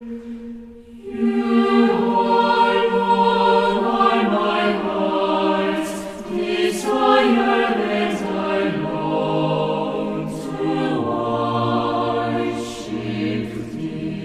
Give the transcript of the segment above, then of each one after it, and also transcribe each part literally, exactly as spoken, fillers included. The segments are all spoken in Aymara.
You, O Lord, are my heart's desire, and I long to worship thee.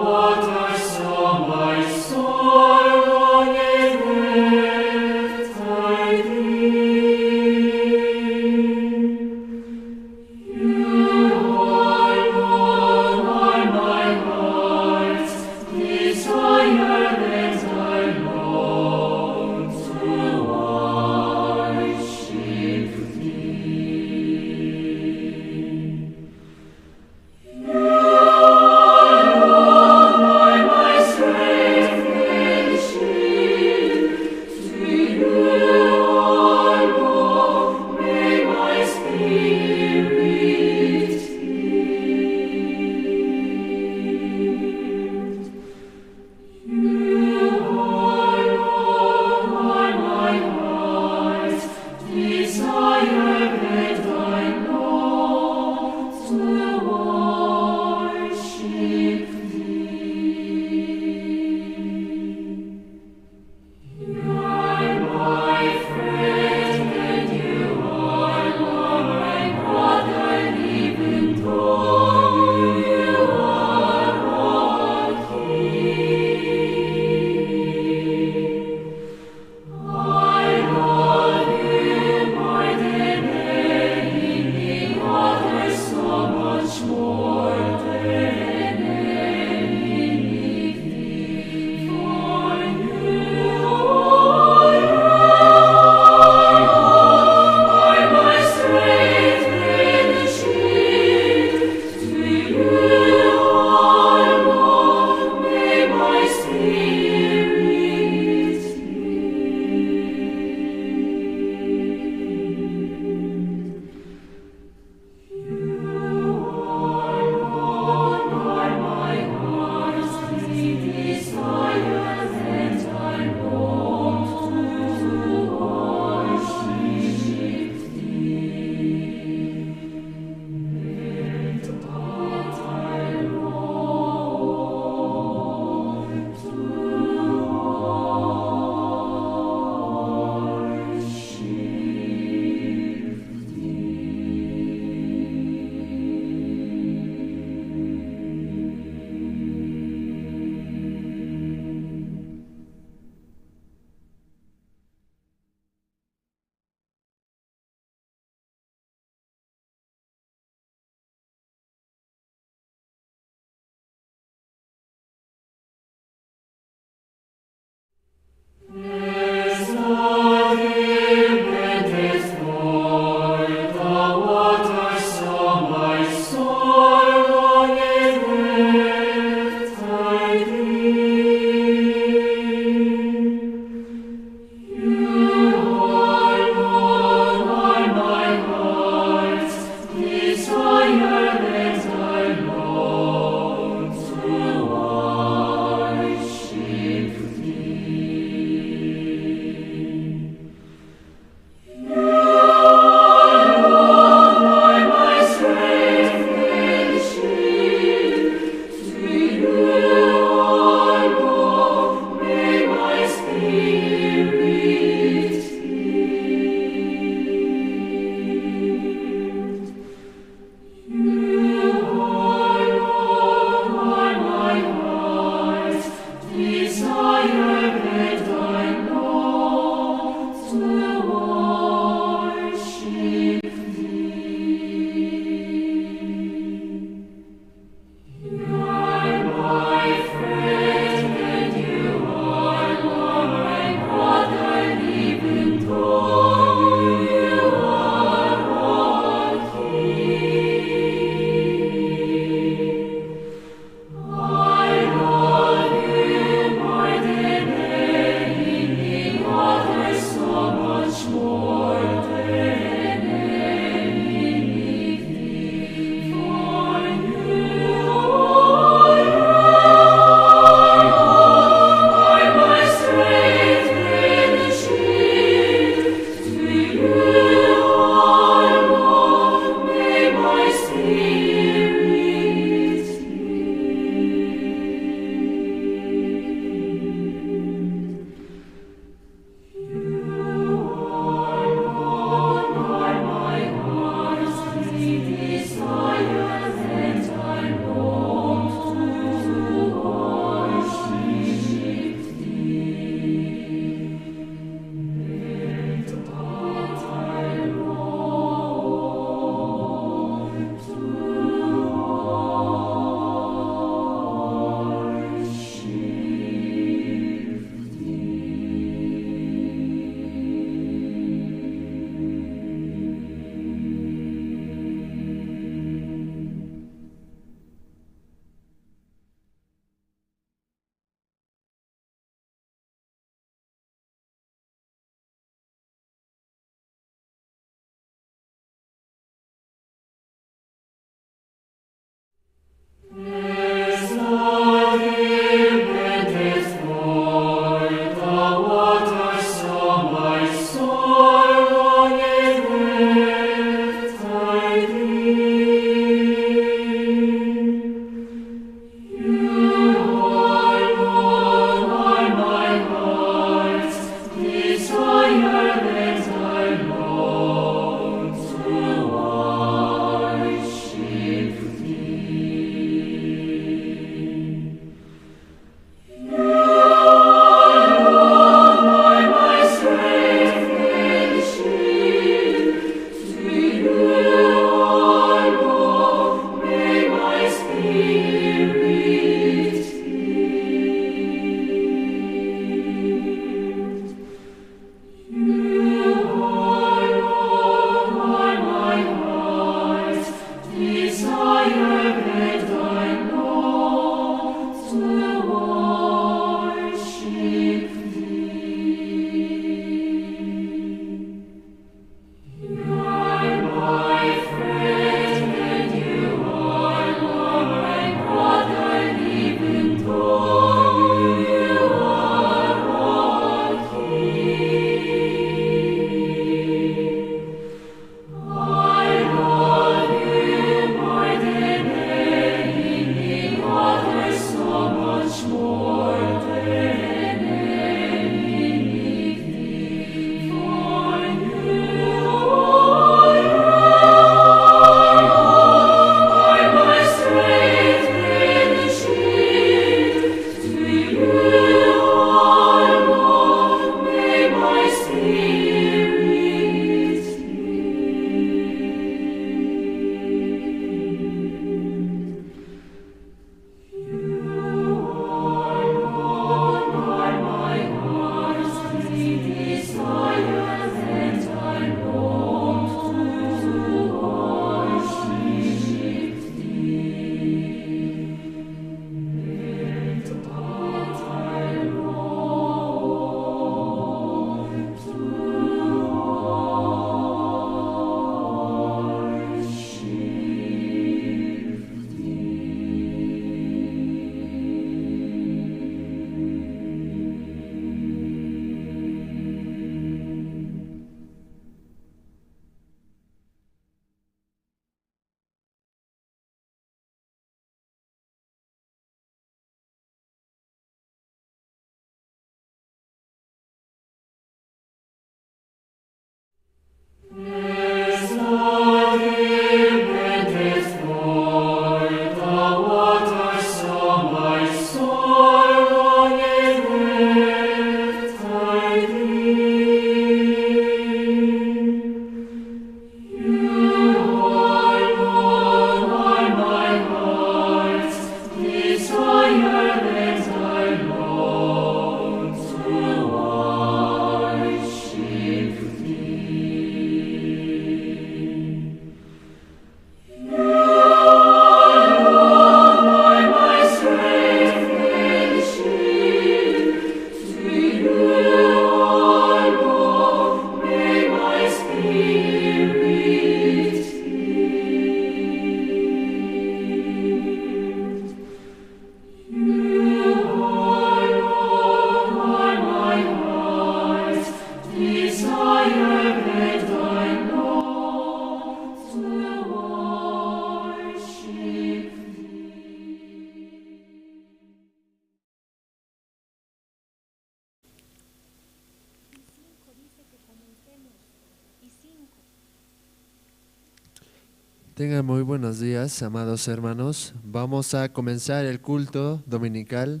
Tengan muy buenos días, amados hermanos. Vamos a comenzar el culto dominical,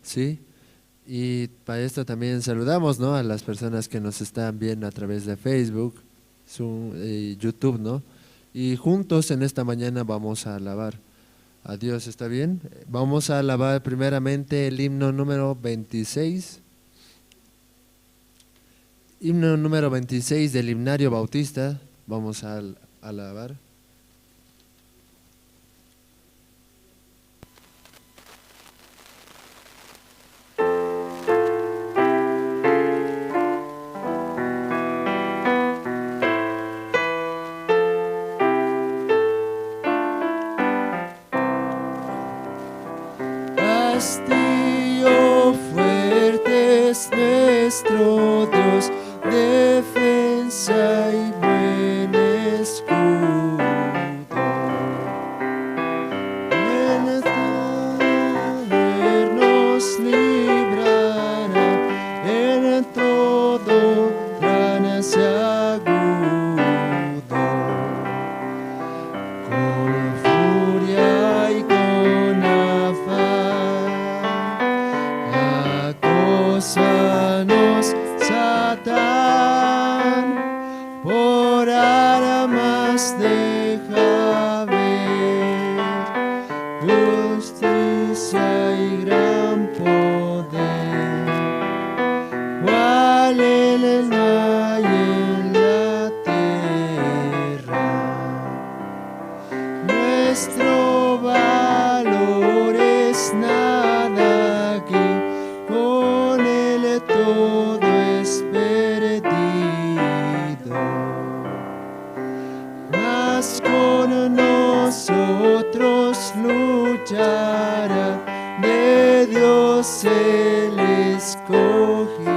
¿sí? Y para esto también saludamos, ¿no?, a las personas que nos están viendo a través de Facebook, Zoom, eh, YouTube, ¿no? Y juntos en esta mañana vamos a alabar a Dios, ¿está bien? Vamos a alabar primeramente el himno número veintiséis. Himno número veintiséis del himnario bautista. Vamos a al-, alabar. Castillo fuerte es nuestro Dios, defensa y buen escudo. En todo nos librará, en todo gran se agudo. Con furia y con afán, acósanos Satán, por armas deja ver, justicia y gran poder, cual el no hay en la tierra. Nuestro valor es nada aquí, con él todo es perdido. Mas con nosotros luchará de Dios el escogido.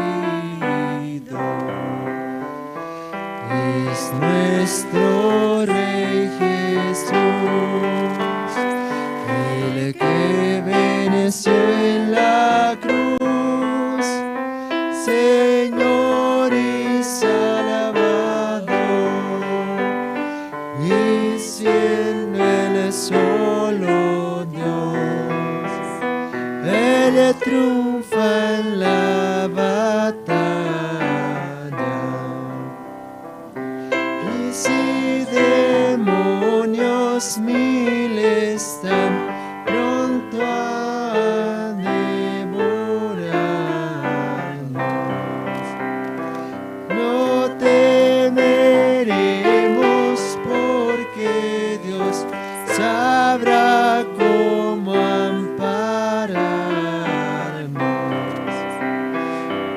Es nuestro Rey Jesús, el que venció en la cruz, Señor y Salvador, y siendo el solo Dios, él triunfa en la batalla. Y si demonios mil están pronto a devorarnos, no temeremos, porque Dios sabrá cómo ampararnos.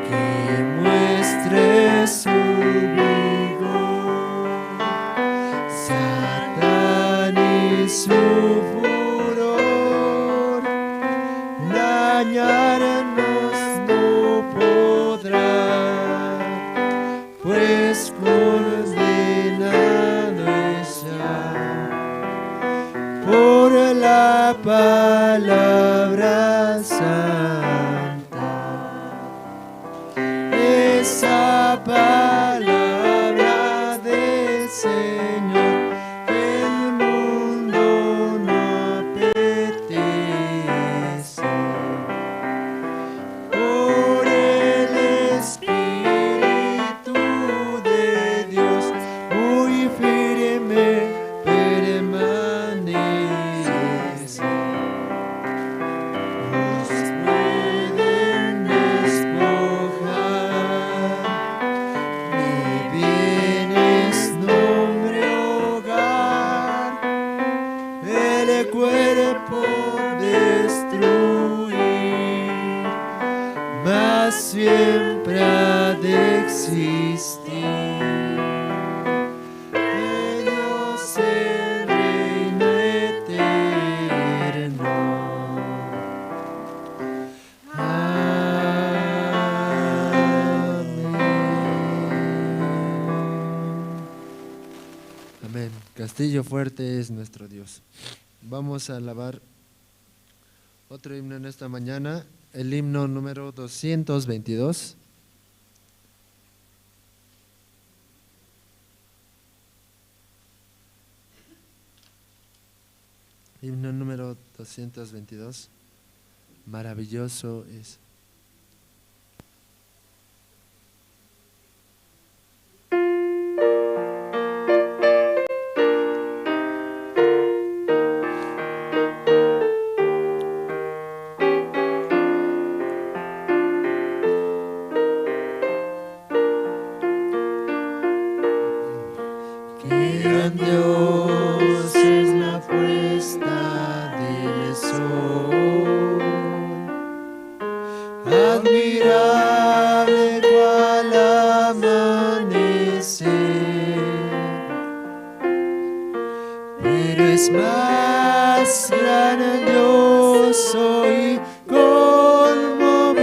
Que muestre su vigor Satán y su furor, dañarnos no podrá, pues condenado está por la palabra santa. Esa palabra del Señor el mundo no apetece. Por el Espíritu de Dios muy firme permanece. Nos pueden despojar de bienes, nombre, hogar, el cuerpo destruir, mas siempre ha de existir. Dios el reino eterno. Amén. Amén. Castillo fuerte es nuestro Dios. Vamos a alabar otro himno en esta mañana, el himno número doscientos veintidós. Himno número doscientos veintidós. Maravilloso es. Qué grandiosa es la puesta del sol, admirable cual amanecer, pero es más grandioso y conmovedor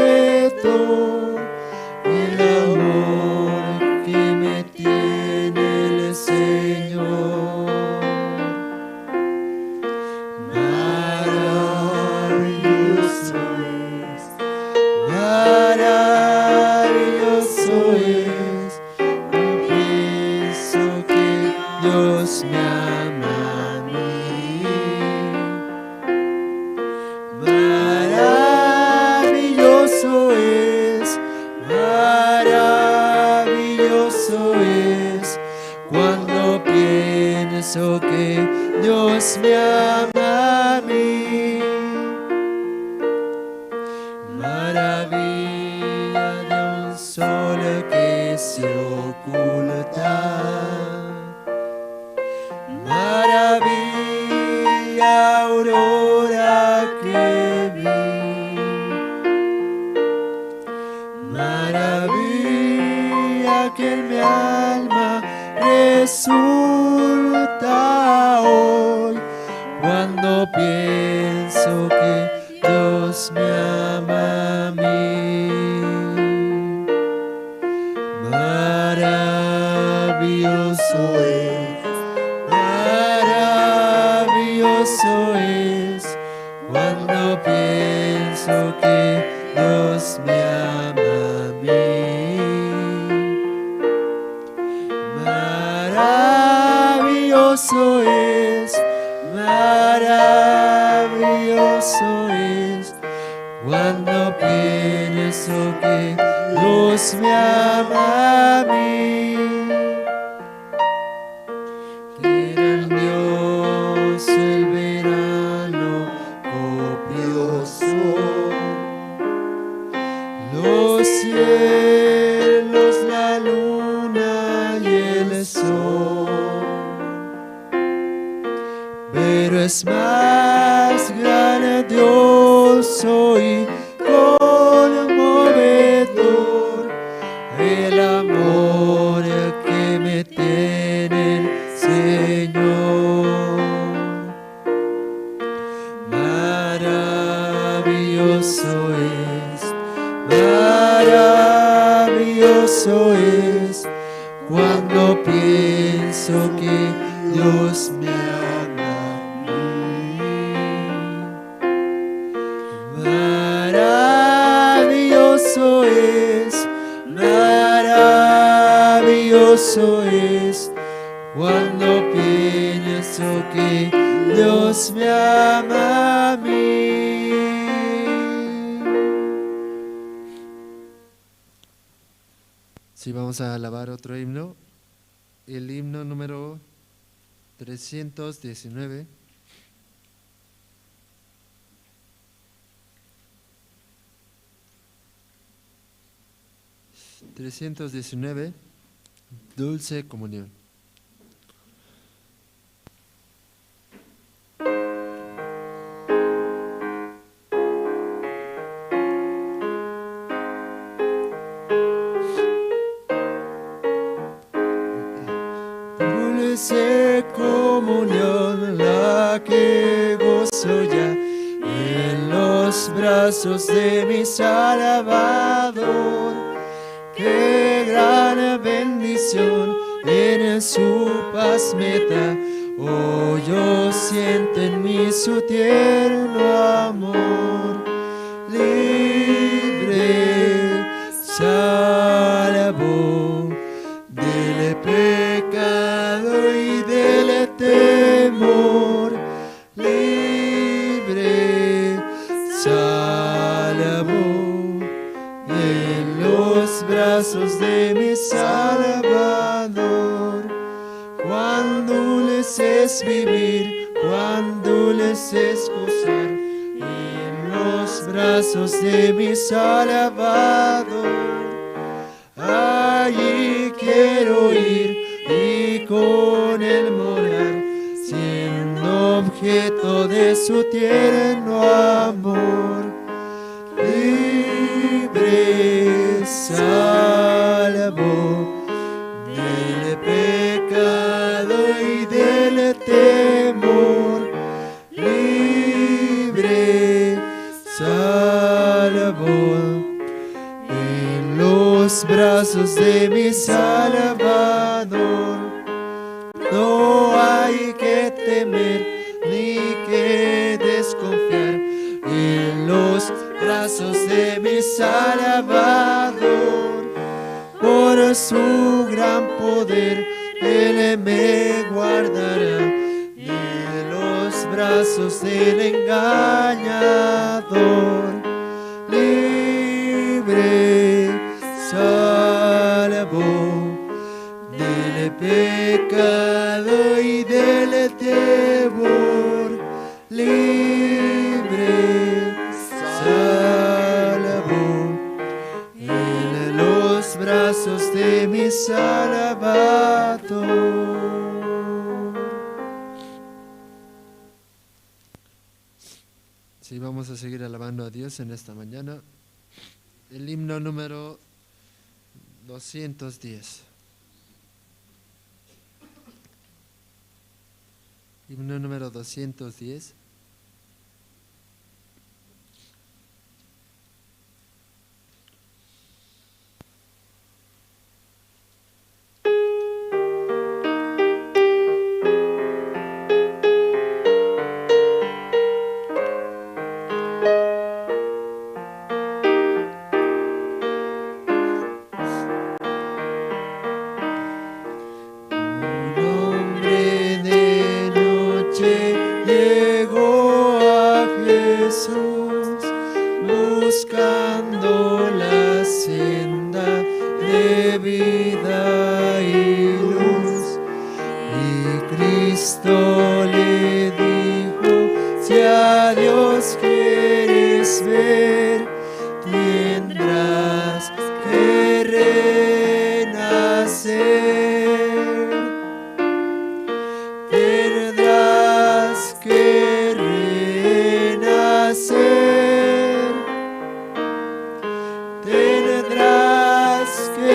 el amor que me tiene el Señor. Maravilloso es, maravilloso es, no pienso que Dios me ama a mí. Maravilloso es, maravilloso es, cuando pienso que Dios me ama a mí. Maravilla de un sol que se oculta, maravilla aurora que vi, maravilla que en mi alma resulta hoy cuando pienso que Dios me ama a mí. Maravilloso es, maravilloso es, cuando pienso que Dios me ama a mí. Maravilloso es, maravilloso es, cuando pienso que Dios me ama a mí. Qué grandioso el verano copioso, los cielos, la luna y el sol. Pero es más grandioso y conmovedor el amor que me tiene el Señor. Maravilloso es, maravilloso es, cuando pienso que Dios me ama a mí. Maravilloso es, maravilloso es, cuando pienso que Dios me ama a mí. Sí, vamos a alabar otro himno, el himno número trescientos diecinueve. Trescientos diecinueve, Dulce Comunión. Dulce comunión la que gozo ya en los brazos de mi Salvador. Qué gran bendición en su paz me da, oh, yo siento en mí su tierno amor. Libre, salvo del pecado y del temor. de mi Salvador. Cuán dulce es vivir, cuán dulce es gozar en los brazos de mi Salvador. Allí quiero ir y con él morar, siendo objeto de su tierno amor. Libre, salvo del pecado y del temor. Libre, salvo en los brazos de mi Salvador. No hay que temer ni que desconfiar en los brazos de mi Salvador. Por su gran poder, él me guardará de los brazos del engañador. Libre, salvo del pecado y del temor. Libre, salvo en los brazos de mi Salvador. Sí, vamos a seguir alabando a Dios en esta mañana. El himno número doscientos diez. Himno número doscientos diez. Un hombre de noche llegó a Jesús buscando la senda de vida y luz. Y Cristo le dijo: "Si a Dios quieres ver, tendrás que renacer. Tendrás que renacer. Tendrás que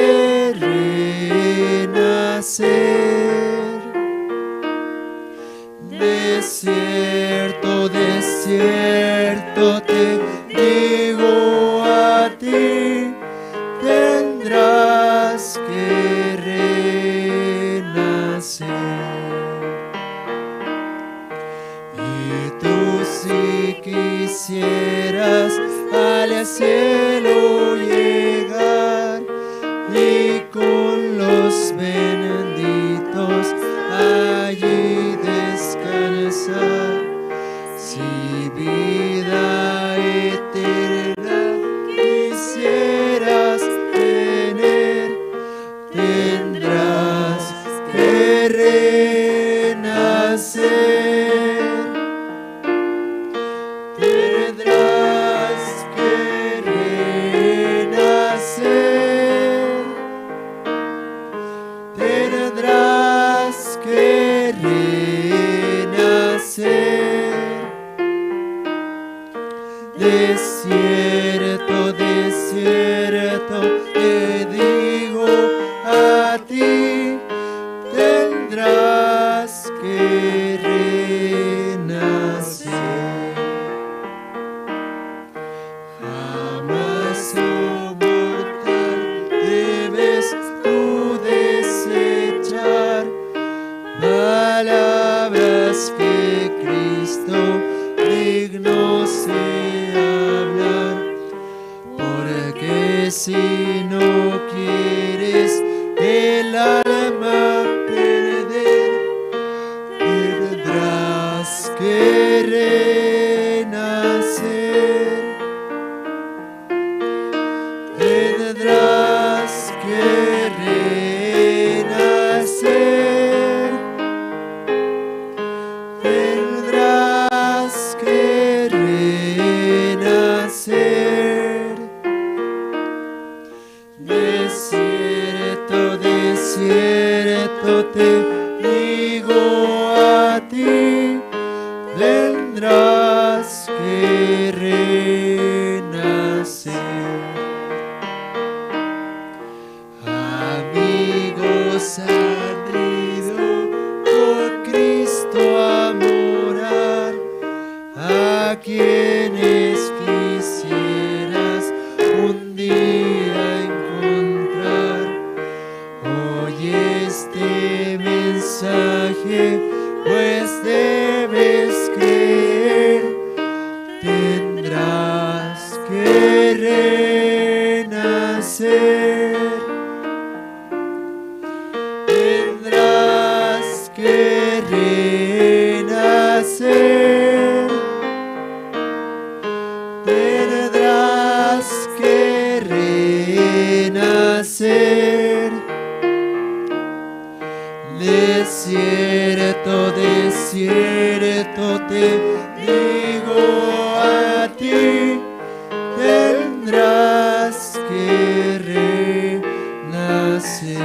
renacer. De cierto, de cierto te digo a ti, tendrás que renacer. Y tú, si quisieras al cielo llegar y con los benditos allí descansar, si vida eterna quisieras tener, tendrás que renacer. Tendrás que renacer. Tendrás que renacer. De cierto, de cierto te digo a ti, tendrás que renacer. Jamás, oh mortal, debes tú desechar palabras que Cristo digno se hablar, porque si no quieres el alma perder, tendrás que renacer. Tendrás que renacer, tendrás que renacer. De cierto, de cierto te digo a ti, tendrás que renacer. Amigos han ido con Cristo a morar, a quienes quisieras un día encontrar. Oye este mensaje, pues debes creer, tendrás que renacer. Tendrás que renacer. Tendrás que renacer. De cierto, de cierto te digo a ti, tendrás que renacer.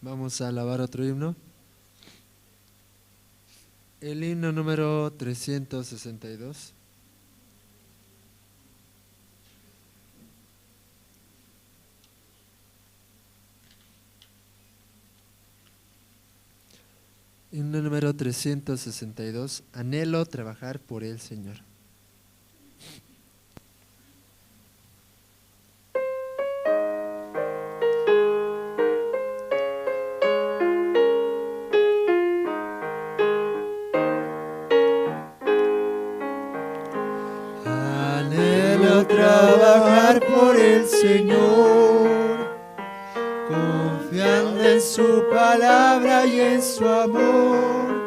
Vamos a alabar otro himno. El himno número trescientos sesenta y dos. Himno número trescientos sesenta y dos, Anhelo trabajar por el Señor. Anhelo trabajar por el Señor, confiando en su palabra y en su amor.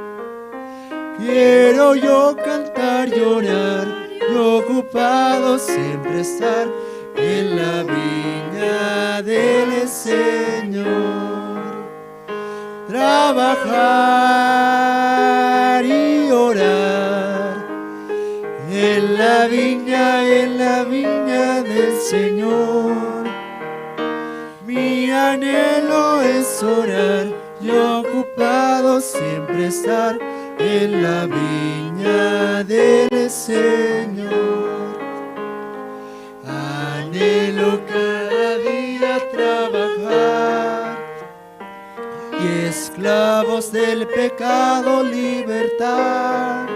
Quiero yo cantar y orar, y ocupado siempre estar en la viña del Señor. Trabajar y orar en la viña, en la viña del Señor. Mi anhelo es orar y ocupado siempre estar en la viña del Señor. Anhelo cada día trabajar y esclavos del pecado libertar.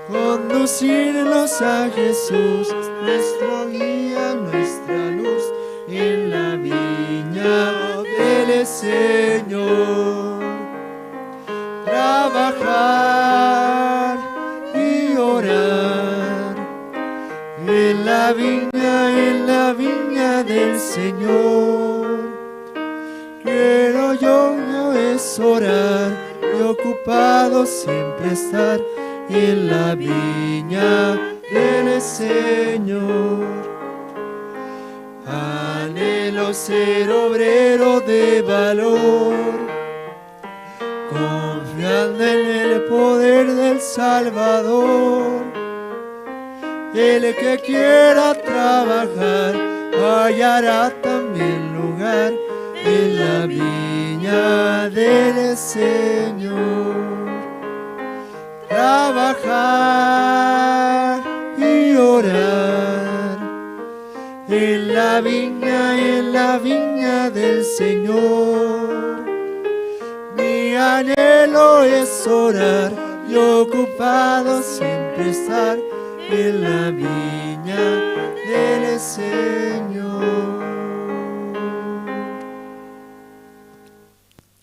Conducirlos a Jesús, nuestro guía, nuestra luz, en la viña del Señor. Trabajar y orar en la viña, en la viña del Señor. Quiero yo, yo es orar y ocupado siempre estar en la viña del Señor. Anhelo ser obrero de valor, confiando en el poder del Salvador. El que quiera trabajar hallará también lugar en la viña del Señor. Trabajar y orar en la viña, en la viña del Señor. Mi anhelo es orar y ocupado siempre estar en la viña del Señor.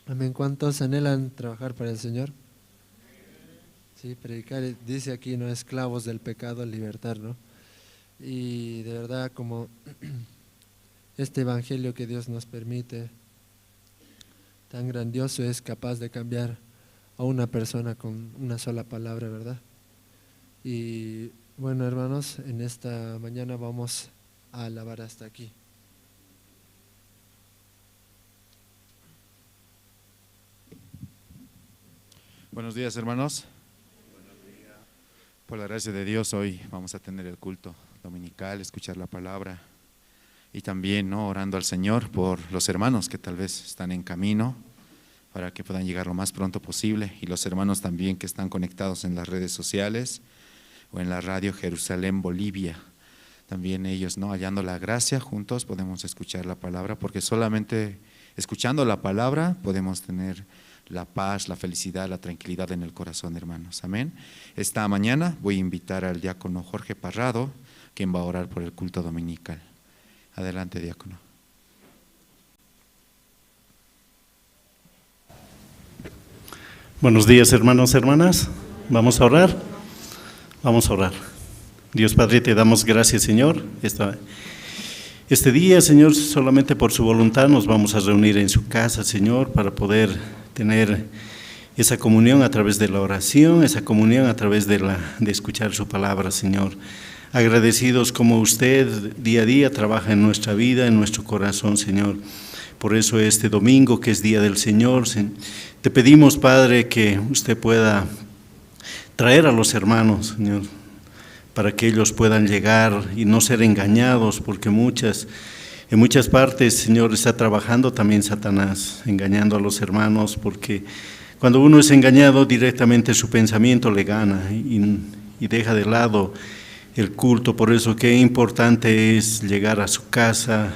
Amén. ¿Cuántos anhelan trabajar para el Señor? Sí, predicar, eh, dice aquí, ¿no? Esclavos del pecado, libertar, ¿no? Y de verdad, como este evangelio que Dios nos permite, tan grandioso, es capaz de cambiar a una persona con una sola palabra, ¿verdad? Y bueno, hermanos, en esta mañana vamos a alabar hasta aquí. Buenos días, hermanos. Por la gracia de Dios, hoy vamos a tener el culto dominical, escuchar la palabra y también, ¿no?, orando al Señor por los hermanos que tal vez están en camino, para que puedan llegar lo más pronto posible, y los hermanos también que están conectados en las redes sociales o en la radio Jerusalén Bolivia. También ellos, ¿no?, hallando la gracia, juntos podemos escuchar la palabra, porque solamente escuchando la palabra podemos tener la paz, la felicidad, la tranquilidad en el corazón, hermanos. Amén. Esta mañana voy a invitar al diácono Jorge Parrado, quien va a orar por el culto dominical. Adelante, diácono. Buenos días, hermanos, hermanas. Vamos a orar. Vamos a orar. Dios Padre, te damos gracias, Señor. Esta, este día, Señor, solamente por su voluntad nos vamos a reunir en su casa, Señor, para poder tener esa comunión a través de la oración, esa comunión a través de la, de escuchar su palabra, Señor. Agradecidos como usted día a día trabaja en nuestra vida, en nuestro corazón, Señor. Por eso este domingo, que es día del Señor, se-, te pedimos, Padre, que usted pueda traer a los hermanos, Señor, para que ellos puedan llegar y no ser engañados, porque muchas, en muchas partes, Señor, está trabajando también Satanás, engañando a los hermanos, porque cuando uno es engañado, directamente su pensamiento le gana y, y deja de lado el culto. Por eso qué importante es llegar a su casa,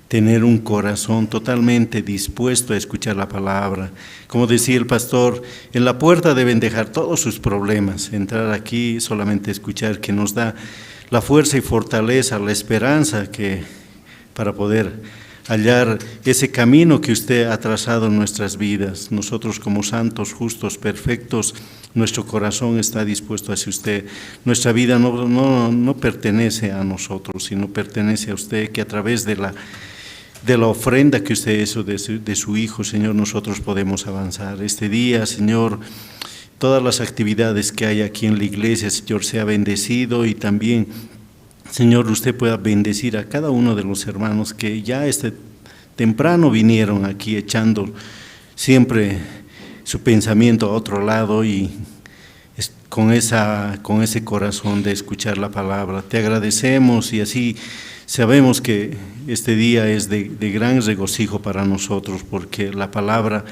tener un corazón totalmente dispuesto a escuchar la palabra. Como decía el pastor, en la puerta deben dejar todos sus problemas, entrar aquí, solamente escuchar, que nos da la fuerza y fortaleza, la esperanza que, para poder hallar ese camino que usted ha trazado en nuestras vidas. Nosotros como santos, justos, perfectos, nuestro corazón está dispuesto hacia usted. Nuestra vida no, no, no pertenece a nosotros, sino pertenece a usted, que a través de la, de la ofrenda que usted hizo de su, de su Hijo, Señor, nosotros podemos avanzar. Este día, Señor, todas las actividades que hay aquí en la iglesia, Señor, sea bendecido, y también, Señor, usted pueda bendecir a cada uno de los hermanos que ya este temprano vinieron aquí echando siempre su pensamiento a otro lado y es-, con esa, con ese corazón de escuchar la palabra. Te agradecemos y así sabemos que este día es de, de gran regocijo para nosotros, porque la palabra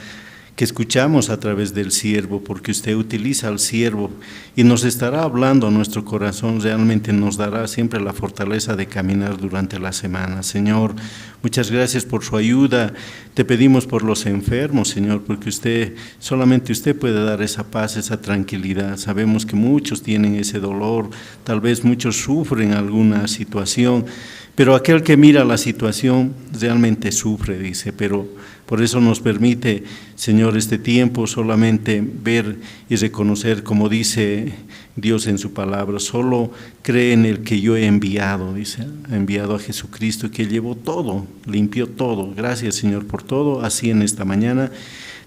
que escuchamos a través del siervo, porque usted utiliza al siervo y nos estará hablando a nuestro corazón, realmente nos dará siempre la fortaleza de caminar durante la semana. Señor, muchas gracias por su ayuda. Te pedimos por los enfermos, Señor, porque usted, solamente usted puede dar esa paz, esa tranquilidad. Sabemos que muchos tienen ese dolor, tal vez muchos sufren alguna situación, pero aquel que mira la situación realmente sufre, dice, pero por eso nos permite, Señor, este tiempo solamente ver y reconocer, como dice Dios en su palabra: "Solo cree en el que yo he enviado", dice, ha enviado a Jesucristo, que llevó todo, limpió todo. Gracias, Señor, por todo. Así en esta mañana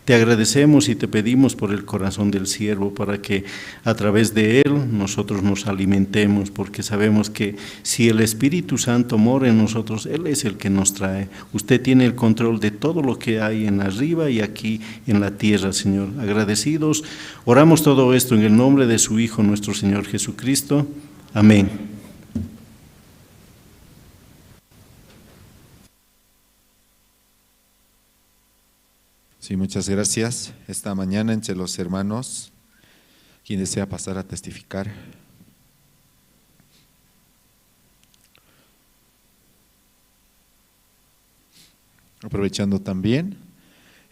te agradecemos y te pedimos por el corazón del siervo, para que a través de él nosotros nos alimentemos, porque sabemos que si el Espíritu Santo mora en nosotros, Él es el que nos trae. Usted tiene el control de todo lo que hay en arriba y aquí en la tierra, Señor. Agradecidos, oramos todo esto en el nombre de su Hijo, nuestro Señor Jesucristo. Amén. Sí, muchas gracias. Esta mañana entre los hermanos, ¿quién desea pasar a testificar? Aprovechando también,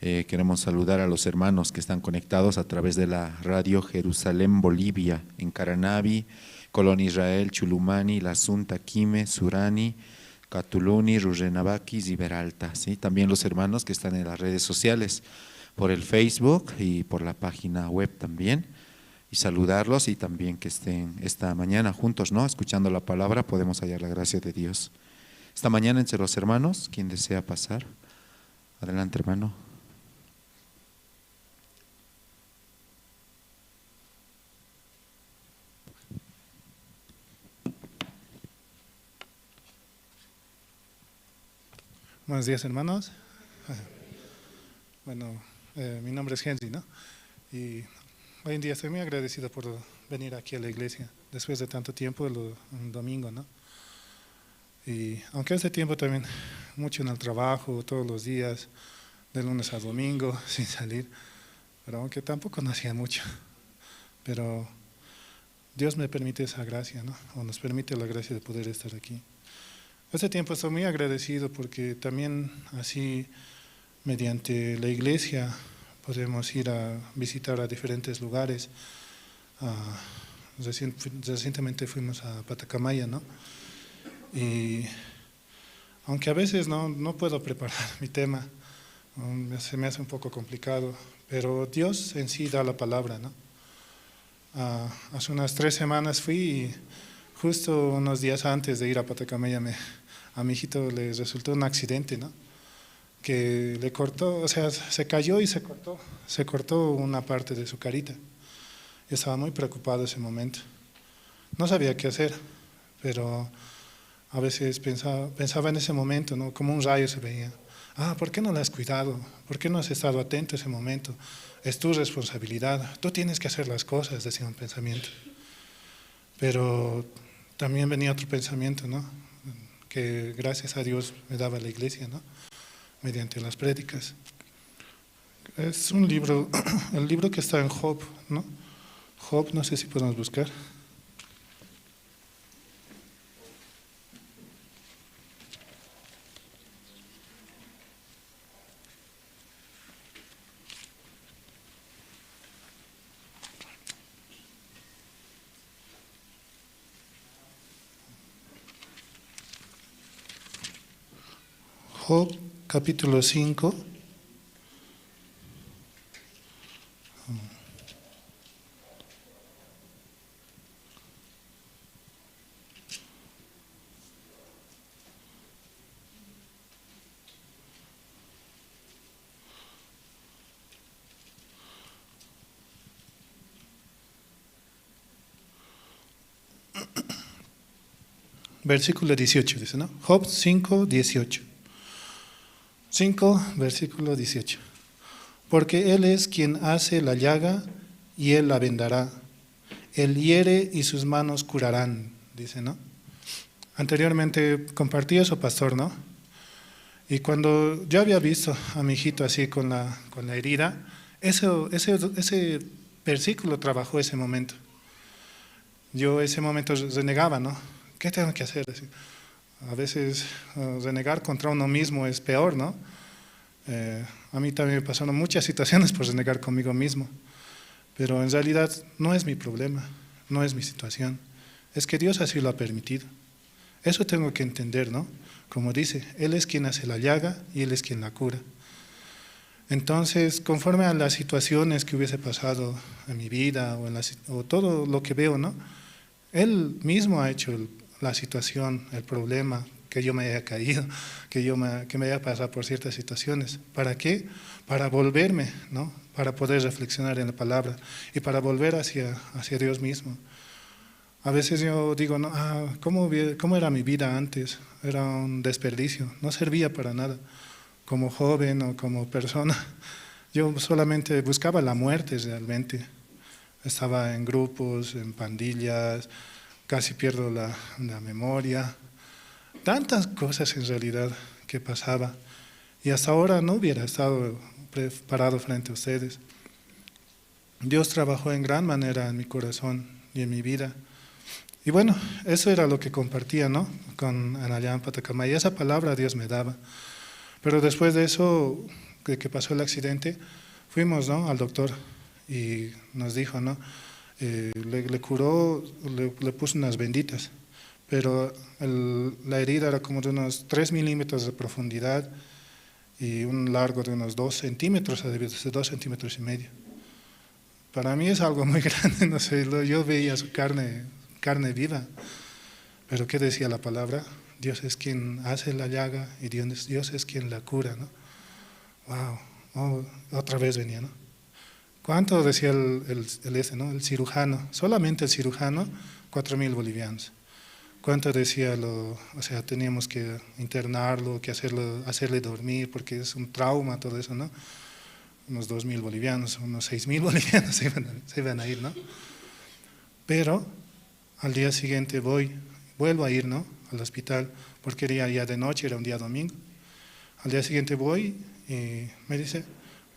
eh, queremos saludar a los hermanos que están conectados a través de la radio Jerusalén Bolivia, en Caranavi, Colón Israel, Chulumani, La Asunta, Quime, Surani, Catuluni, Rurrenabaque, Riberalta, ¿sí? También los hermanos que están en las redes sociales, por el Facebook y por la página web también. Y saludarlos y también que estén esta mañana juntos, ¿no? Escuchando la palabra, podemos hallar la gracia de Dios. Esta mañana entre los hermanos, ¿quién desea pasar? Adelante, hermano. Buenos días, hermanos. Bueno, eh, mi nombre es Henry, ¿no? Y hoy en día estoy muy agradecido por venir aquí a la iglesia, después de tanto tiempo, lo- un domingo, ¿no? Y aunque hace tiempo también, mucho en el trabajo, todos los días, de lunes a domingo, sin salir, pero aunque tampoco no hacía mucho, pero Dios me permite esa gracia, ¿no? O nos permite la gracia de poder estar aquí. Este tiempo estoy muy agradecido porque también así, mediante la iglesia, podemos ir a visitar a diferentes lugares. Ah, recien- recientemente fuimos a Patacamaya, ¿no? Y aunque a veces no, no puedo preparar mi tema, um, se me hace un poco complicado, pero Dios en sí da la palabra, ¿no? Ah, hace unas tres semanas fui y justo unos días antes de ir a Patacamaya, me- a mi hijito le resultó un accidente, ¿no? Que le cortó, o sea, se cayó y se cortó, se cortó una parte de su carita. Estaba muy preocupado ese momento. No sabía qué hacer, pero a veces pensaba, pensaba en ese momento, ¿no? Como un rayo se veía. Ah, ¿por qué no la has cuidado? ¿Por qué no has estado atento ese momento? Es tu responsabilidad. Tú tienes que hacer las cosas, decía un pensamiento. Pero también venía otro pensamiento, ¿no? Que gracias a Dios me daba la iglesia, ¿no? Mediante las prédicas. Es un libro, el libro que está en Job, ¿no? Job, no sé si podemos buscar. Job, capítulo cinco. Versículo dieciocho dice, ¿no? Job cinco dieciocho. Cinco, versículo dieciocho. Porque Él es quien hace la llaga y Él la vendará. Él hiere y sus manos curarán, dice, ¿no? Anteriormente compartí eso, pastor, ¿no? Y cuando yo había visto a mi hijito así con la, con la herida, ese, ese, ese versículo trabajó ese momento. Yo ese momento renegaba, ¿no? ¿Qué tengo que hacer? Así. A veces, eh, renegar contra uno mismo es peor, ¿no? Eh, a mí también me pasaron muchas situaciones por renegar conmigo mismo, pero en realidad no es mi problema, no es mi situación. Es que Dios así lo ha permitido. Eso tengo que entender, ¿no? Como dice, Él es quien hace la llaga y Él es quien la cura. Entonces, conforme a las situaciones que hubiese pasado en mi vida o, en la si- o todo lo que veo, ¿no? Él mismo ha hecho el- la situación, el problema, que yo me haya caído, que yo me, que me haya pasado por ciertas situaciones. ¿Para qué? Para volverme, ¿no? Para poder reflexionar en la palabra y para volver hacia, hacia Dios mismo. A veces yo digo, no, ah, ¿cómo, vi- cómo era mi vida antes? Era un desperdicio, no servía para nada. Como joven o como persona, yo solamente buscaba la muerte realmente. Estaba en grupos, en pandillas, casi pierdo la, la memoria. Tantas cosas en realidad que pasaba. Y hasta ahora no hubiera estado preparado frente a ustedes. Dios trabajó en gran manera en mi corazón y en mi vida. Y bueno, eso era lo que compartía, ¿no? Con Anayán Patacamaya. Esa palabra Dios me daba. Pero después de eso, de que pasó el accidente, fuimos, ¿no? Al doctor y nos dijo, ¿no? Eh, le, le curó, le, le puso unas venditas, pero el- la herida era como de unos tres milímetros de profundidad y un largo de unos dos centímetros, ha debido ser dos centímetros y medio. Para mí es algo muy grande, no sé, lo- yo veía su carne, carne viva. Pero ¿qué decía la palabra? Dios es quien hace la llaga y Dios, Dios es quien la cura, ¿no? Wow, oh, otra vez venía, ¿no? ¿Cuánto decía el, el, el ese, ¿no? El cirujano, solamente el cirujano, cuatro mil bolivianos. Cuánto decía lo, o sea, teníamos que internarlo, que hacerlo, hacerle dormir, porque es un trauma todo eso, ¿no? Unos dos mil bolivianos, unos seis mil bolivianos se iban a, se iban a ir, ¿no? Pero al día siguiente voy, vuelvo a ir, ¿no? Al hospital, porque era ya de noche, era un día domingo. Al día siguiente voy y me dice: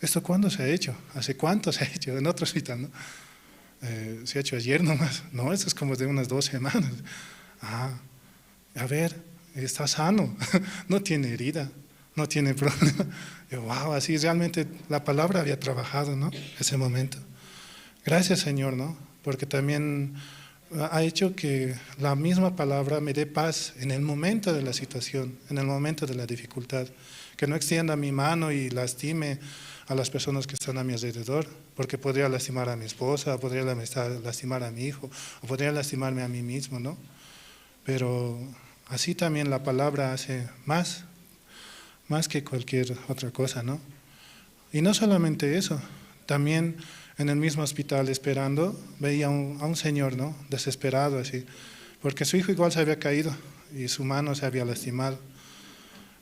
"¿Esto cuándo se ha hecho? ¿Hace cuánto se ha hecho?". En otro hospital, ¿no? "Eh, se ha hecho ayer nomás". "No, esto es como de unas dos semanas". "Ah, a ver, está sano, no tiene herida, no tiene problema". Yo, wow, así realmente la palabra había trabajado, ¿no? Ese momento. Gracias, Señor, ¿no? Porque también ha hecho que la misma palabra me dé paz en el momento de la situación, en el momento de la dificultad. Que no extienda mi mano y lastime a las personas que están a mi alrededor, porque podría lastimar a mi esposa, podría lamentar, lastimar a mi hijo, o podría lastimarme a mí mismo, ¿no? Pero así también la palabra hace más, más que cualquier otra cosa, ¿no? Y no solamente eso, también en el mismo hospital esperando, veía un, a un señor, ¿no? Desesperado así, porque su hijo igual se había caído y su mano se había lastimado.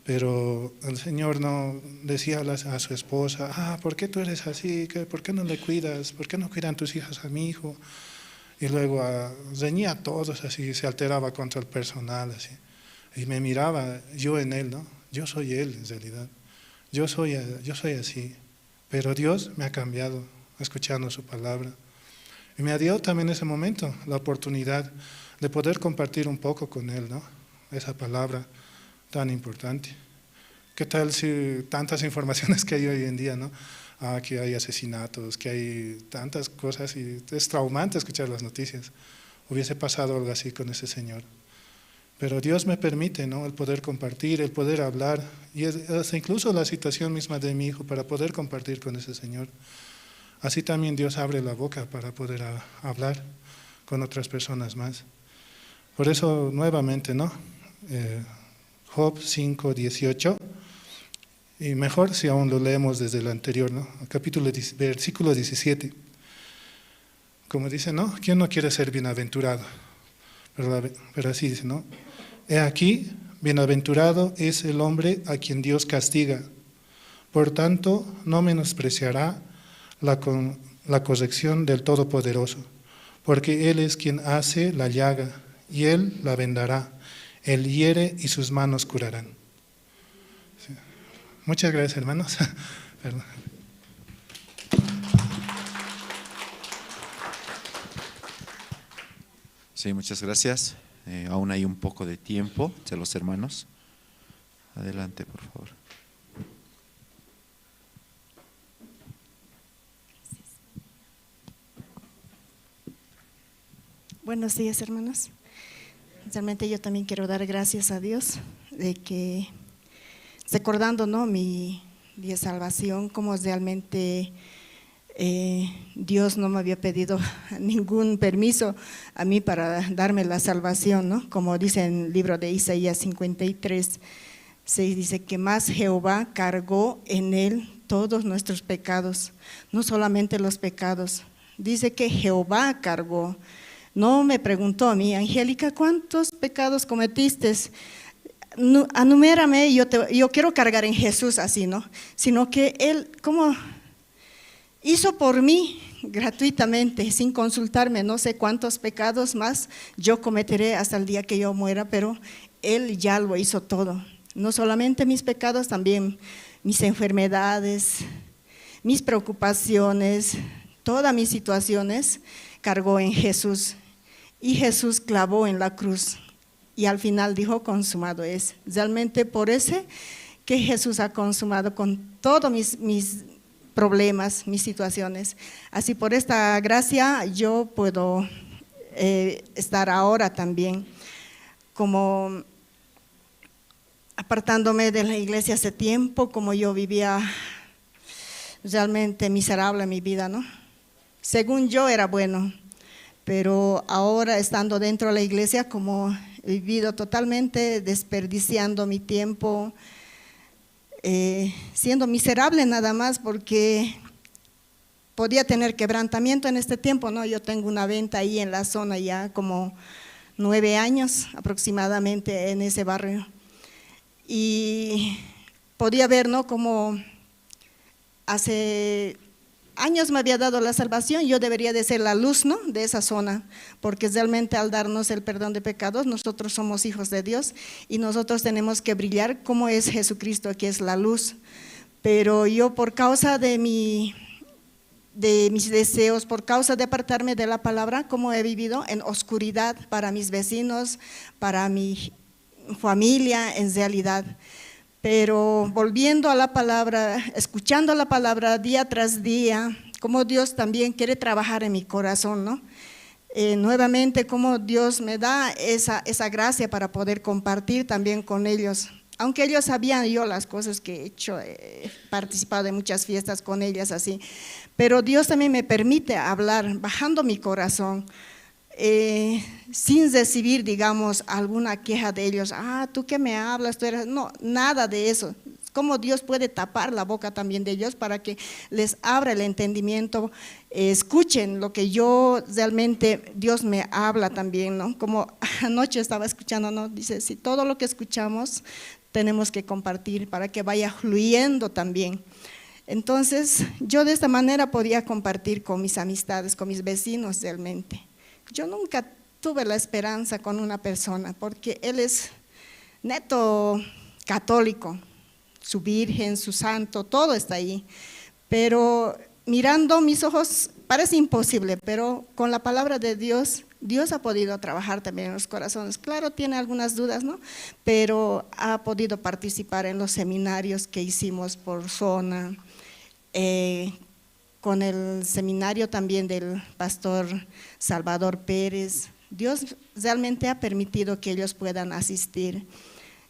Pero el señor no decía a, las- a su esposa: "Ah, ¿por qué tú eres así? ¿Qué- ¿Por qué no le cuidas? ¿Por qué no cuidan tus hijas a mi hijo?". Y luego, ah, reñía a todos así, se alteraba contra el personal así. Y me miraba yo en él, ¿no? Yo soy él en realidad. Yo soy, eh, yo soy así. Pero Dios me ha cambiado escuchando su palabra. Y me dio también ese momento la oportunidad de poder compartir un poco con él, ¿no? Esa palabra tan importante. ¿Qué tal si tantas informaciones que hay hoy en día, ¿no? Ah, que hay asesinatos, que hay tantas cosas y es traumante escuchar las noticias. Hubiese pasado algo así con ese señor. Pero Dios me permite, ¿no? El poder compartir, el poder hablar, y es- hasta incluso la situación misma de mi hijo para poder compartir con ese señor. Así también Dios abre la boca para poder a- hablar con otras personas más. Por eso, nuevamente, ¿no? Eh, Job cinco dieciocho, y mejor si aún lo leemos desde el anterior, ¿no? Capítulo diez, versículo diecisiete. Como dice, ¿no? ¿Quién no quiere ser bienaventurado? Pero, la- pero así dice, ¿no? "He aquí, bienaventurado es el hombre a quien Dios castiga. Por tanto, no menospreciará la, con- la corrección del Todopoderoso, porque Él es quien hace la llaga, y Él la vendará. Él hiere y sus manos curarán". Sí. Muchas gracias, hermanos. Perdón. Sí, muchas gracias. Eh, aún hay un poco de tiempo de los hermanos. Adelante, por favor. Buenos días, hermanos. Realmente yo también quiero dar gracias a Dios de que, recordando, ¿no? Mi día de salvación, como realmente, eh, Dios no me había pedido ningún permiso a mí para darme la salvación, ¿no? Como dice en el libro de Isaías cincuenta y tres, seis, dice que más Jehová cargó en él todos nuestros pecados, no solamente los pecados. Dice que Jehová cargó. No me preguntó a mí: "Angélica, ¿cuántos pecados cometiste? Nu- anumérame, yo, te- yo quiero cargar en Jesús", así, ¿no? Sino que él, como hizo por mí gratuitamente, sin consultarme, no sé cuántos pecados más yo cometeré hasta el día que yo muera, pero Él ya lo hizo todo. No solamente mis pecados, también mis enfermedades, mis preocupaciones, todas mis situaciones cargó en Jesús. Y Jesús clavó en la cruz. Y al final dijo: "Consumado es". Realmente por ese que Jesús ha consumado con todos mis, mis problemas, mis situaciones. Así por esta gracia yo puedo, eh, estar ahora también como apartándome de la iglesia hace tiempo, como yo vivía realmente miserable mi vida, ¿no? Según yo era bueno, pero ahora estando dentro de la iglesia, como he vivido totalmente desperdiciando mi tiempo, eh, siendo miserable nada más, porque podía tener quebrantamiento en este tiempo, ¿no? Yo tengo una venta ahí en la zona ya, como nueve años aproximadamente en ese barrio. Y podía ver, ¿no? Como hace años me había dado la salvación, yo debería de ser la luz, ¿no? De esa zona, porque realmente al darnos el perdón de pecados, nosotros somos hijos de Dios y nosotros tenemos que brillar como es Jesucristo, que es la luz. Pero yo por causa de mi, de mis deseos, por causa de apartarme de la palabra, como he vivido en oscuridad para mis vecinos, para mi familia, en realidad. Pero volviendo a la palabra, escuchando la palabra día tras día, como Dios también quiere trabajar en mi corazón, ¿no? Eh, nuevamente, como Dios me da esa, esa gracia para poder compartir también con ellos. Aunque ellos sabían yo las cosas que he hecho, he participado de muchas fiestas con ellas así, pero Dios también me permite hablar, bajando mi corazón, eh, sin recibir, digamos, alguna queja de ellos. "Ah, ¿tú qué me hablas? Tú eres", no, nada de eso. Cómo Dios puede tapar la boca también de ellos para que les abra el entendimiento, eh, escuchen lo que yo realmente, Dios me habla también, ¿no? Como anoche estaba escuchando, ¿no? Dice, si todo lo que escuchamos tenemos que compartir para que vaya fluyendo también. Entonces, yo de esta manera podía compartir con mis amistades, con mis vecinos realmente. Yo nunca tuve la esperanza con una persona, porque él es neto católico, su virgen, su santo, todo está ahí. Pero mirando mis ojos parece imposible, pero con la palabra de Dios, Dios ha podido trabajar también en los corazones. Claro, tiene algunas dudas, ¿no? Pero ha podido participar en los seminarios que hicimos por zona, eh, con el seminario también del pastor Salvador Pérez. Dios realmente ha permitido que ellos puedan asistir.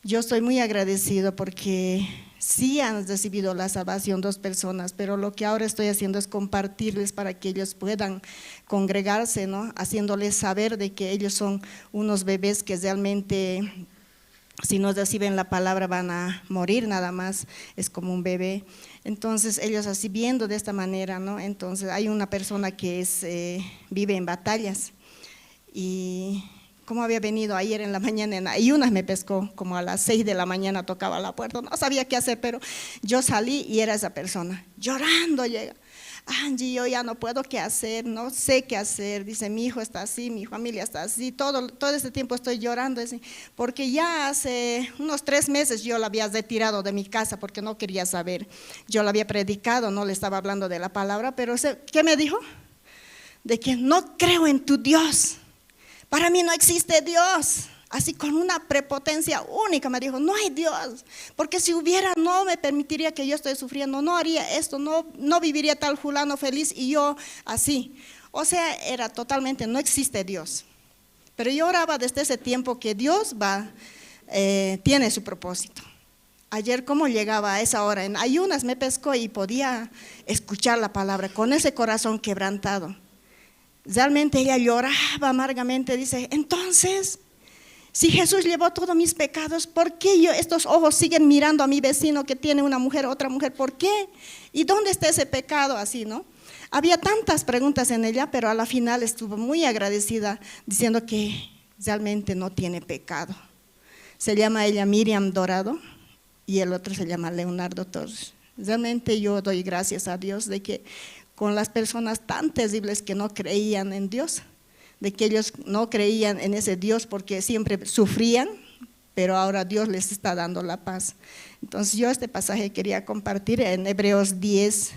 Yo estoy muy agradecido porque sí han recibido la salvación dos personas, pero lo que ahora estoy haciendo es compartirles para que ellos puedan congregarse, ¿no? Haciéndoles saber de que ellos son unos bebés que realmente, si no reciben la palabra, van a morir nada más, es como un bebé. Entonces, ellos así viendo de esta manera, ¿no? Entonces, hay una persona que es, eh, vive en Batallas y como había venido ayer en la mañana, en ayunas me pescó, como a las seis de la mañana tocaba la puerta, no sabía qué hacer, pero yo salí y era esa persona, llorando llega. "Angie, yo ya no puedo qué hacer, no sé qué hacer", dice, "mi hijo está así, mi familia está así, todo, todo este tiempo estoy llorando", dice, porque ya hace unos tres meses yo lo había retirado de mi casa porque no quería saber. Yo lo había predicado, no le estaba hablando de la palabra, pero se- ¿qué me dijo? De que no creo en tu Dios. Para mí no existe Dios. Así con una prepotencia única me dijo, no hay Dios, porque si hubiera no me permitiría que yo estoy sufriendo, no haría esto, no, no viviría tal fulano feliz y yo así. O sea, era totalmente, no existe Dios. Pero yo oraba desde ese tiempo que Dios va, eh, tiene su propósito. Ayer como llegaba a esa hora en ayunas me pescó y podía escuchar la palabra con ese corazón quebrantado. Realmente ella lloraba amargamente, dice, entonces, si Jesús llevó todos mis pecados, ¿por qué yo, estos ojos siguen mirando a mi vecino que tiene una mujer, otra mujer? ¿Por qué? ¿Y dónde está ese pecado? Así, ¿no? Había tantas preguntas en ella, pero a la final estuvo muy agradecida diciendo que realmente no tiene pecado. Se llama ella Miriam Dorado y el otro se llama Leonardo Torres. Realmente yo doy gracias a Dios de que con las personas tan terribles que no creían en Dios, de que ellos no creían en ese Dios porque siempre sufrían, pero ahora Dios les está dando la paz. Entonces yo este pasaje quería compartir en Hebreos diez,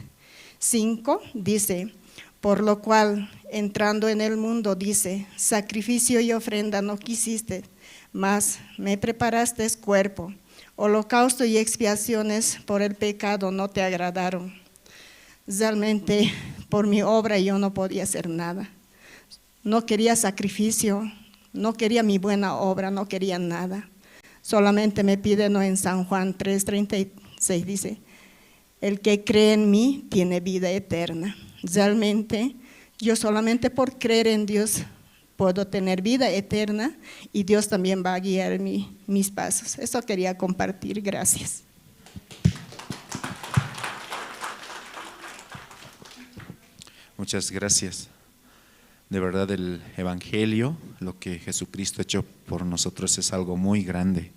cinco, dice, por lo cual, entrando en el mundo, dice, sacrificio y ofrenda no quisiste, mas me preparaste cuerpo, holocausto y expiaciones por el pecado no te agradaron. Realmente, por mi obra yo no podía hacer nada. No quería sacrificio, no quería mi buena obra, no quería nada. Solamente me pide, ¿no? En San Juan tres treinta y seis dice, el que cree en mí tiene vida eterna. Realmente, yo solamente por creer en Dios puedo tener vida eterna y Dios también va a guiar mi- mis pasos. Eso quería compartir. Gracias. Muchas gracias. De verdad, el evangelio, lo que Jesucristo ha hecho por nosotros es algo muy grande,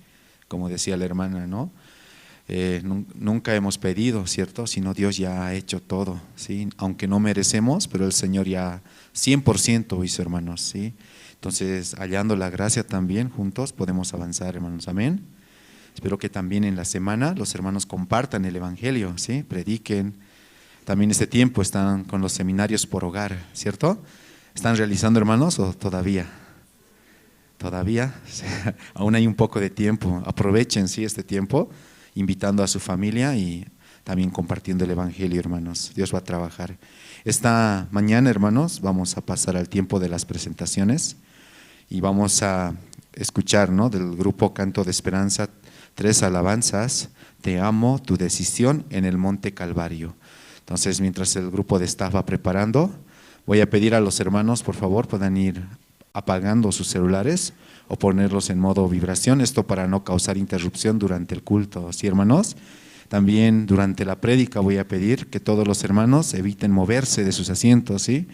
como decía la hermana, ¿no? Eh, nun-, nunca hemos pedido, ¿cierto? Sino Dios ya ha hecho todo, ¿sí? Aunque no merecemos, pero el Señor ya cien por ciento hizo, hermanos, ¿sí? Entonces, hallando la gracia también, juntos podemos avanzar, hermanos. Amén. Espero que también en la semana los hermanos compartan el evangelio, ¿sí? Prediquen. También este tiempo están con los seminarios por hogar, ¿cierto? ¿Están realizando, hermanos, o todavía? Todavía, aún hay un poco de tiempo. Aprovechen, sí, este tiempo, invitando a su familia y también compartiendo el evangelio, hermanos. Dios va a trabajar. Esta mañana, hermanos, vamos a pasar al tiempo de las presentaciones y vamos a escuchar, ¿no? Del grupo Canto de Esperanza, tres alabanzas: Te amo, Tu decisión, En el Monte Calvario. Entonces, mientras el grupo de staff va preparando, voy a pedir a los hermanos, por favor, puedan ir apagando sus celulares o ponerlos en modo vibración, esto para no causar interrupción durante el culto, ¿sí, hermanos? También durante la prédica voy a pedir que todos los hermanos eviten moverse de sus asientos, ¿sí?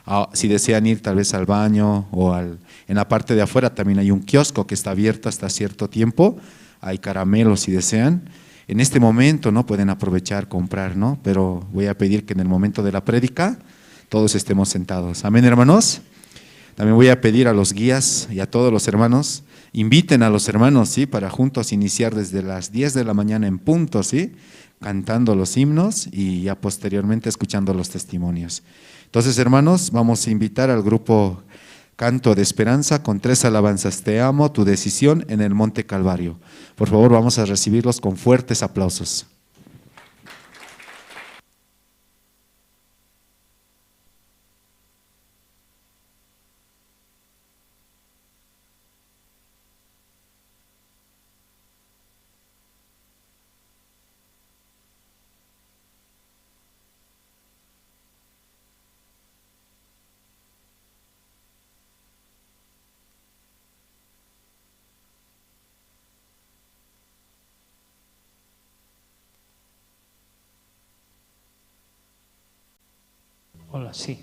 Ah, si desean ir tal vez al baño o al, en la parte de afuera también hay un kiosco que está abierto hasta cierto tiempo, hay caramelos si desean. En este momento, ¿no? Pueden aprovechar, comprar, ¿no? Pero voy a pedir que en el momento de la prédica todos estemos sentados. Amén, hermanos. También voy a pedir a los guías y a todos los hermanos, inviten a los hermanos, ¿sí? Para juntos iniciar desde las diez de la mañana en punto, ¿sí? Cantando los himnos y ya posteriormente escuchando los testimonios. Entonces, hermanos, vamos a invitar al grupo Canto de Esperanza con tres alabanzas: Te amo, Tu decisión, En el Monte Calvario. Por favor, vamos a recibirlos con fuertes aplausos. Hola, sí.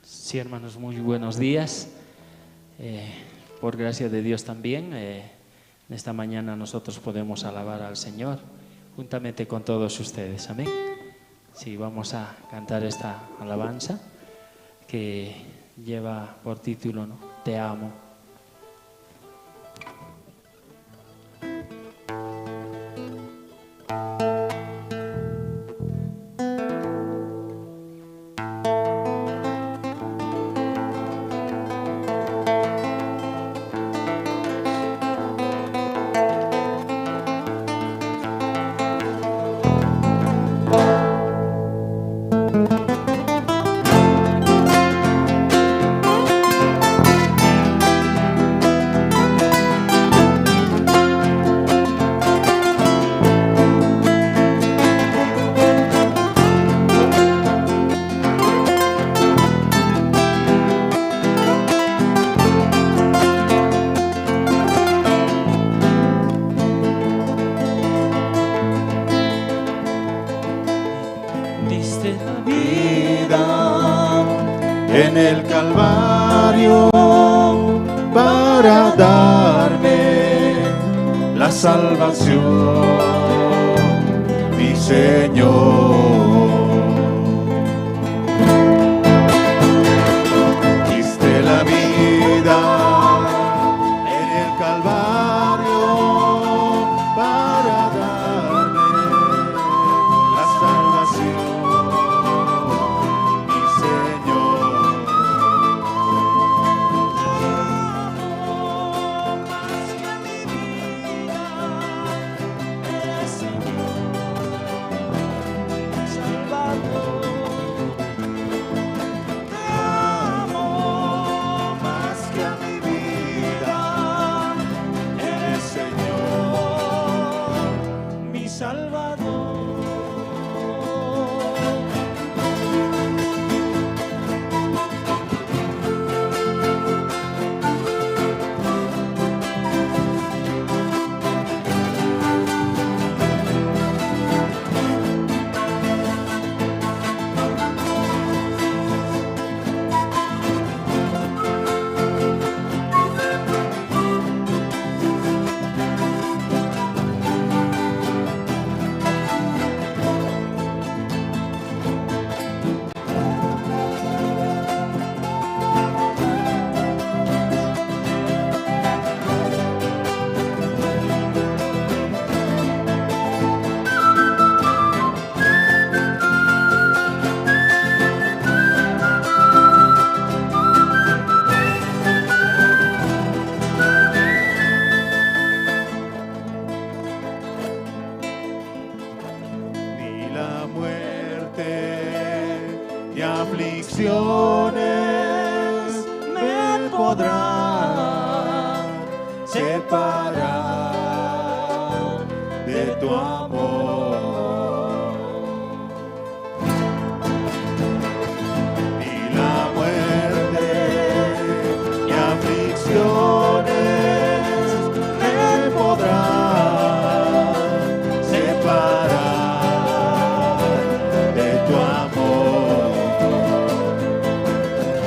Sí, hermanos, muy buenos días. Eh, por gracia de Dios también, eh, en esta mañana nosotros podemos alabar al Señor juntamente con todos ustedes. Amén. Sí, vamos a cantar esta alabanza que lleva por título, ¿no? Te amo. Diste la vida en el Calvario para darme la salvación, mi Señor. Diste la vida en el Calvario para darme la salvación, mi Señor. Más que mi vida, eres Señor. Más aflicciones me podrán separar de tu amor? Ni la muerte, ni aflicciones me podrán separar de tu amor.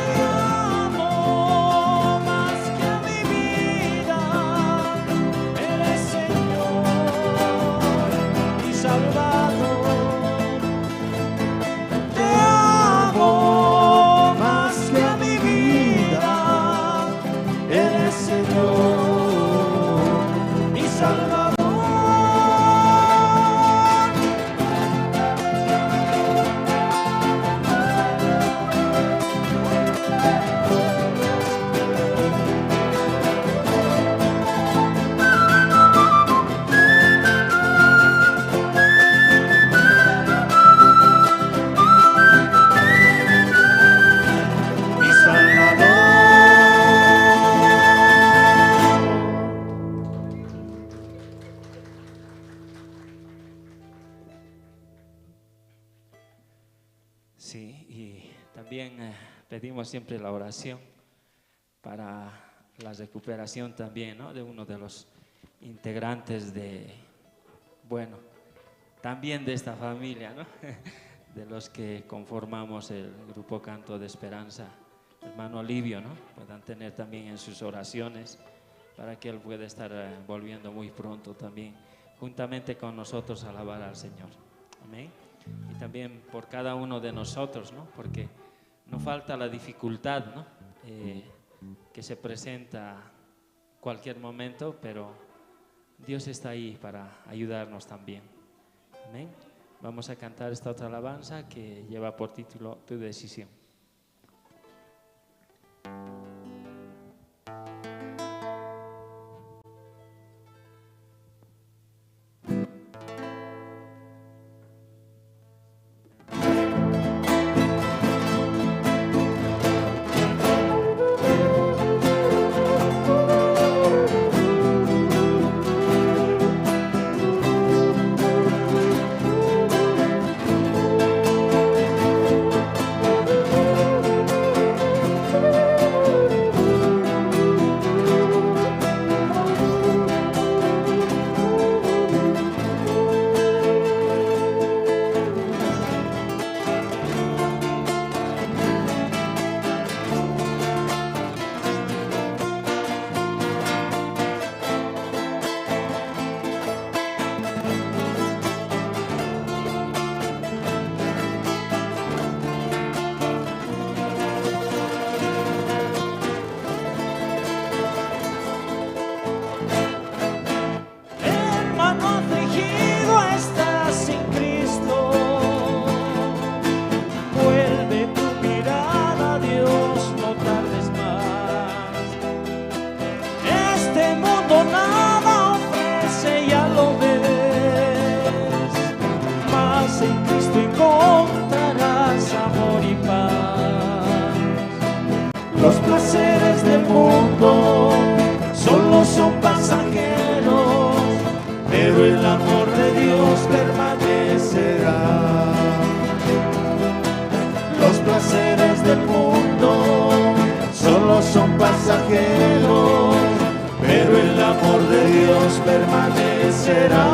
Te amo más que a mi vida, eres Señor y Salvador. Te amo más que a mi vida, eres Señor y Salvador. Mi Salvador. Sí, y también, eh, pedimos siempre la oración para la recuperación también, ¿no? De uno de los integrantes de, bueno, también de esta familia, ¿no? De los que conformamos el grupo Canto de Esperanza, hermano Livio, ¿no? Puedan tener también en sus oraciones para que él pueda estar, eh, volviendo muy pronto también juntamente con nosotros a alabar al Señor. Amén. Y también por cada uno de nosotros, ¿no? Porque no falta la dificultad, ¿no? Eh, que se presenta cualquier momento, pero Dios está ahí para ayudarnos también. Amén. Vamos a cantar esta otra alabanza que lleva por título Tu decisión. Hermano afligido, estás sin Cristo. Vuelve tu mirada a Dios, no tardes más. Este mundo nada ofrece, ya lo ves, mas en Cristo encontrarás amor y paz. Los placeres del mundo solo son pasajeros, pero el amor de Dios permanecerá. Los placeres del mundo solo son pasajeros, pero el amor de Dios permanecerá.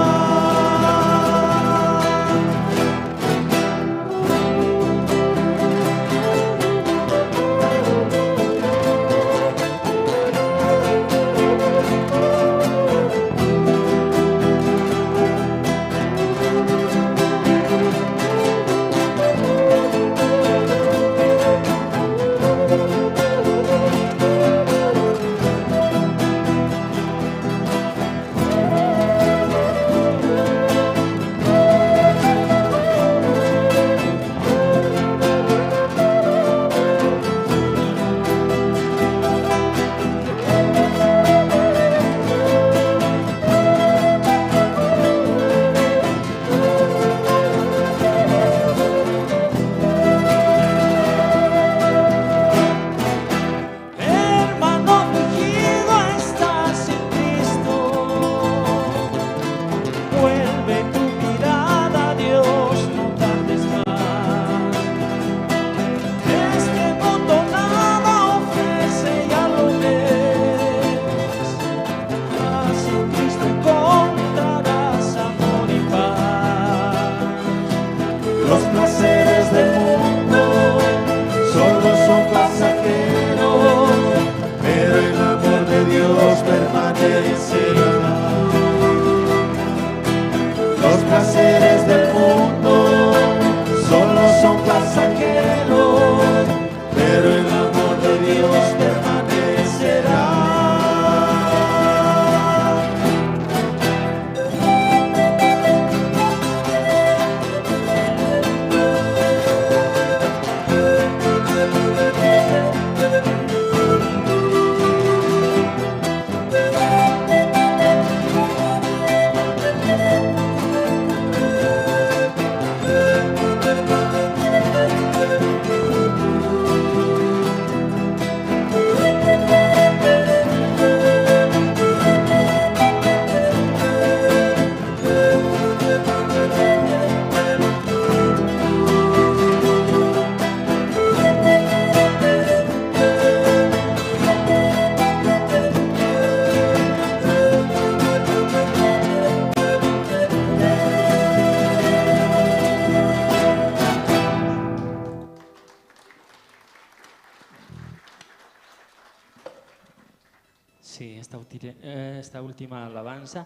Sí, esta ulti-, eh, esta última alabanza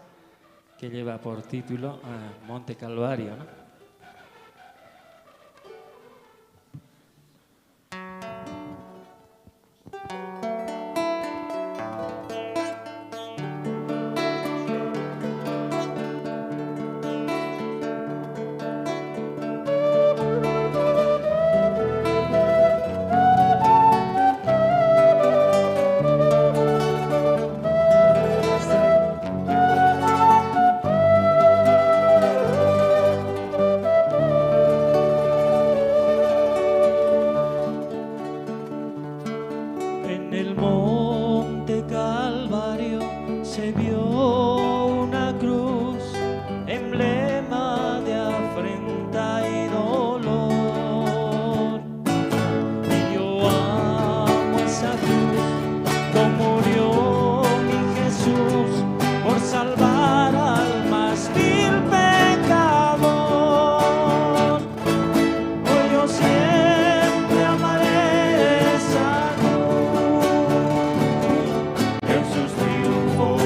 que lleva por título, eh, Monte Calvario, ¿no? En el monte Calvario se vio una cruz, emblema de afrenta y dolor. Y yo amo esa cruz, lo murió mi Jesús por salvar al más vil pecador. Hoy yo siempre amaré esa cruz, en sus triunfos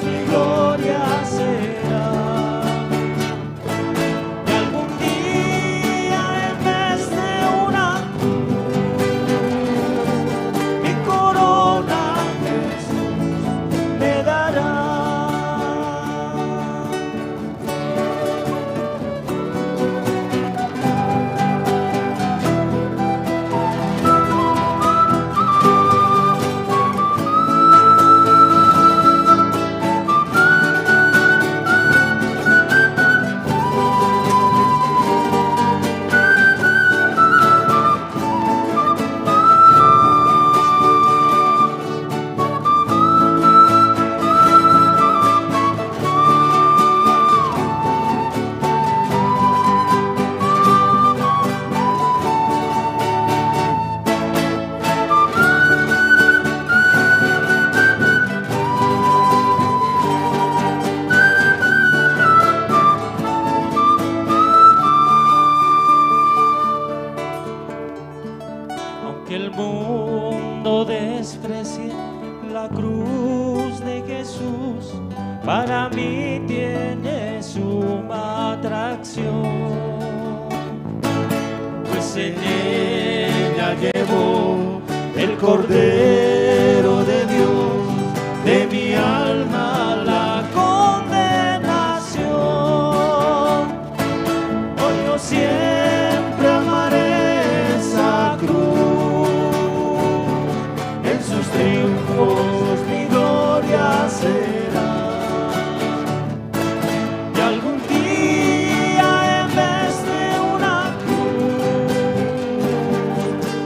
mi gloria será. Y algún día en vez de una cruz, mi corona Jesús me dará. Aunque el mundo desprecie la cruz de Jesús, para mí tiene suma atracción, pues en ella llevó el Cordero de Dios de mi alma la condenación. Hoy yo siempre amaré esa cruz, en sus triunfos mi gloria será. Y algún día en vez de una cruz,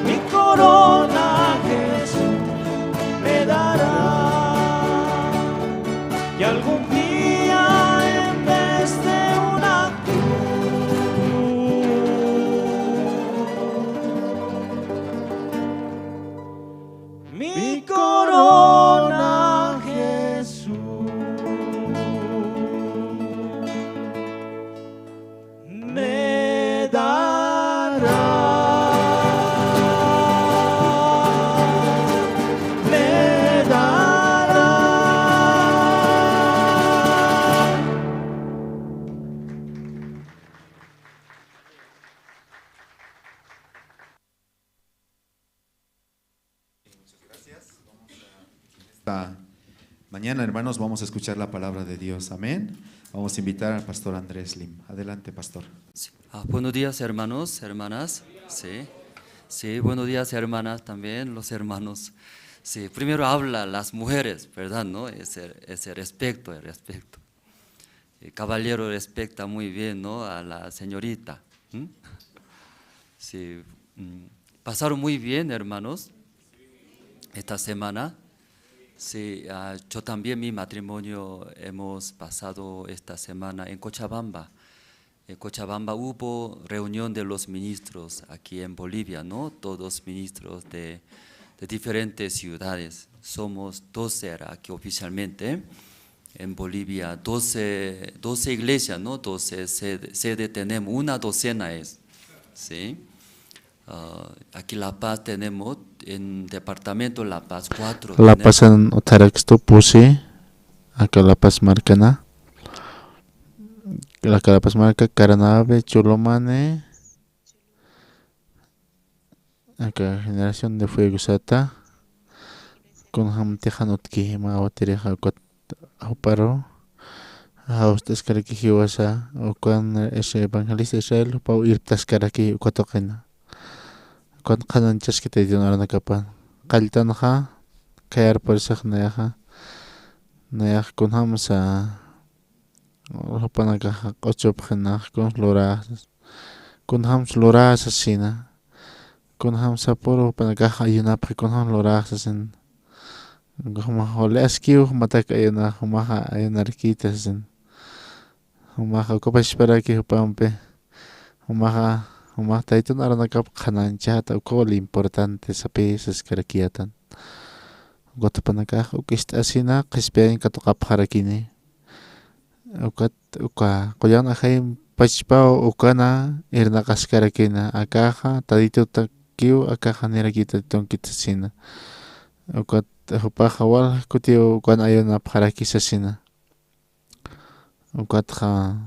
mi corona Jesús me dará. Y algún día en vez de una cruz, mi corona Jesús me dará. Me dará. Muchas gracias. Vamos a, esta mañana, hermanos, vamos a escuchar la palabra de Dios. Amén. Vamos a invitar al pastor Andrés Lim. Adelante, pastor. Sí. Ah, buenos días, hermanos, hermanas. Sí. Sí, buenos días, hermanas, también, los hermanos. Sí, primero habla las mujeres, ¿verdad? ¿No? Ese, ese respeto, el respeto. Eh, caballero respeta muy bien, ¿no? A la señorita. ¿Mm? Sí, mm, pasaron muy bien, hermanos, esta semana. Sí, ah, yo también, mi matrimonio, hemos pasado esta semana en Cochabamba. En Cochabamba hubo reunión de los ministros aquí en Bolivia, ¿no? Todos ministros de, de diferentes ciudades. Somos doce era aquí oficialmente. En Bolivia, doce, doce iglesias, ¿no? Doce sede, sede tenemos, una docena es, ¿sí? Ah, aquí La Paz tenemos, en departamento La Paz, cuatro. La Pazan utjarakistu pusi, aka La Paz markana. Aka La Paz marka, Caranavi, Chulumani, aka Generación de Fuego sata, kunjamtix jan utjki mä awatirixa ukat juparu jawst'askaraki jiwasa, ukan Is-, evangelista Israel jupaw irptaskaraki uka tuqina. Ukan qhanañchaski Taytun arunakapan. Qalltanxa khayar purisax nayaxa, nayax kunjamsa jupanakaxa q'uchupxinax, kunsa lurax, kunjamsa lurax sasina, kunjamsa puru jupanakax ayunapxi, kunjamsa lurax sasina. Jumax wali askiw jumatak ayunax, jumaxa ayunarakïta sasina. Jumaxa uka pachparaki jupampi, jumaxa, jumax Taytun arunakap qhanañchata, uka wali importante sapï saskarakiyätan. Ukat jupanakax uk ist'asina qhispiyañ katuqapxarakini. Ukat uka qullan ajay pachpaw ukana irnaqaskarakina, akaxa Taytutakiw, akaxa nirakïta Taytunkit sasina. Ukat jupaxa wal kutiw ukan ayunapxaraki sasina. Ukatxa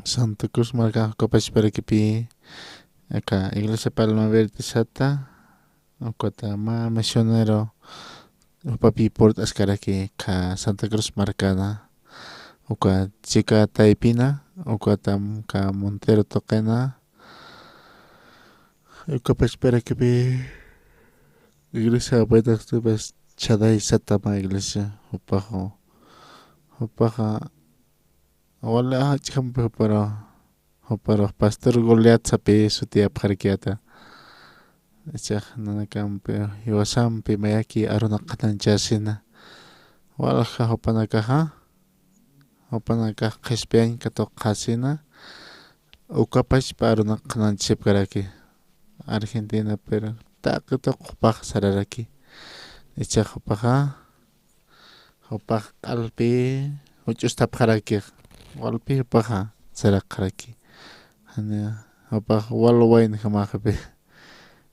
Santa Cruz marka uka pachparakipï, aka Iglesia Palma Verde sata, ukata mä misionero jupapï purt'askaraki, aka Santa Cruz markana, uka chika taypina, ukatam aka Montero tuqina, uka pachparakipï, iglesia Buenas Nuevas Chaday sata mä iglesia, jupaxu, jupaxa wali jach'ampi juparu, juparu pastor Goliat sapï sutiyapxarakiyäta. Ichax nanakampi, jiwasampi mayaki arunak qhanañchasina. Walja jupanakaxa, jupanakax qhispiyañ katuqxasina, uka pachpa arunak qhanañchasipkaraki. Argentina, pero taqi tuq jupax sararaki. Ichax jupaxa, jupax q'alpi juch'ustapxaraki, walpi jupaxa saraqxaraki. Jani, jupax wal waynjamaxpi,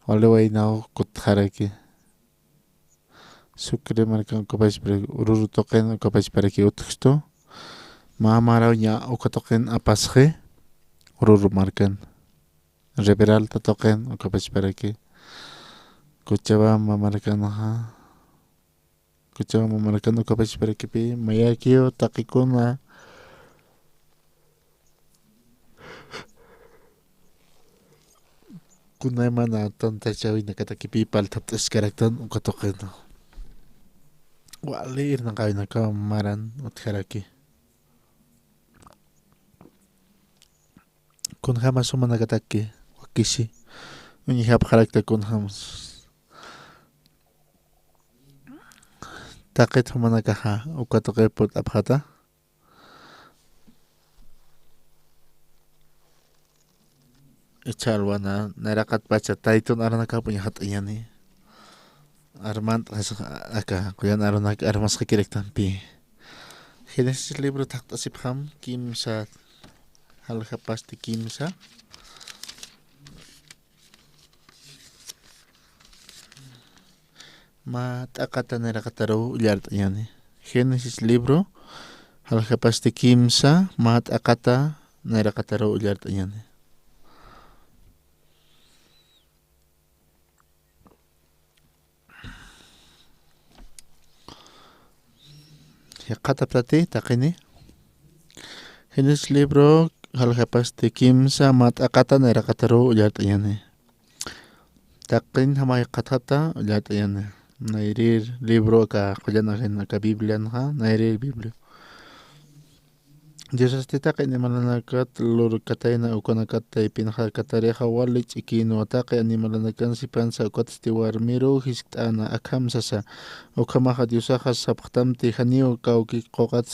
wali waynaw kutxaraki. Sucre markan uka pachpara, Oruro tuqin uka pachparaki utjkstu. Mä maraw ña uka tuqin apasxi, Oruro markan. Riberalta tuqin uka pachparaki. Cochabamba markanxa, Cochabamba markan uka pachparakipï, mayakiw taqikuna, kunaymana tantachawinakatakipï parlt'apt'askaraktan uka tuqina. Wali irnaqawinakaw maran utjaraki. Kunjamas jumanakataki wakisi uñjapxarakta, kunjamas taqit jumanakaxa uka tuqi purt'apxata. Ichha alwana nayraqatpacha Taytun arunakap uñjat'añäni. Armant'as aka qullan arunak armasxakiraktanpï. Génesis libro thaqt'asipxam, kimsa jaljapasti kimsa. Mä t'aqata nayraqataruw ullart'añäni. Génesis libro jaljapasti kimsa, mä t'aqata nayraqataruw ullart'añäni. Jikxataptati taqini. Génesis libro jaljapasti kimsa, mä t'aqata nayraqataruw ullart'añäni. Taqinjama jikxatxata ullart'añäni. Nayrir libro aka qullan ajin aka Biblianxa, nayrir Biblia. Diosasti taqi animalanakat lurkatayna ukanakat taypinxa katarixa wali ch'ikïnwa, taqi animalanakan sipansa ukatsti warmiruw jiskt'äna, akham sasa. Ukhamaxa Diosaxa sapxtamti, janiw kawki quqat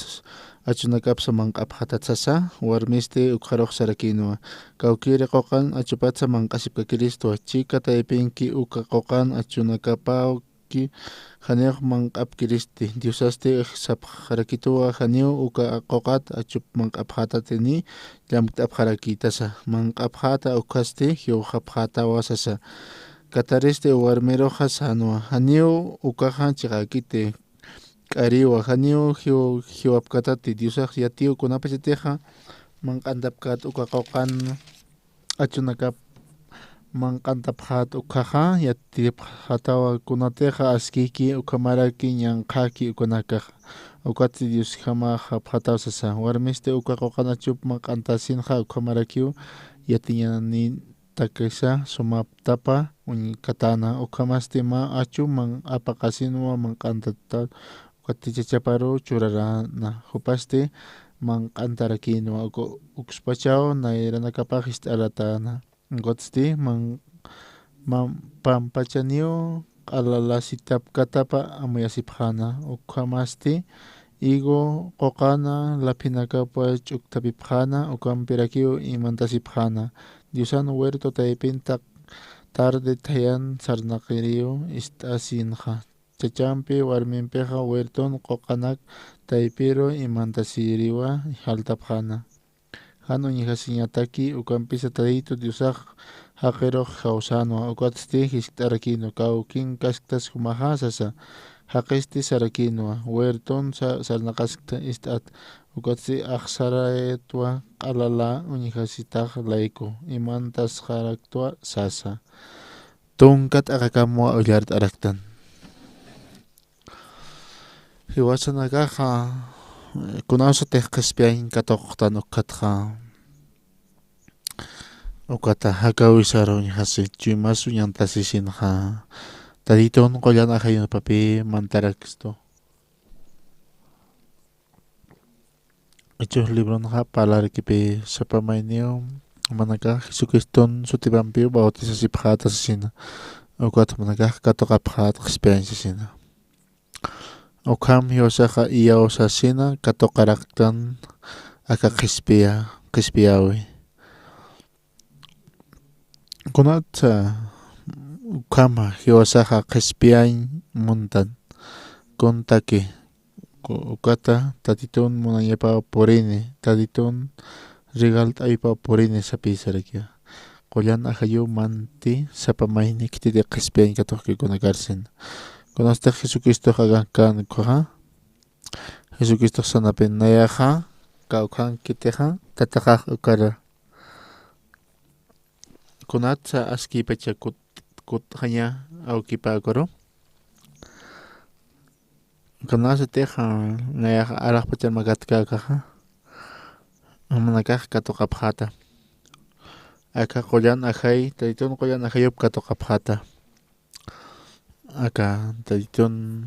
achunakapsa manq'apxatat sasa. Warmisti ukxarux sarakïnwa, kawkïri quqan achupatsa manq'asipkakiristwa, chika taypinki uka quqan achunakapaw ki janix manq'apkiristi. Diosasti sapxarakituwa, janiw uka quqat achup manq'apxätati ni llamkt'apxarakïtasa. Manq'apxäta ukhasti jiwxapxätawa sasa. Kataristi warmiruxa sänwa, janiw ukaxa chiqäkiti, k'ariwa, janiw jiw-, jiwapkatati. Diosax yatiw kunapachatixa manq'antapkät uka quqan achunakap manq'antapxät ukhaxa, yatipxätawa kunatixa askïki ukhamaraki ñanqhäki ukanakaxa. Ukatsti Diosjamax japxätaw sasa, warmisti uka quqan achup manq'antasinxa ukhamarakiw yatiñanitakisa sumaptapa uñkatäna, ukhamasti mä achu man apaqasinwa manq'antata, ukatsti chachaparu churaräna, jupasti manq'antarakïnwa, uka ukspachaw nayranakapax ist'aratäna. Ukatsti man-, man-, pampachaniw q'alalasitapkatapa amuyasipxäna, ukhamasti higo quqana laphinakapa ch'uktapipxäna, ukampirakiw imantasipxäna. Diosan huerto taypin taq tarde thayan sarnaqiriw ist'asinxa. Chachampi warmimpixa huerton quqanak taypiru imantasiriwa jaltapxäna. Jan uñjasiñataki ukampisa Tatitu Diosax jaqirux jawsänwa, ukatsti jiskt'arakïnwa, kawkin kasktas jumaxa sasa, jaqisti sarakïnwa, huerton sa-, sarnaqaskta ist'at, ukatsti axsaraytwa q'alala uñjasitax layku, imantasxaraktwa sasa. Tunka t'aqakamwa ullart'araktan. Jiwasanakaxa, eh, kunasatix qhispiyañ katuqtan ukatxa. Ukata jakawisaruñjasi, chuymas uñantasisinxa. Tatitun qullan ajayunpapi mantarakstu. Hechos libronxa parlarkipi sapa mayniw jumanakax Jesucriston sutipampiw bautisasipxäta sasina. Ukat jumanakax katuqapxäta qhispiyañ sasina. Ukham jiwasaxa iyawsasina katuqaraktan aka qhispiya, qhispiyäwi. Kunatsa ukhama jiwasaxa qhispiyañ muntan, kuntaki, ku-, ukata Tatitun munañapaw purini, Tatitun regalt'awipaw purini sapïsarakiwa. Qullan ajayuw manti sapa mayni khititi qhispiyañ katuqkikuna karsina. Kunastix Jesucristox akankan ukhaxa, Jesucristox sanapin nayaxa kawkhankitixa, Tatixax ukara. Kunatsa askïpacha kut-, kutxaña awkipäkaru. Kunasatix, a, nayax alaxpachan makatkäkaxa, jumanakax katuqapxäta. Aka qullan ajay, Tatitun qullan ajayup katuqapxäta. Aka Tatitun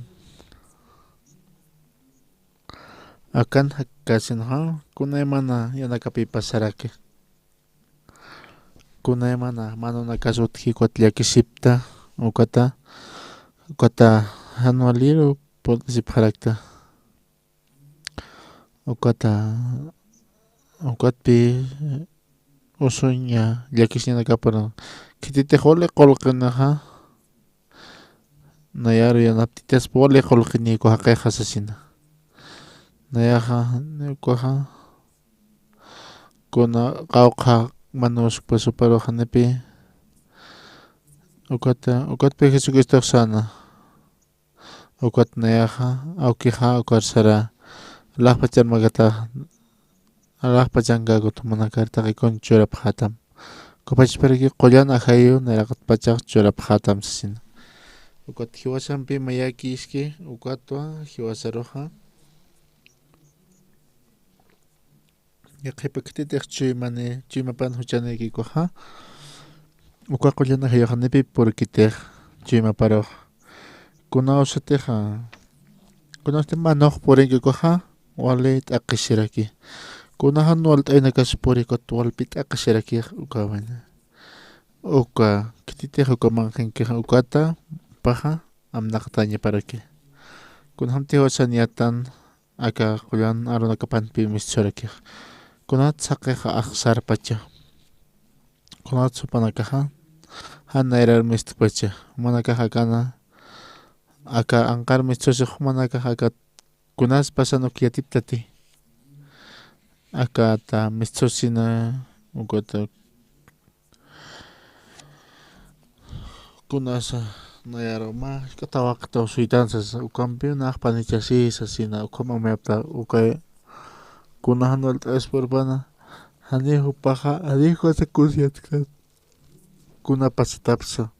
akan jakkasinxa, kunaymana yanakapipasaraki. Kunaymana manunakas utji ukat llakisipta, ukata, ukata jan waliru purt'asipxarakta. Ukata, ukatpi usuña llakisiñanakapun. Khititix wali qullqinixa, nayaru yanaptitaspa wali qullqinïku jaqixa sasina. Nayaxa, ukaxa, kuna qawqha manuspa suparuxanipi, ukata, ukatpi Jesucristox säna. Ukat nayaxa, awkixa, ukar sara, alaxpachan makatax, alaxpachankäkut jumanakar taqikun churapxätam. Ukapachparaki qullan ajayu, nayraqatpachax churapxätam sasina. Ukat jiwasampi mayäkiski, ukatwa jiwasaruxa. Yaqhipa khititix chuymani, chuymapan juchanïkikuxa. Uka qullan ajayuxanipi purkitix chuymaparux. Kunawsatixa, kunawsti manux purinkikuxa, wali t'aqhisiraki. Kuna jan walt'aynakas purikut walpi t'aqhisiraki ukawaña. Uka khititix uka manqhinkixa ukata, paxa, amnaqatañaparaki. Kunjamtix jiwasan yatan, aka qullan arunakapanpi mistsurakix. Kunat saqixa axsarpacha. Kunat supanakaxa, jan nayrar mistpacha. Jumanakax akana, aka anqar mistsusix jumanakax aka kunas pasan uk yatiptati. Akata mistsusina, ukata kunasa nayaru mä jisk'a tawaqtaw suytan sasa, ukampiw nax panichasï sasina, ukham amuyapta, ukay kuna jan walt'aspa urpana, janiw jupaxa, janiw jupaxa kusiyatkän. Kuna pasatapsa.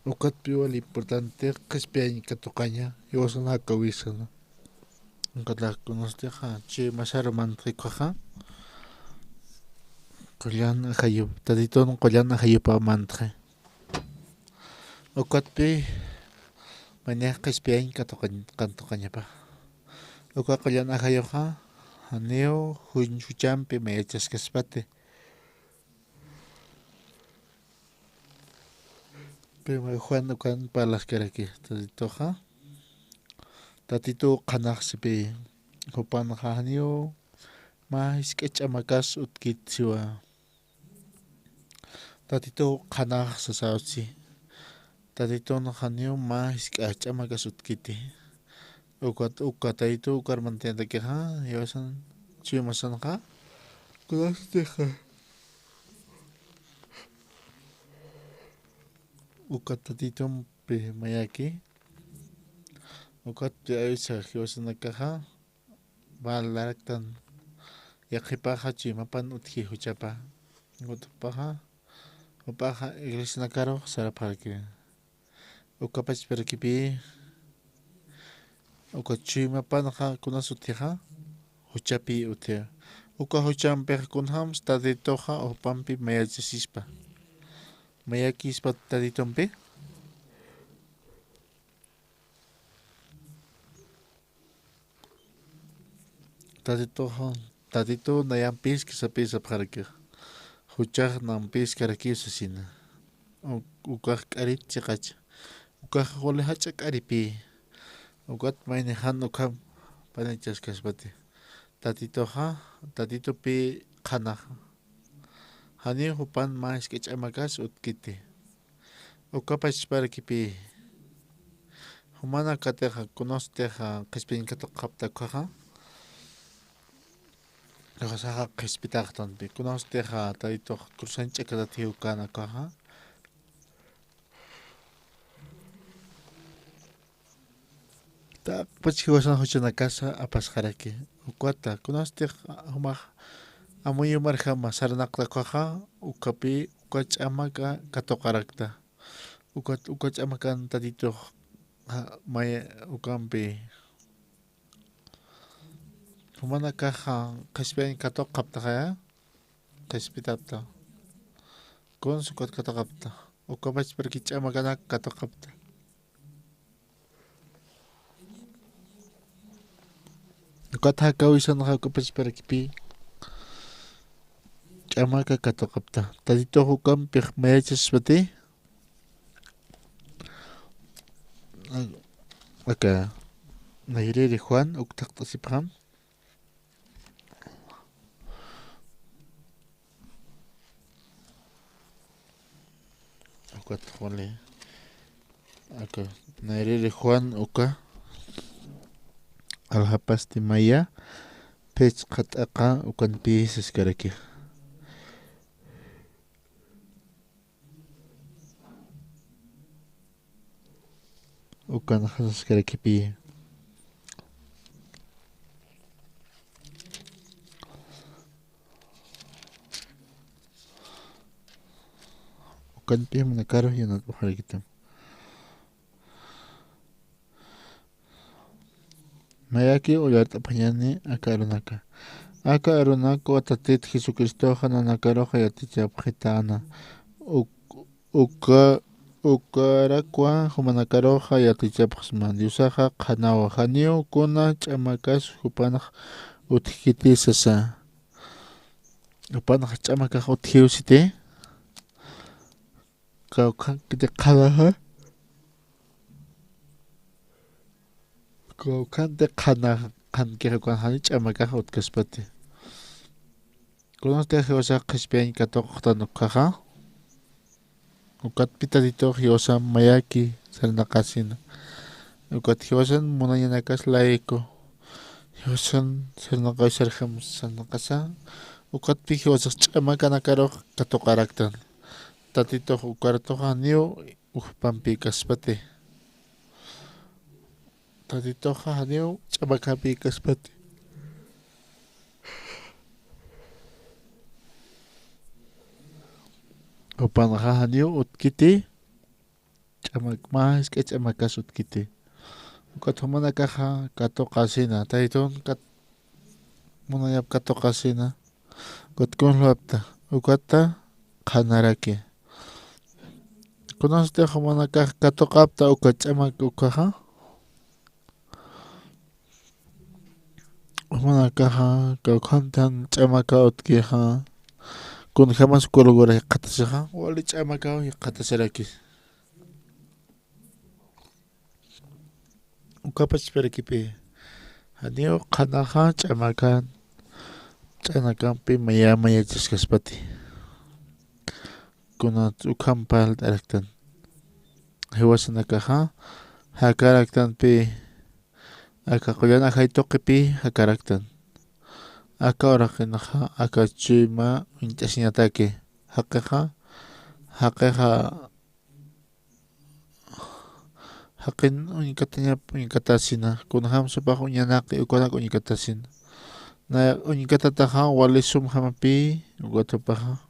Ukatpiw wal importante qhispiyañ katuqaña, jiwasan jakawisana. Ukatxa kunasti, chuy masaru mantxi ukhaxa. Qullan ajayu, Tatitun qullan ajayupaw mantxi. Ukatpi, mayni qhispiyañ katuqañ-, katuqañapa. Uka qullan ajayuxa, janiw juñ-, juchampi mayachaskaspati. Primero Juan ukan parlaskaraki, Tatituxa. Tatituw qhanax sipï, jupanxa janiw mä jisk'a ch'amakas utkit siwa. Tatituw qhanax sasaw si. Tatitun janiw mä jisk'a ch'amakas utkiti. Ukat, uka Tatitu ukar mantientakixa, jiwasan, chuy masanxa, kunasutixa. Uka Tatitumpi mayaki. Ukatpi aysa jiwasanakaxa, valaraktan. Yaqhipaxa chuymapan utji juchapa. Ukat jupaxa, jupaxa iglesianakarux sarapxaraki. Uka pachparakipï, uka chuymapanxa kunas utjixa, juchapï utji. Uka juchampixa kunjams Tatituxa jupampi mayachasispa. Mayakispa Tatitumpi. Tatituxa, Tatituw nayampïski sapï sapxarakix. Juchax nampïskarakiw sasina. U-, ukax k'arit chiqacha. Ukax wali jach'a k'aripï. Ukat mayni jan ukham panichaskaspati. Tatituxa, Tatitupï qhanaxa. Janiw jupan mä jisk'a ch'amakas utkiti. Uka pachparakipï. Jumanakatixa, kunasutixa qhispiyañ katuqapta ukhaxa. Jiwasaxa qhispitaxtanpi. Kunasutixa Tatitux cruzan ch'akatatiw ukana ukhaxa. Taqpach jiwasan juchanakasa apasxaraki. Ukat, kunasutix jumax amuyumarjama sarnaqta ukhaxa, ukapï, uka ch'amaka katuqarakta. Ukat, uka ch'amakan Tatitux, ja, may, ukampi. Jumanakaxa qhispiyañ katuqaptaxaya, qhispitapta. Kuns ukat katuqapta. Uka pachparaki ch'amakanak katuqapta. Ukat jakawisanxa uka pachparakipï ch'amaka katuqapta. Tatitux ukampix mayachaspati. Aka, nayrïri Juan, uk thaqt'asipxam. Ukat wali. Aka, nayrïri Juan uka. Aljapasti maya, phichqa t'aqa ukanpï siskaraki. Ukan saskarakipï. Ukanpï jumanakaru yanapt'apxarakitam. Mayaki ullart'apxañäni aka arunaka. Aka arunakwa Tatit Jesucristoxa nanakaruxa yatichapxitäna. Uk-, uka, ukarakwa jumanakaruxa yatichapxsma. Diosaxa qhanawa, janiw kuna ch'amakas jupanx utjkiti sasa. Jupanx ch'amakax utjiw siti. Kawkhanti qhanaxa. Kawkhanti qhanaxa, qhankixa ukan jani ch'amakax utkaspati. Kunasti jiwasax qhispiyañ katuqtan ukhaxa. Ukatpï Tatitux jiwasan mayaki sarnaqasina. Ukat jiwasan munañanakas layku. Jiwasan sarnaqaw sarjam sarnaqasa. Ukatpï jiwasax ch'amakanakarux katuqaraktan. Tatitux ukartuxa janiw ujpampi kaspati. Tatituxa janiw ch'amakampi kaspati. Jupanxa janiw utkiti, ch'amak mä jisk'a ch'amakas utkiti. Ukat jumanakaxa katuqasina, taytun kat-, munayap katuqasina. Ukat kunjapta, ukata qhanaraki. Kunasti jumanakax katuqapta uka ch'amak ukaxa. Jumanakaxa kawkhantan ch'amaka utkixa. Kunjamas uka lugaray jikxatasixa, wali ch'amakaw jikxatasiraki. Ukapachparakipi, janiw qhanaxa ch'amakan, ch'anakampi maya mayachaskaspati. Kunat ukham parlt'araktan. Jiwasanakaxa jakaraktanpi, aka qullan ajay tuqipi jakaraktan. Aka uraqinxa aka chuyma uñt'asiñataki. Jaqixa, jaqixa, jaqin uñkatañap uñkatasina, kunjam supax uñanaqi ukanak uñkatasina. Na uñkatataxa wali sumjamapi, ukat jupaxa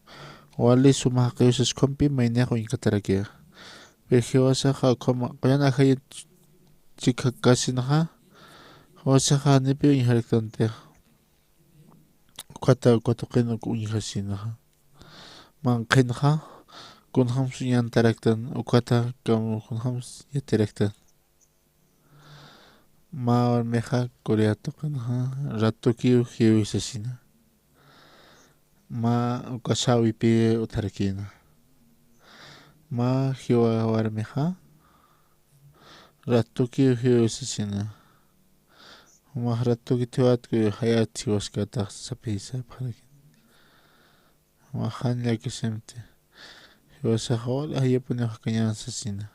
wali suma jaqi usas ukhumpi maynax uñkatarakixa. Pero jiwasaxa ukhama qullan ajayat chikjakasinxa, jiwasaxa janipi uñjaraktantixa. Ukata, uka tuqin uk uñjasinxa. Manqhinxa, kunjams uñantaraktan, ukata, kam, kunjams yatiraktan. Mä warmixa Corea tuqinxa, ratukiw jiwi sasina. Mä uka sawipi utjarakïna. Mä jiwa warmixa, ratukiw jiwi sasina. Jumax ratuki thiwatku jayat jiwaskatax saphisapxarakïna. Jumax jan llakisimti. Jiwasaxa wal ajayapuniw jakañän sasina.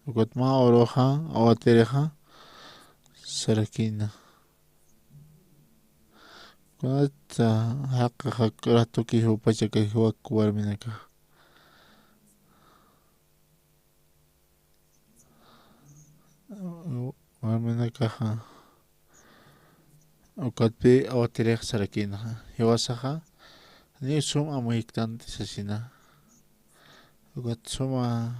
Ukat mä uruxa, awatirixa, sarakïna. Kunatsa jaqi jaq ratuki jupachaka jiwak warminakax. Warminakaxa ukatpi awatirix sarakïnaxa. Jiwasaxa, ni sum amuyiktanti sasina. Ukat suma,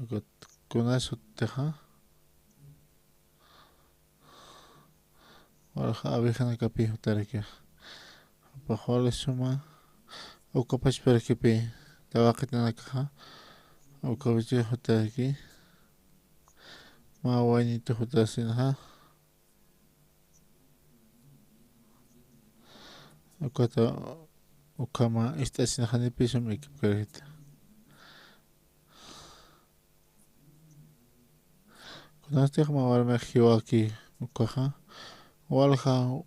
ukat kunasutixa. Walja abejanakapi jutarakix. Jupax wali suma, uka pachparakipi, tawaqitanakaxa, uka pachparakipi jutaraki, mä waynitu jutasinxa, ukata, ukhama ist'asinxa janipi sum ikipkarakta. Kunastix mä warmix jiwaki ukaxa, walja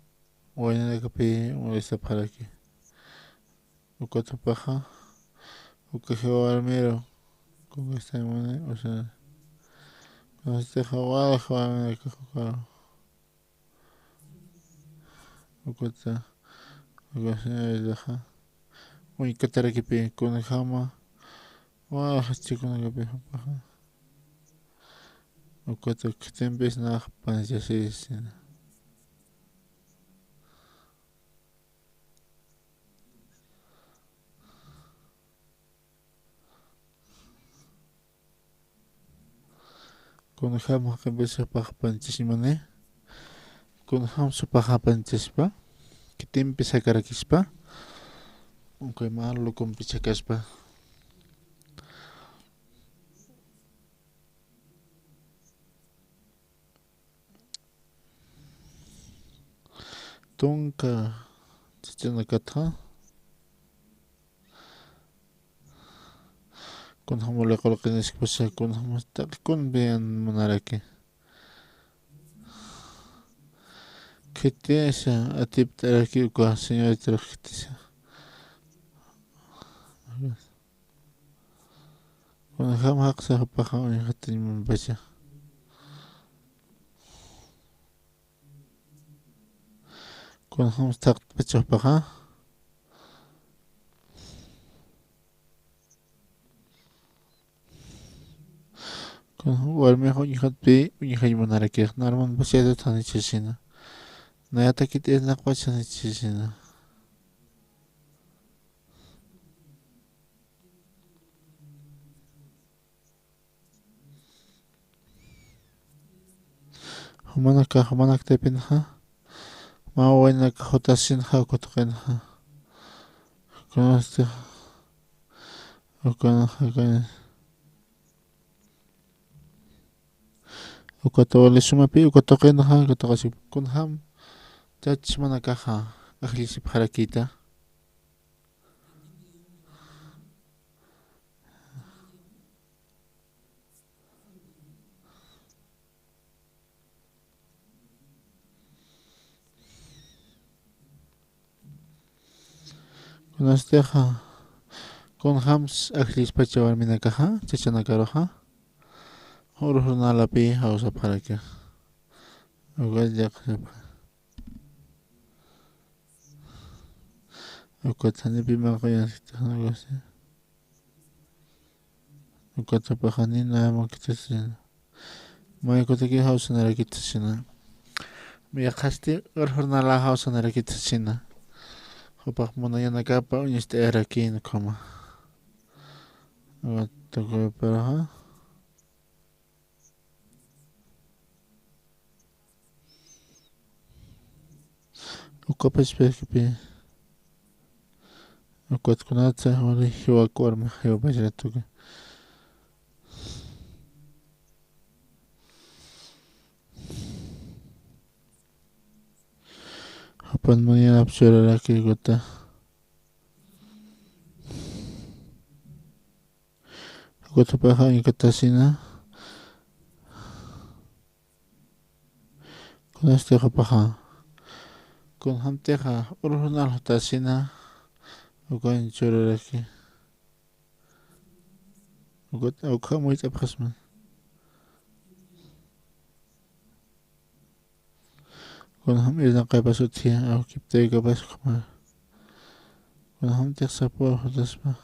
waynanakapi molestapxaraki. Ukat jupaxa, uka jiwa warmiru, kunkastaymani, o sea, kunastixa walja warminakax ukaru. Ukata, uka señoritaxa, uñkatarakipi kunjama, walja chikunakapi jupaxa. Ukata khitimpisnax panichasisina. Kunjam jaqimpis jupax panichasimani, kunjam supax panichaspa, khitimpi sakarakispa, ukax mä lukumpi sakaspa. Tunka chachanakatxa, kunjam wali qullqiniskpasa, kunjam taqi kunpi munaraki. Khitisa, atipt'araki uka señoritarux khitisa. Kunjam jaqsa jupaxa uñjatañ munpacha. Kunjams thaqtpacha jupaxa. Kun warmix uñjatpi uñjañ munarakix, narman pasayta thanichasina. Nayatakit irnaqpach thanichasina. Jumanaka, jumanaktaypinxa, mä wawaynaka jutasinxa uka tuqinxa. Kunasti, ukanxa, uka wali sumapi, uka tuqinxa, uka tuqasi kunjam, chach jumanakaxa, ajllisipxarakïta. Kunastixa, kunjams ajllispacha warminakaxa, chachanakaruxa, urjurnalapi jawsapxaraki. Ukat llaqsapa. Ukat janipi maqayaskta, algo así. Ukat jupaxa ni nada makitasiña. Maykutaki jawsanarakitasiña. Yaqhasti urjurnala jawsanarakitasiña. Jupax munañanakapa uñast'ayarakin ukhama. Ukat tukuyparaxa. Ukapachpirakipi. Ukat kunatsa wali jiwak warmi jiwapacharatuki. Jupan munañanap churaraki ukata. Ukat jupaxa inkatasina. Kunasti jupaxa. Kunjamtixa urjurnal jutasina. Ukan churaraki. Ukat awkha muyt'apxasma. Kunjam irnaqapas utji, awkiptaykapas ukhama. Kunjamtix sapu jutaspa.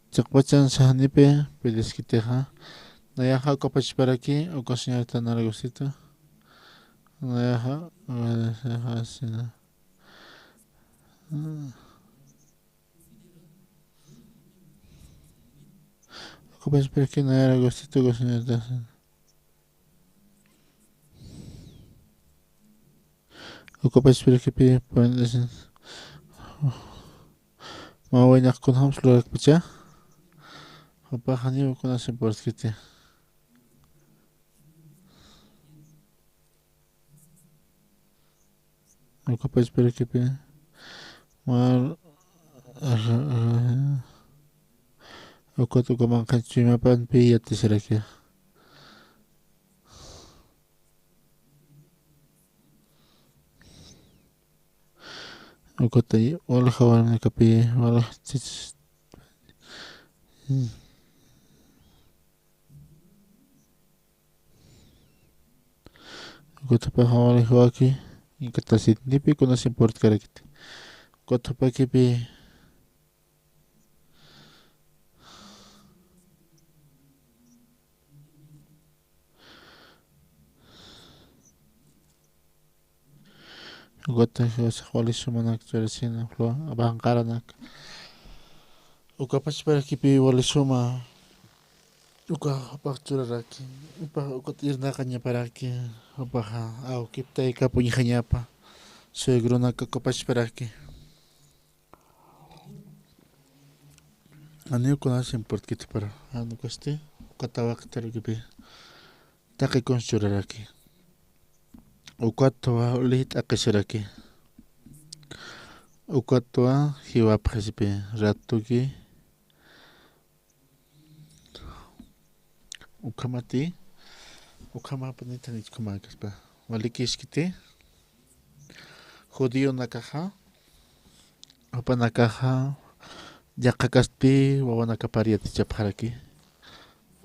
Chiqpachan sanipi pideskitixa. Nayaxa ukapachparaki, uka señorita Nalgosito. Nayaxa, agradecexa asina. Ukapachparaki nayara gustito, uka señorita. Ukapachpirakipi purintasin. Mä waynaq kunjams lurakpacha. Jupaxa janiw kunas importkiti. Ukapachpirakipi. Mar, ajá, ajá. Ukat uka manqha chuymapanpi yatisiraki. Ukatay walja warminakapi, walja chich-, Ukatpaxa wali juwaki, inkatasintipi kunas importkarakiti. Ukatpakipi. Ukata jiwasax wali sumanak churasina, flor, abanqaranak. Ukapachparakipi wali suma. Uka jupax churaraki. Upa, ukat irnaqañaparaki. Jupaxa, awkiptaykapuñjañapa. Suegronaka ukapachparaki. Janiw kunas importkiti para, jan ukasti, uka tawaqtarakipi, taqi kuns churaraki. Ukatwa uli t'aqisiraki. Ukatwa jiwapxisipi, ratuki. Ukhamati, ukhamapunitanich ukhamäkaspa. Walikiskiti, judíonakaxa, jupanakaxa, yaqha kastpi wawanakapar yatichapxaraki.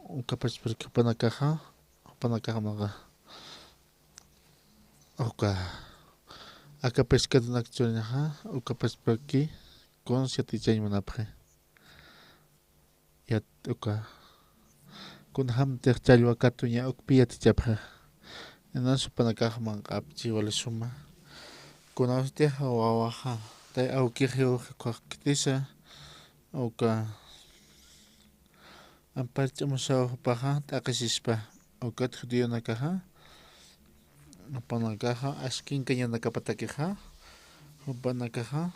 Ukapachparaki jupanakaxa, jupanakaxa maqa. Uka, aka pescadonak churañaxa, uka pachpaki kuns yatichañ munapxi. Yat, uka, kunjamtix challwa katuña ukpi yatichapxi. Inas jupanakax manq'apchi wali suma. Kunawstix wawaxa, tay awkix jiwxi qhuqkitisa, uka, ampar ch'amusaw jupaxa t'aqisispa, ukat judíonakaxa, jupanakaxa, askinkañanakapatakixa, jupanakaxa,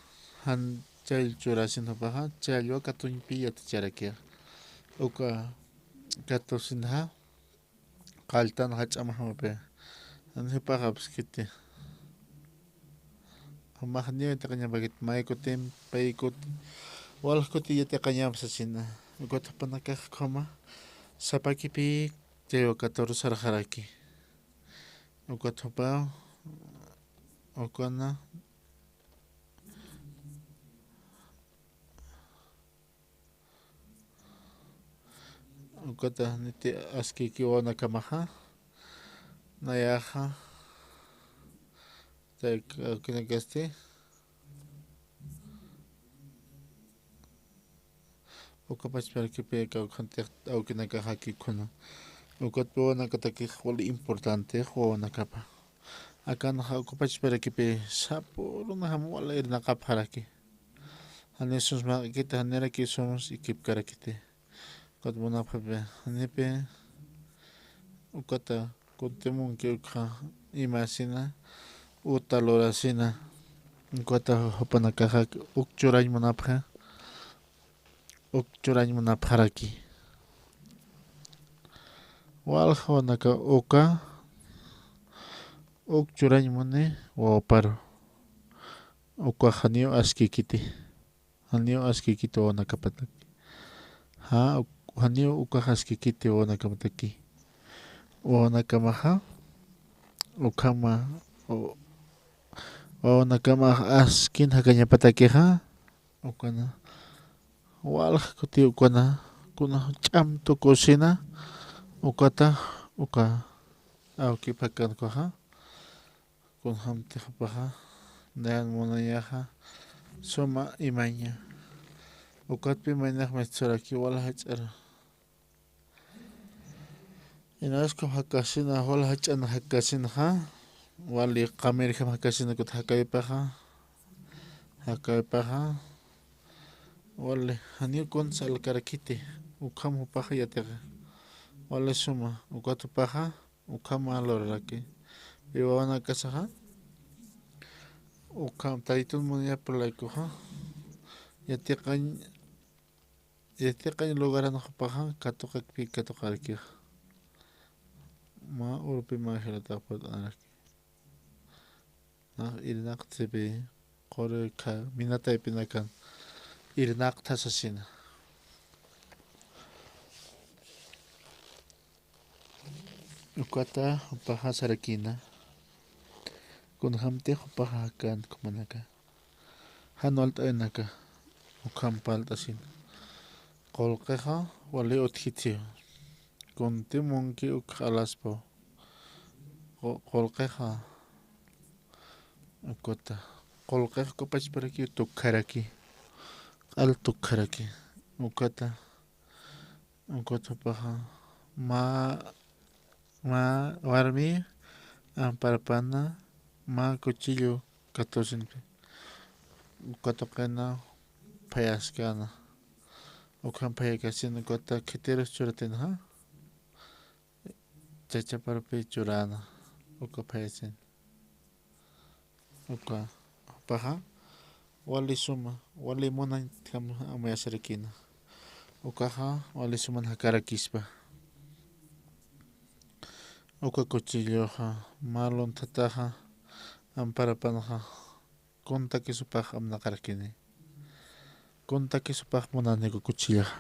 jan chall churasin jupaxa, challwa katuñpi yaticharakixa. Uka katusinxa, qalltan jach'amajamapi. Jan jupaxa apskiti. Jumax niw yatiqañapakit, maykutim, paykut, walj kuti yatiqañap sasina. Ukat jupanakax ukhama, sapakipi, challwa katuw sarxaraki. Ukat jupaw, ukana, ukata niti askiki wawanakamaxa, nayaxa, tay, awkinakasti, uka pachparakipi kawkhantix awkinakaxaki kuna. Ukat wawanakatakix wali importante wawanakapa. Akanxa uka pachparakipi sapürunajam wali irnaqapxaraki. Janiw sums maq'ikiti, janiraki sums ikipkarakiti. Ukat munapxapi, janipi, ukata, kuntimunki ukxa imasina, uta lurasina, ukata jupanakaxa uk churañ munapxa, uk churañ munapxaraki. Walja wawanaka uka, uk churañ muni wawaparu. Ukax janiw askikiti. Janiw askikiti wawanakapataki. Ja, uk-, janiw ukax askikiti wawanakapataki. Wawanakamaxa, ukhama, u-, wawanakamax askin jakañapatakixa, ukana, walja kuti ukana, kuna ch'am tukusina, ukata, uka, awkipxakankuxa, kunjamtix jupaxa, nayan munañaxa, suma imaña. Ukatpi maynax mistsuraki wal jach'aru. Inaskam jakasina, wal jach'an jakasinxa, wali qamirjam jakasina ukat jakaypaxa, jakaypaxa, wali janiw kun salkarakiti, ukham jupaxa yatixa, wali suma, ukat jupaxa, ukhama luraraki. Pi wawanakasaxa, ukham taytun munayapxi laykuxa, yatiqañ, yatiqañ lugaran jupaxa, katuqakpi katuqarakixa. Mä urupi mä jilatax purt'anaraki. Nax irnaqtasipi, qurikha, minataypinakan, irnaqta sasina. Ukata jupaxa sarakïna. Kunjamtix jupaxa jakän jumanaka. Jan walt'ayanaka. Ukham parlt'asina. Qullqixa wali utjitsiwa. Kuntimunki uk alaspaw. Qu-, qullqixa. Ukata. Qullqix uka pachparakiw tukjaraki. Q'al tukjaraki. Ukata. Ukat jupaxa, mä, mä warmi amparapana, mä cuchillo katusinpi. Uka tuqina phayaskäna. Ukham phayakasin ukata khitirus churatinxa. Chachaparupi churäna. Uka phayasin. Uka jupaxa wali suma, wali munañjam amuyasarakïna. Ukaxa wali suman jakarakispa. Uka cuchilloxa, mä lunthataxa, amparapanxa, kuntakis jupax amnaqarakini. Kuntakis jupax munani uka cuchilloxa.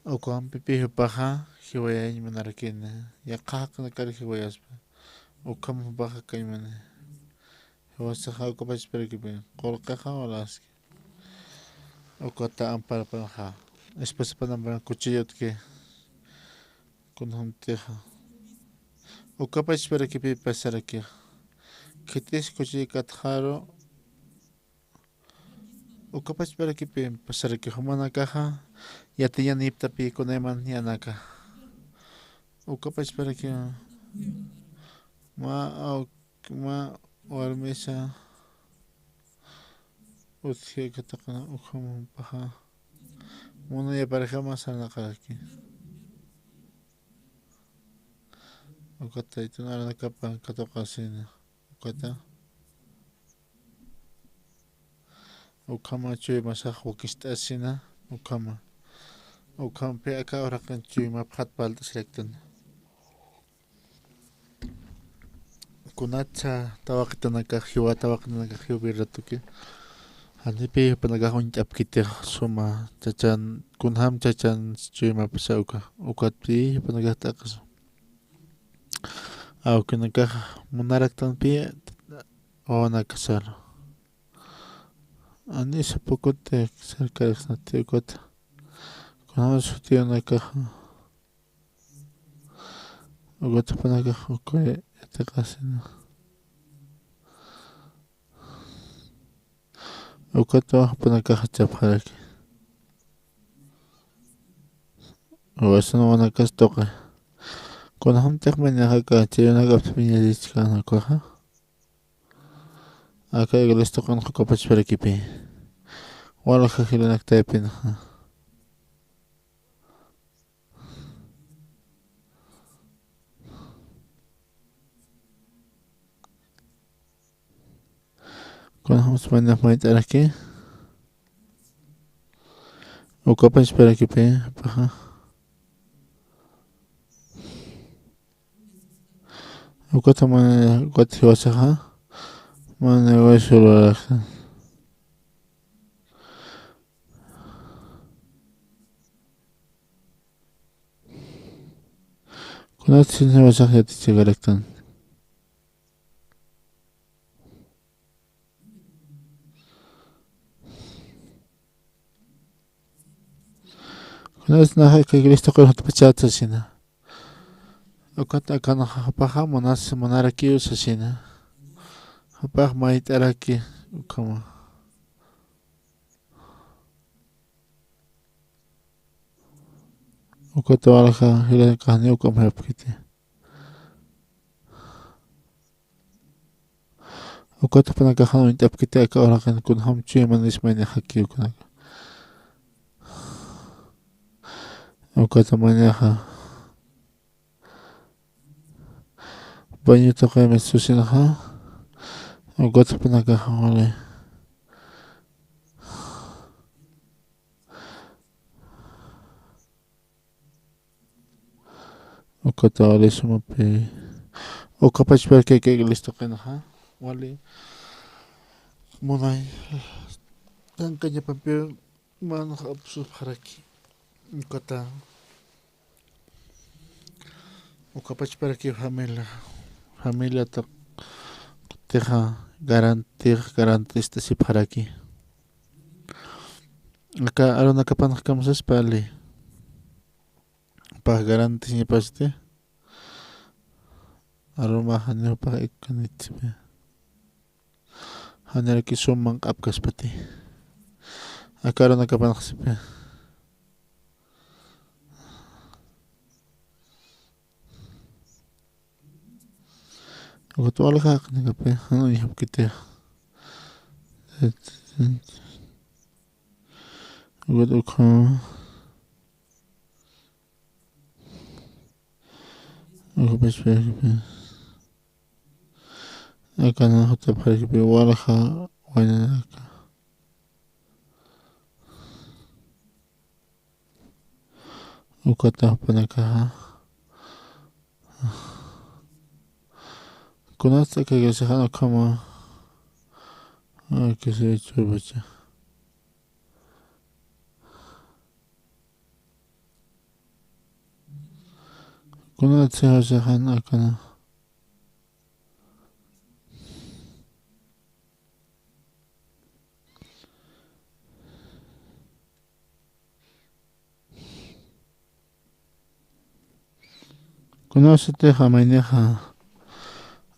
Ukampipi jupaxa jiwayañ munarakini. Yaqha jaqinakar jiwayaspa. Ukham jupaxa jakañ muni. Jiwasaxa uka pachparakipi. Qullqixa walaski. Ukata amparapanxa. Espasapan amparapan cuchillotki. Kunjamtixa. Uka pachparakipi pasarakixa. Khitis kuchikatxaru. Ukapachparakipi pasaraki jumanakaxa yatiñaniptapi kunayman yanaka. Ukapachparaki ma, ma warmisa utji kataqana ukhaman paxa. Munayaparjama sarnaqaraki. Ukata itun aranakapa katuqasina. Ukata. Ukhama chuymasax wakist'asina. Ukhama. Ukhampi aka uraqin chuymapxat palt'asiraktan. Kunatsa tawaqitanakax jiwa, tawaqitanakax jiwa birratuki. Janipi jupanakax uñt'apkitix suma chachan, kunjam chachan chuymapsa uka. Ukatpi jupanakax t'aqasa. Awkinakax munaraktanpi wawanakasaru. Anisa pukuti sarkaraksnati ukata. Kunjam sutiyunakaxa. Ukata jupanakax uka yatiqasina. Ukata jupanakax chapxaraki. Wasan wanakas tuqi. Kunjamtix maynaxaka chayunak apthapiñarichkanakuxa. Aka iglesia tuqinxa ukapachparakipi. Walja jilanaktaypinxa. Kunjams maynax mayt'araki. Ukapachparakipi, paxa. Ukata mana, ukat jiwasaxa. Mana, jiwasaxa. Kunatsa jiwasax yatichakaraktan. Kunatsa naxa aka Cristo q'ur jutpachat sasina. Ukat akan jupaxa munas, munarakiw sasina. Jupax mayt'araki ukhama. Ukat walja jilanakas janiw ukham japkiti. Ukat jupanakax jan uñt'apkiti aka uraqin kunjam chuymanis maynaxaki ukanaka. Ukat maynaxa. Baño tuqi mistusinxa. Ukat jupanakax wali. Ukata wali sumapi. Ukapachparaki aka iglesia tuqinxa. Wali. Munay. Kankañapampi manxa apsupxaraki. Ukata. Ukapachparaki familia. Familia tuqitixa garantix, garantista sipxaraki. Aka arunakapanx kamsaspa ali. Pax garantisiñapasti. Aruma janiw pax ikkanitisipi. Janiraki sum manq'apkaspati. Aka arunakapanxsipi. Ukat walja jaqinakapi jan uñjapkiti. Ukat ukha. Ukapachparakipi. Akana jutapxarakipi walja waynanaka. Ukata jupanakaxa. Kunatsa aka iglesiaxan ukhama. Aka iglesiaxan ukhama. Kunatsa jiwasaxan akana. Kunasatix maynixa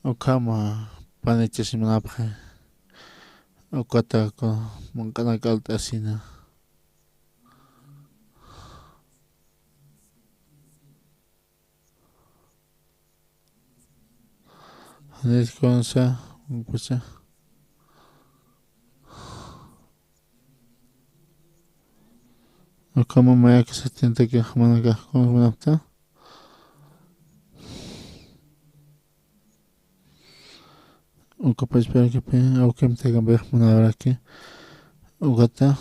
ukhama panichasimunapxi. Ukata ku manq'anak alt'asina. Janit kunsa, kunsa. Ukhama mayakisa tintaki jamanakax kunsa munapta. Uka pachparakipi, awkim taykampix munaraki. Ukata.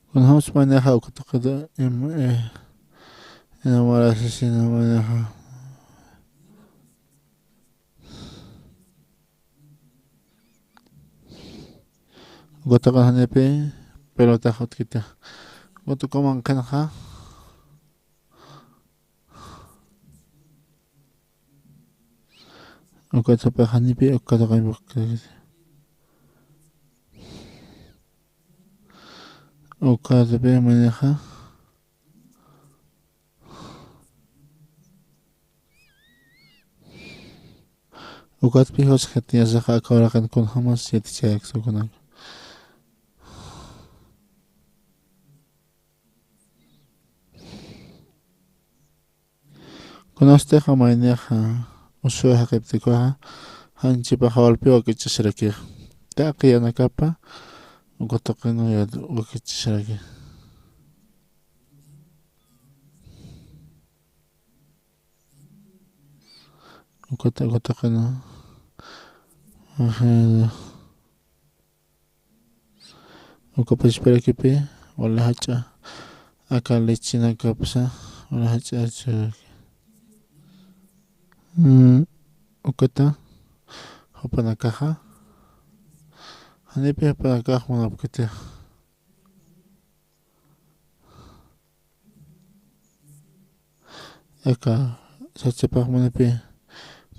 Kunjams maynixa uka tuqita, em, eh, enamorasisina maynixa. Uka tuqi janipi pelotax utkita. Uka tuqi manq'inxa. Uka tuqi janipi, uka tuqi manq'inxa. Uka tuqi maynixa. Ukatpï jawsax yatiyasaxa aka uraqin kunjamas yatichayaksa ukanaka. Kunapstixa maynixa usuwa jaqiptikuxa, janchipax jawalpiw wak'ichasirakix. Taqi yanakapa, uka tuqinu ya-, wak'ichasirakix. Ukata, uka tuqinu. Ajá. Uka pachparakipi, wali jach'a. Aka lechinakapsa, wali jach'a churaki. Mm, ukata, jupanakaxa. Janipi jupanakax munapkiti. Aka, sachapax munipi,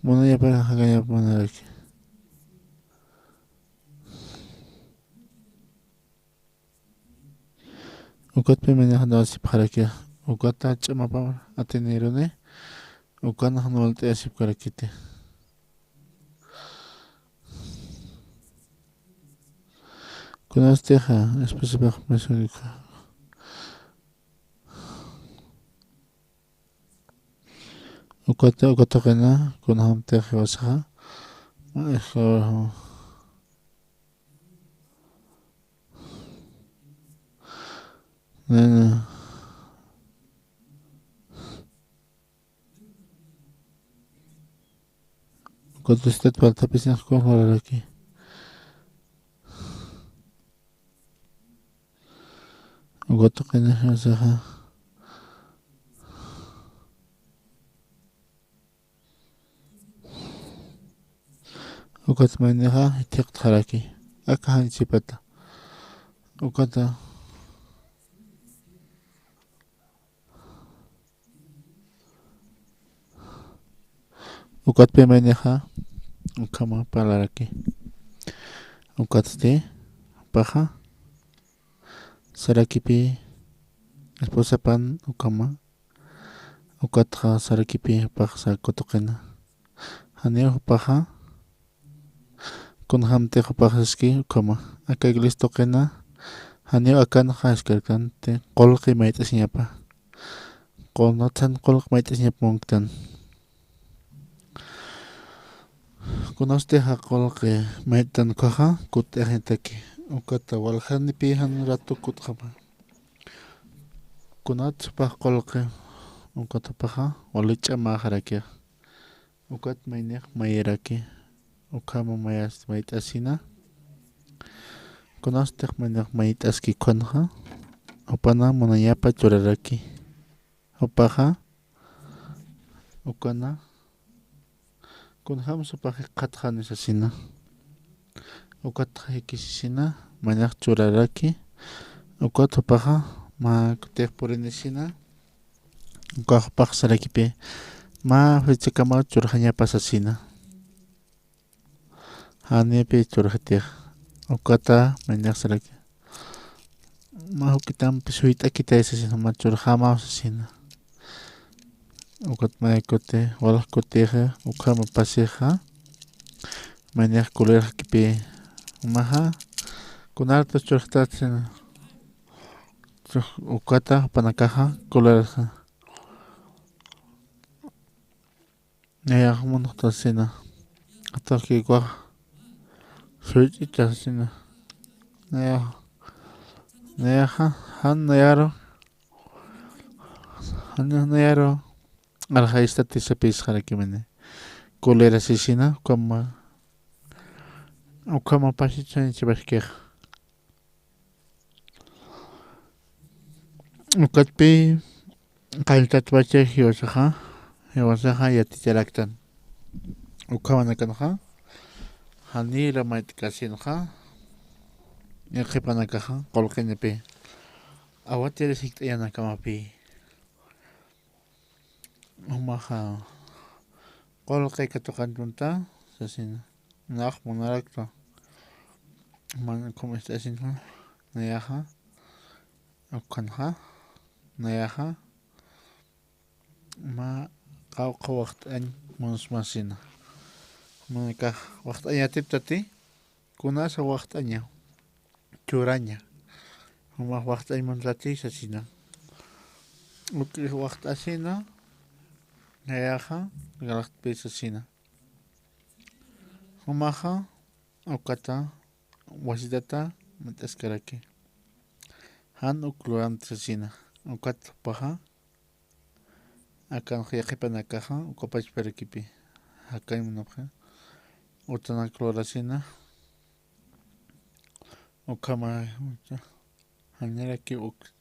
munayapar jakañap munaraki. Ukatpi maynixa dawsipxaraki, ukata ch'amapamar atiniruni, ukan jan walt'ayasipkarakiti. Kunapstixa, esposapax mesunika. Ukata, uka tuqina, kunjamtix jiwasaxa. Ma, ejka, nena. Ukata usted falta pisinax kunjararaki. Uka tuqina jiwasaxa. Ukat maynixa jithiqtxaraki. Aka janchipata. Ukata. Ukatpi maynixa ukhama parlaraki. Ukatsti jupaxa sarakipi esposapan ukhama. Ukatxa sarakipi jupax sä uka tuqina. Janiw jupaxa. Kunjamtix jupax saski ukhama. Aka iglesia tuqina. Janiw akanxa jiskarkanti qullqi mayt'asiñapa. Kunatsan qullqi mayt'asiñapa munktan. Kunapstixa qullqi mayt'tan ukhaxa kutt'ayañataki. Ukata waljanipi jan ratu kutt'xama. Kunat jupax qullqi, ukat jupaxa wali ch'amäxarakix. Ukat maynix mayiraki, ukhama mayas mayt'asina. Kunapstix maynix mayt'aski ukhanxa, jupana munayapa churaraki. Jupaxa, ukana, kunjams jupax jikxatxani sasina. Ukat jikisisina, maynix churaraki. Ukat jupaxa, mä kutix purinisina. Uka jupax sarakipi, mä fechakamaw churxañapa sasina. Janipi churxitix. Ukata maynix saraki. Mä juk'itampi suyt'akitay sasina, mä churxamaw sasina. Ukat may kuti, walax kutixa, ukhama pasixa. Maynix kulirax kipi. Umaxa, kunarta churxtat sina. Chux-, ukata panakaxa kuliraxa. Nayax munuxta sina. Atakikwa. Suych'icha sina. Nayax. Nayaxa, jan nayaru. Jan nayaru. Arxaystat isapisxarakimini. Kulera sisina, ukhama. Ukhama pasichanichipaxkixa. Ukatpi, qalltatpacha jiwasaxa, jiwasaxa yaticharaktan. Ukhamanakanxa, janira mayt'kasinxa, yaqhipanakaxa, qullqinipi. Awatiri sikt'ayanakamapi. Jumaxa, qullqi katuqantunta, sasina. Nax munarakta. Man ukham ist'asinxa, nayaxa. Ukhanxa, nayaxa. Mä qawqha waqt'añ munsmasina. Mä kax waqt'añ yatiptati, kunasa waqt'aña, churaña. Jumax waqt'añ munsati sasina. Ukix waqt'asina, nayaxa, galaxtpi sasina. Jumaxa, ukata, wasitata, mit'askaraki. Jan uk luranti sasina. Ukat jupaxa, akanxa yaqhipanakaxa, uka pachparakipi. Jakañ munapxi. Utanak lurasina. Ukhama, janiraki uk-,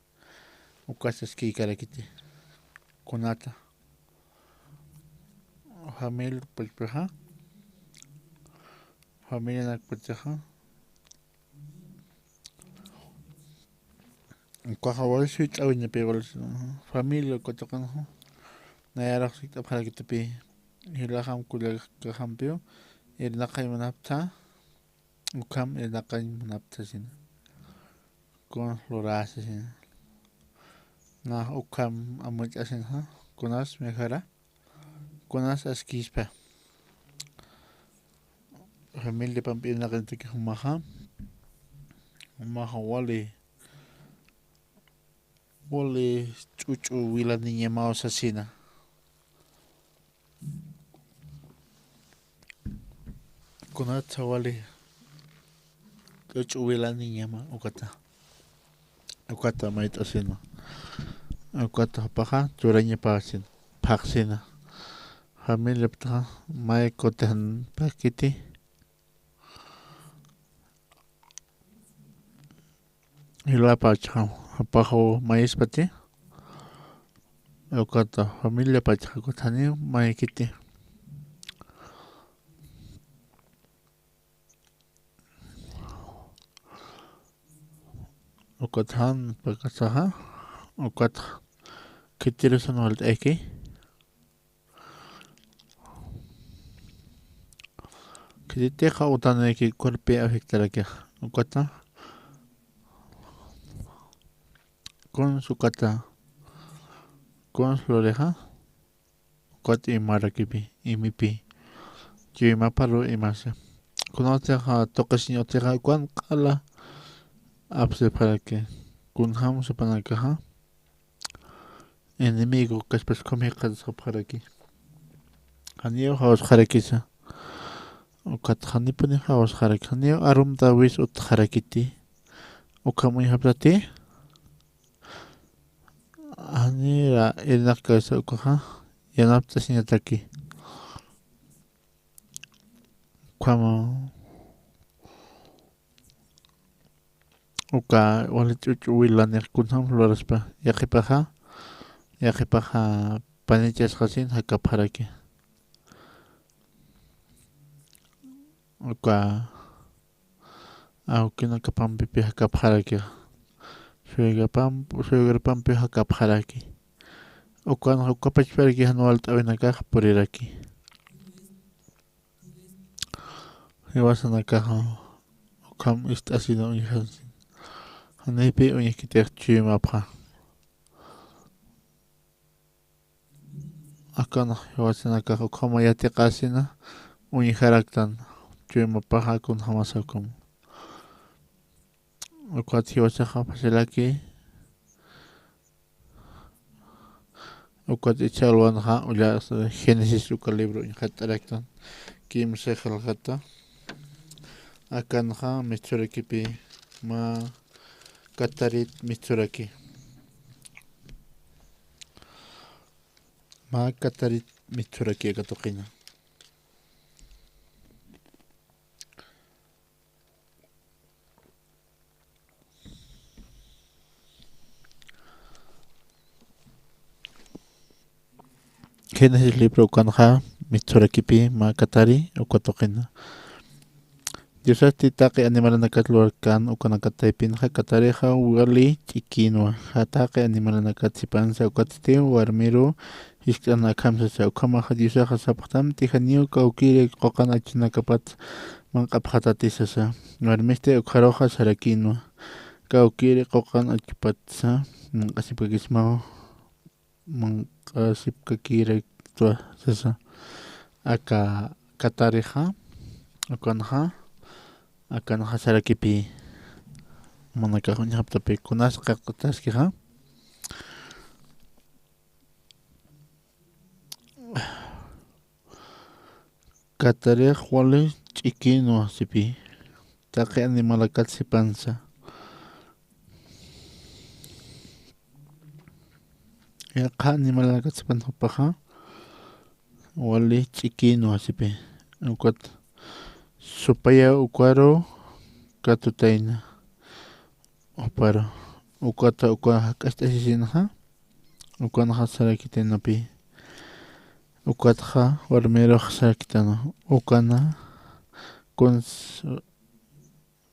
ukasaskïkarakiti. Kunata. Familia pachpaxa. Familianak pachpaxa. Ukaxa wali suyt'awiñapi wali familia ukatuqanxa. Nayarax suyt'apxarakitupi. Jilaxam kullakaxampiw. Irnaqañ munapta. Ukham irnaqañ munapta sina. Kunas lurasa sina. Na ukham amuyt'asinxa. Kunas mejara. Kunas askispa. Familiapampi irnaqañtaki jumaxa. Jumaxa wali. Wali ch'uch'u wilaniñamaw sasina. Kunatsa wali ch'uch'u wilaniñama ukata. Ukata mayt'asina. Ukata jupaxa churañapaxsina. Phaxsina. Familiaptaxa may kutijan pakiti. Jilapachxa, jupaxa mayispati. Ukata familiapachxa kutjaniw mayikiti. Ukat jan pakasaxa, ukat khitirusan walt'ayki. Khititixa utanayki cuerpi afectarakix. Ukata. Kuns ukata. Kuns lurixa. Ukat imarakipi, imipi. Chuymaparu imasa. Kunatixa tuqisiñ utixa ukan q'ala apsipxaraki. Kunjam supanakaxa. Enemigo kaspas khumhiqatasxapxaraki. Janiw jawsxarakisa. Ukat janipuni jawsxaraki. Janiw arumta wis utxarakiti. Ukham uñjaptati. Janira irnaqkaysa ukaxa. Yanapt'asiñataki. Ukhama. Uka wali ch'uch'u wilanix kunjam luraspa yaqhipaxa, yaqhipaxa panichasxasin jakapxaraki. Uka awkinakapampipi jakapxaraki. Suegrapamp-, suegrapampi jakapxaraki. Ukan uka pachparaki jan walt'awinakax puriraki. Jiwasanakaxa ukham ist'asina uñjasin. Janipi uñjkitix chuymapxa. Akan jiwasanakax ukhama yatiqasina uñjaraktan chuymapaxa kunjamasa ukhama. Ukat jiwasaxa facilaki. Ukat ichha alwanxa ulla Génesis uka libro uñjat'araktan kimsa jalxata. Akanxa misturakipi mä katarit misturaki. Mä katarit misturaki aka tuqina. Génesis libro ukanxa misturakipi mä katari uka tuqina. Diosasti taqi animalanakat luwarkan ukanakat taypinxa katarixa wali ch'ikinwa. Taqi animalanakat sipansa ukatsti warmiru jiskt'an akhamsasa ukhamaxa Diosaxa sapxtamti janiw kawkiri quqan achunakapat manq'apxatati sasa. Warmisti ukxaruxa sarakinwa kawkiri quqan achupatsa manq'asipkakismaw manq'asipkakiraktwa sasa. Aka katarixa ukanxa akanxa sarakipi. Manakax uñjaptapi kunas qillqataskixa. Katarix wali ch'ikinwa sipi. Taqi animalakat sipansa. Yaqha animalanakat sipan jupaxa wali ch'ikinwa sipi. Ukat supaya ukaru katutayna. Juparu ukata uka jak'acht'asisinxa. Ukanxa sarakitaynapi. Ukatxa warmirux sarakitayna. Ukana kuns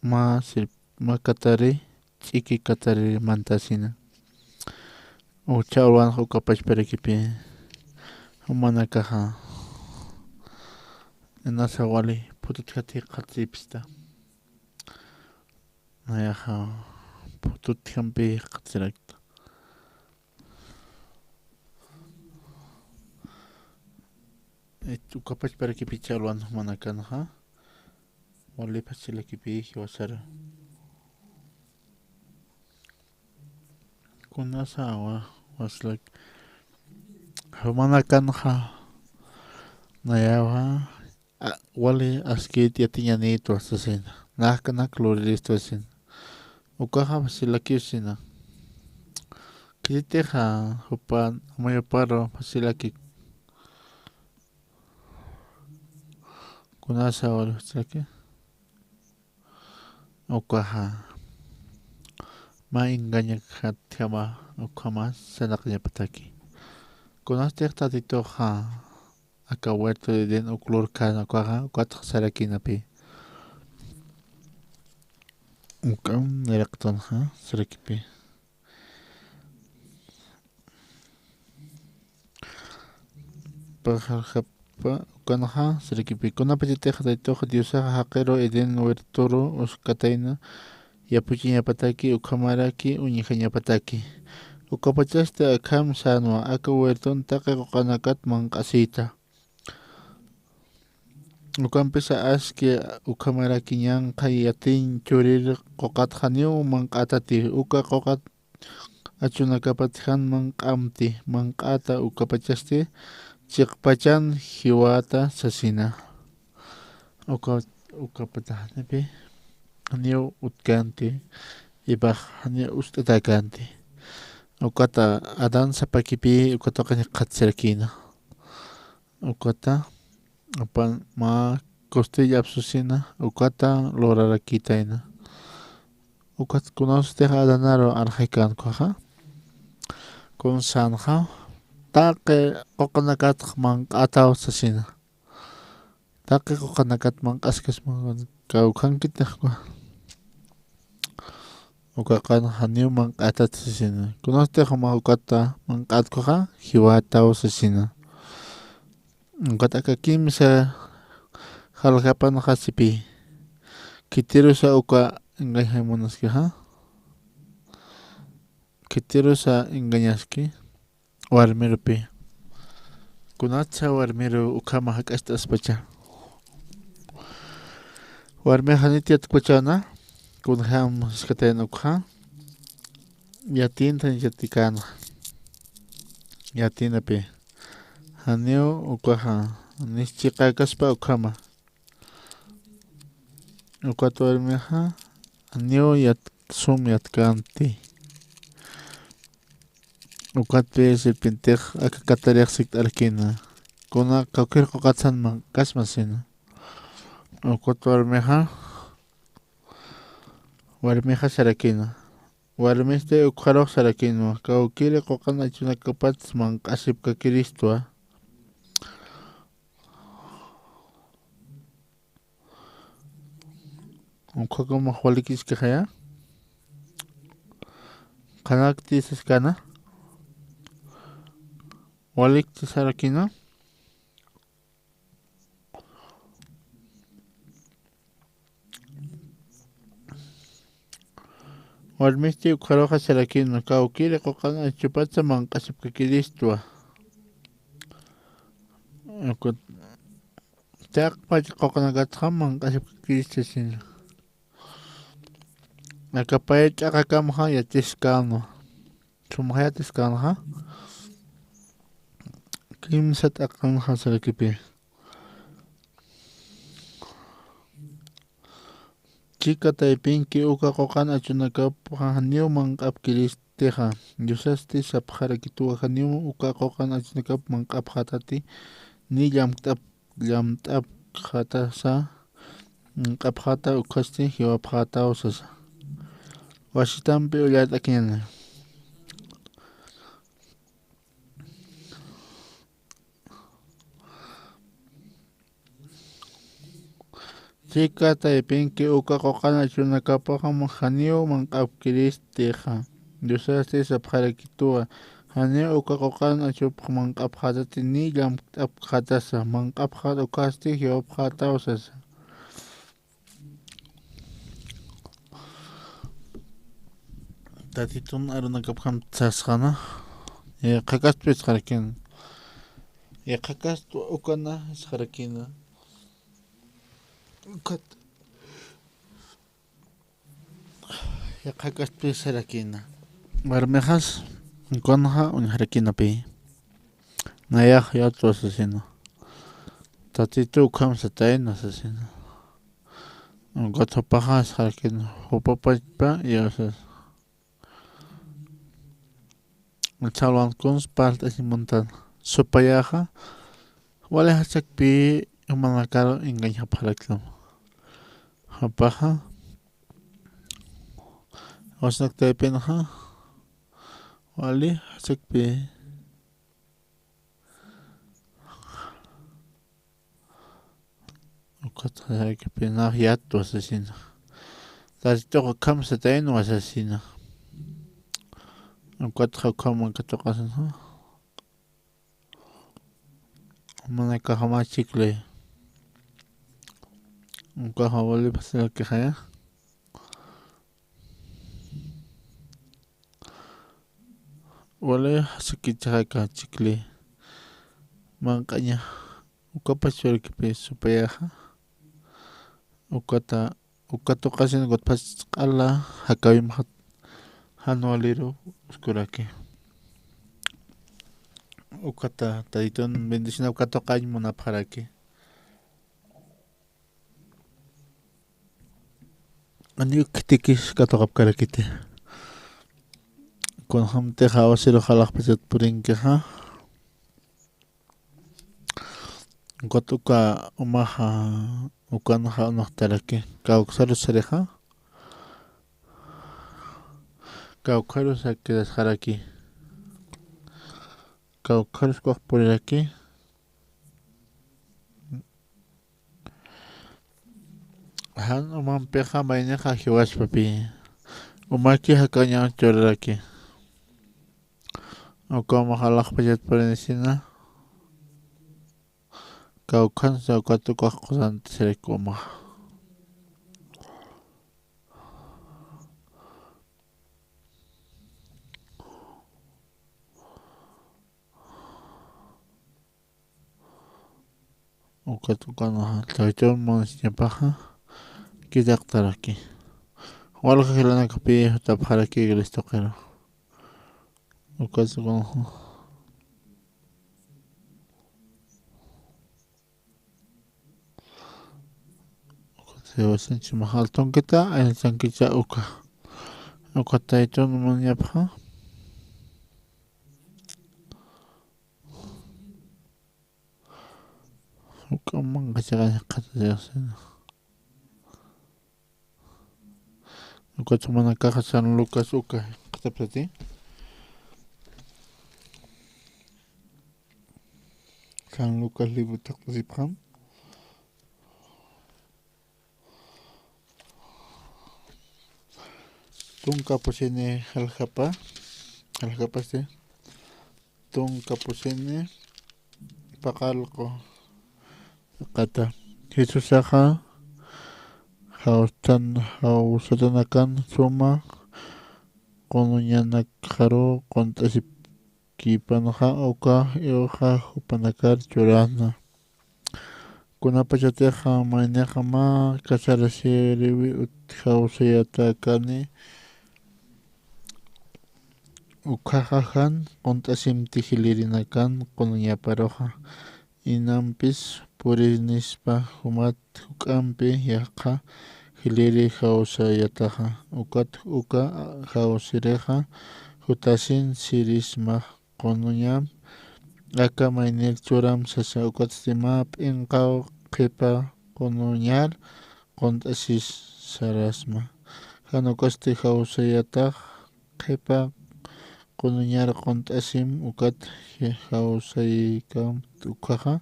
mä sir mä katari ch'iki katari mantasina. Ucha alwanxa uka pachparakipi jumanakaxa inasa wali phututjati qhatsipsta. Nayaxa phututjampi qhatsirakta. Uka pachparakipi chalwan jumanakanxa wali facilakipï jiwasara. Kunasa wa facilak jumanakanxa nayawa wali askit yatiñanïtwa sasina. Naxkanak luriristwa sina. Ukaxa facilakïsina. Khititixa jupan amayuparu facilaki. Kunasa wali facilaki. Ukaxa mä engañakjatjama ukhama sanaqñapataki. Kunastix Tatituxa aka huerto de Edén uk lurkän ukaxa ukatxa sarakïnapï. Uk'am niraqtanxa sarakipï. Pajarjapa ukanxa sarakipï. Kunapachatix Tatituxa Diosaxa jaqiru Edén huertoru uskatayna yapuchiñapataki ukhamaraki uñjañapataki. Ukapachasti akham sänwa aka huerton taqi quqanakat manq'asïta. Ukampisa aski ukhamaraki ñanqha yatiñ churir quqat janiw manq'atati uka quqat achunakapat jan manq'amti manq'ata ukapachasti chiqpachan jiwata sasina. Uka ukapata janipi janiw utkanti ipax janiw ust'atakanti. Ukata Adán sapakipï ukata q'añi qhatsirakïna. Ukata apan mä costilla apsusina ukata lurarakïtayna. Ukat kunasutix Adanaru arxaykänkuxa kunsanxa taqi quqanakatx manq'ataw sasina. Taqi quqanakat manq'askasma kawkhankitixku. Uka qan janiw manq'atat sasina. Kunasti juma ukata manq'atkuxa jiwataw sasina. Ukat aka kimsa jaljapanxa sipï. Khitirusa uka engañjay munaskixa. Khitirusa engañaski. Warmirupï. Kunatsa warmiru ukhama jak'acht'aspacha. Warmi janit yatkuchana, kunjam jiskatayan ukha. Yatinta yatikana. Yatinapi. Janiw ukaja, nischiqakaspa ukhama. Ukat warmixa, janiw yat-, sum yatkanti. Ukatpï serpientex aka katarix sikt'arakïna. Kuna kawkïr quqatsan manq'kasma sasina. Ukat warmixa, warmixa sarakïna. Warmisti ukxarux sarakïnwa. Kawkïri quqan achunakapats manq'asipkakiristwa. Ukhakumax walikiskixaya. Qhanakti saskana. Walikti sarakïna. Warmisti ukxaruxa sarakïna, kawkïri quqan achupatsa manq'asipkakiristwa. Ukut Taqpach quqanakatxa manq'asipkakirista sasina. Akapaya ch'aqakamxa yatiskanwa. Sumxa yatiskanxa. Kimsa t'aqanxa sarakipï. Chika taypinki uka quqan achunakapxa janiw manq'apkiristixa. Diosasti sapxarakituwa janiw uka quqan achunakap manq'apxätati, ni llamt'ap-, llamt'apxätasa, manq'apxäta ukhasti jiwapxätaw sasa. Wasitampi ullart'akiñäni. Chika taypinki uka quqan achunakapaxa janiw manq'apkiristixa. Diosasti sapxarakituwa, janiw uka quqan achupx manq'apxätati ni llamt'apxätasa, manq'apxät ukhasti jiwapxätaw sasa. Tatitun arunakapjam sasxana, eh, qhakastpï sasxarakïna. Eh, qhakastwa ukana sasxarakïna. Ukat. Eh, qhakastpï sasarakïna. Warmixas, ukanxa uñjarakïnapï. Nayax yatwa sasina. Tatitu ukham satayna sasina. Ukat jupaxa sasxarakïna, jupapachpa yasas. Salwan kuns parlt'asimuntan. Supayaxa, wali jasakpï jumanakaru engañapxaraktam. Jupaxa, wasnak taypinxa, wali jasakpï. Ukat jasakipïnax yatwa sasina. Tatituxa ukham satayna sasina. Ukatxa ukham katuqasinxa. Manakaxama chikli. Ukaxa wali pasarakixaya. Wali jasakichixaka chikli. Manq'aña. Ukapach walikipï supayaxa. Ukata, uka tuqasin ukatpach q'ala jakawimxat jan waliru uskuraki. Ukata Tatitun bendicionap katuqañ munapxaraki. Janiw khitikis katuqapkarakiti. Kunjamtix awasirux alaxpachat purinkixa. Ukat uka umaxa, ukanxa unaqtaraki. Kawksaru sarixa. Kawksaru sakirasxaraki. Kawksaru ukax puriraki. Jan umampixa maynixa jiwaspapï. Umaki jakañaw churaraki. Uka umax alaxpachat purinisina. Kawkhansa ukat ukax qusantisiraki umax. Ukat ukan taytun munasiñapaxa kitaqtaraki. Walja jilanakapi jutapxaraki iglesia tuqiru. Ukat ukan Siwasinchima jaltunkita aysankicha uka. Uka taytun munasiñapaxa. Uka manqachaqa qhatariqsina. Uka chumanakaxa San Lucas uka qhatapsati. San Lucas libro thaqtasipxam. Tunka pusini jaljapa, jaljapasti. Tunka pusini paqallqu qata. Jesusaxa jawstan, jawsatanakan suma qunuñanakxaru qunt'asipkipanxa uka iwxa jupanakar churana. Kunapachatixa maynixa mä kasarasiriwi utjawsayatakani, ukhaxa jan qunt'asimti jilirinakan qunuñaparuxa, inampis purinispa jumat juk'ampi yaqha jiliri jawsayataxa, ukat uka jawsirixa jutasin sirisma qunuñam aka maynir churam sasa, ukatsti mä p'inqaw qhipa qunuñar qunt'asis sarasma. Jan ukatsti jawsayatax qhipa qunuñar qunt'asim, ukat jawsaykam ukhaxa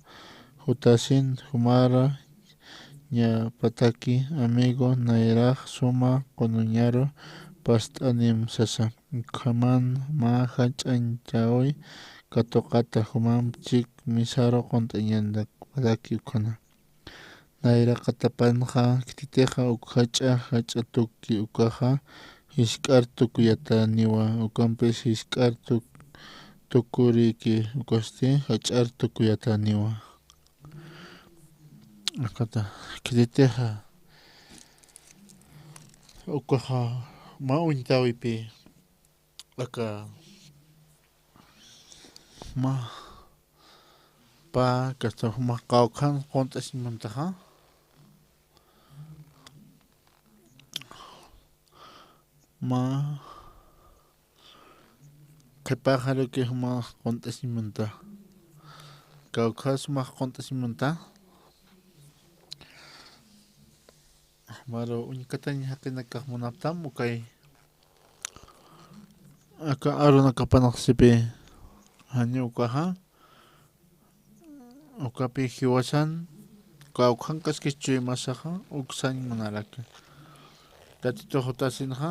jutasin jumara ñapataki amigo nayrax suma qunuñaru past'anim sasa. Ukhaman mä jach'añchäwi katuqata jumamp chik misaru qunt'añanakpataki ukhana. Nayraqatapanxa khititixa uk jach'a jach'a tuki ukaxa jisk'ar tukuyataniwa, ukampis jisk'ar tuk-, tukuriki ukasti jach'ar tukuyataniwa. Akata, khititixa ukaxa mä uñtawipi aka mä pä kasta juma qawkhan qunt'asimantaxa mä qhipaxaruki juma qunt'asimanta. Kawkha suma qunt'asimanta. Maru uñkatañ jaqinakax munaptam ukay. Aka arunakapanxsipi jani ukaxa. Ukapi jiwasan, kawkhankaskis chuymasaxa, uksañ munaraki. Tatitu jutasinxa,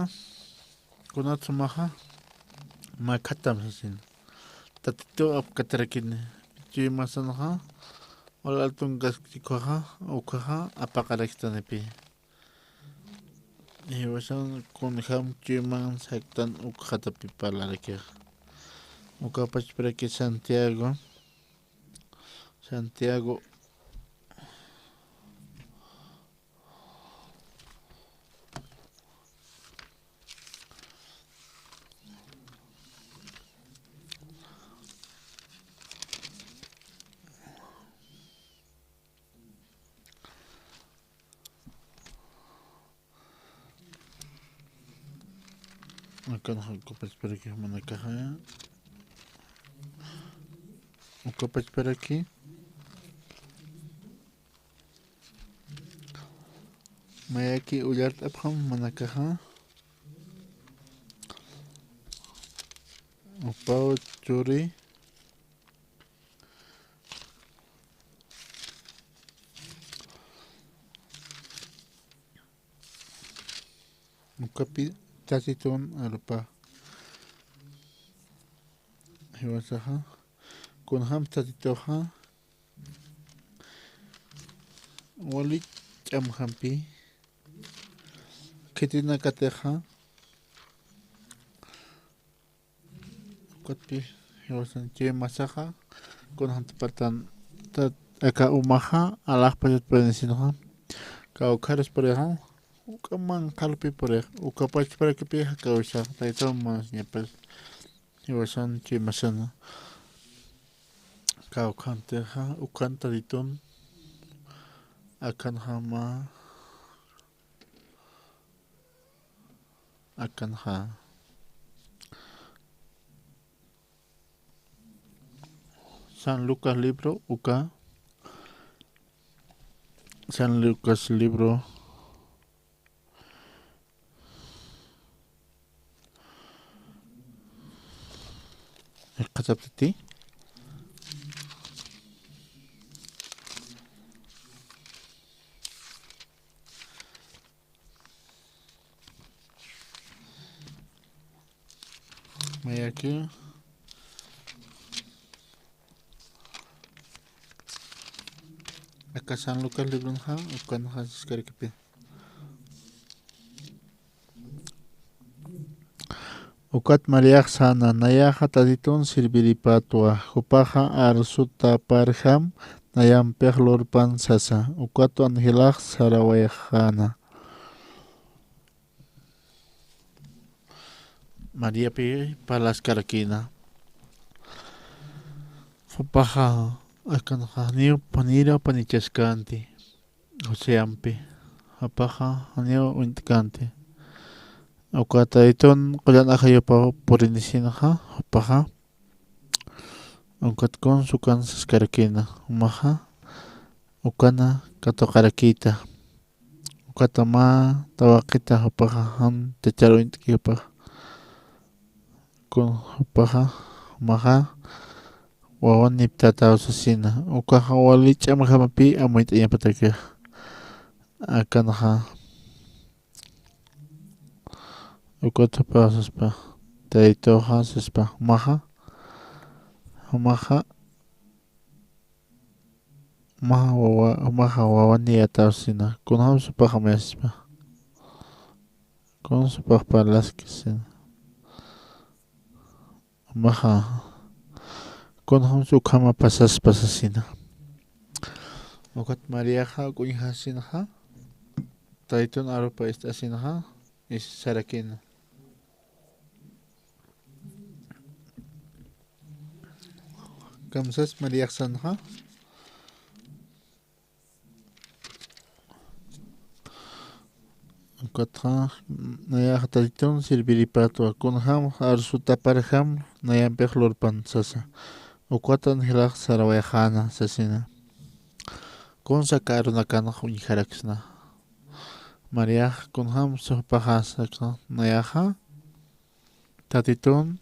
kunat sumaxa, makhatam sasin. Tatitu apkatarakini, chuymasanxa, ulaltunkaskikhaxa, ukhaxa, apaqarakistanipi. Jiwasan kunjam chuyman saktan ukxatapi parlarakixa. Ukapachparaki Santiago. Santiago. Akan ukapachparaki jumanakaxa. Ukapachparaki. Mayaki ullart'apxam jumanakaxa. Upaw churi. Ukapi tatitun arpa. Jiwasaxa. Kunjam tatituxa. Wali ch'amjampi. Khitinakatixa. Ukatpi jiwasan chuymasaxa, kunjamtapatan tat-, aka umaxa alaxpachat purisinxa, kawkharus purixa, uka manqharpi purixa, uka pachparakipï jakawisa, taytaw mansiñapas jiwasan chuymasana. Kawkhantixa, ukan Tatitun, akanxa mä, akanxa. San Lucas libro, uka. San Lucas libro. Jikxataptiti. Mayaki. Aka San Lucas libronxa, ukanxa siskarakipi. Ukat Mariax säna, nayaxa Tatitun sirviripatwa, jupaxa arsutaparjam nayampix lurpan sasa, ukat angelax sarawayxäna. Mariapi parlaskarakïna. Jupaxa akanxa janiw, janïraw panichaskänti. Oseampi. Jupaxa janiw uñt'känti. Uka Tatitun qullan ajayupaw purinisinxa, jupaxa. Ukat kunsa ukan siskarakïna, jumaxa ukana katuqarakïta. Ukata mä tawaqita jupaxa jan chachar uñt'ki jupaxa. Kun jupaxa, jumaxa wawaniptataw sasina. Ukaxa wali ch'amjamapi amuyt'añapataki. Akanxa. Ukat jupaxa saspa, taytawxa saspa, jumaxa, jumaxa, jumaxa wawa, jumaxa wawaniyataw sasina. Kunjams jupaxa mayaspa. Kunjams jupax parlaski sasina. Jumaxa, kunjams ukhama pasaspa sasina. Ukat Mariaxa uk uñjasinxa, Tatitun arupa ist'asinxa, sarakïna. Kamsas Mariax sänxa. Ukatxa, nayaxa Tatitun sirviripatwa, kunjam arsutaparjam nayampix lurpan sasa. Ukat angelax sarawayxäna sasina. Kunsa aka arunakanx uñjaraksna. Mariax kunjams jupaxa saksna, nayaxa Tatitun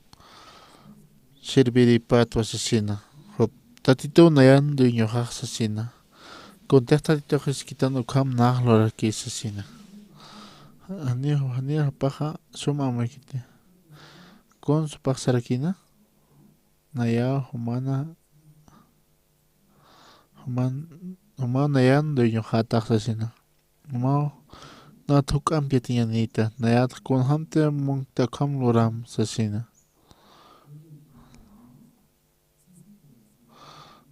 sirviripatwa sasina. Jup, Tatitun nayan dueñoxax sasina. Kuntix Tatitux jiskitan ukham nax luraraki sasina. Janiw, janiw jupaxa sum amuykiti. Kunsa jupax sarakïna. Nayaw jumana, juman, jumaw nayan dueñoxätax sasina. Jumaw nat juk'amp yatiñanïta, nayat kunjamtï munkta ukham luram sasina.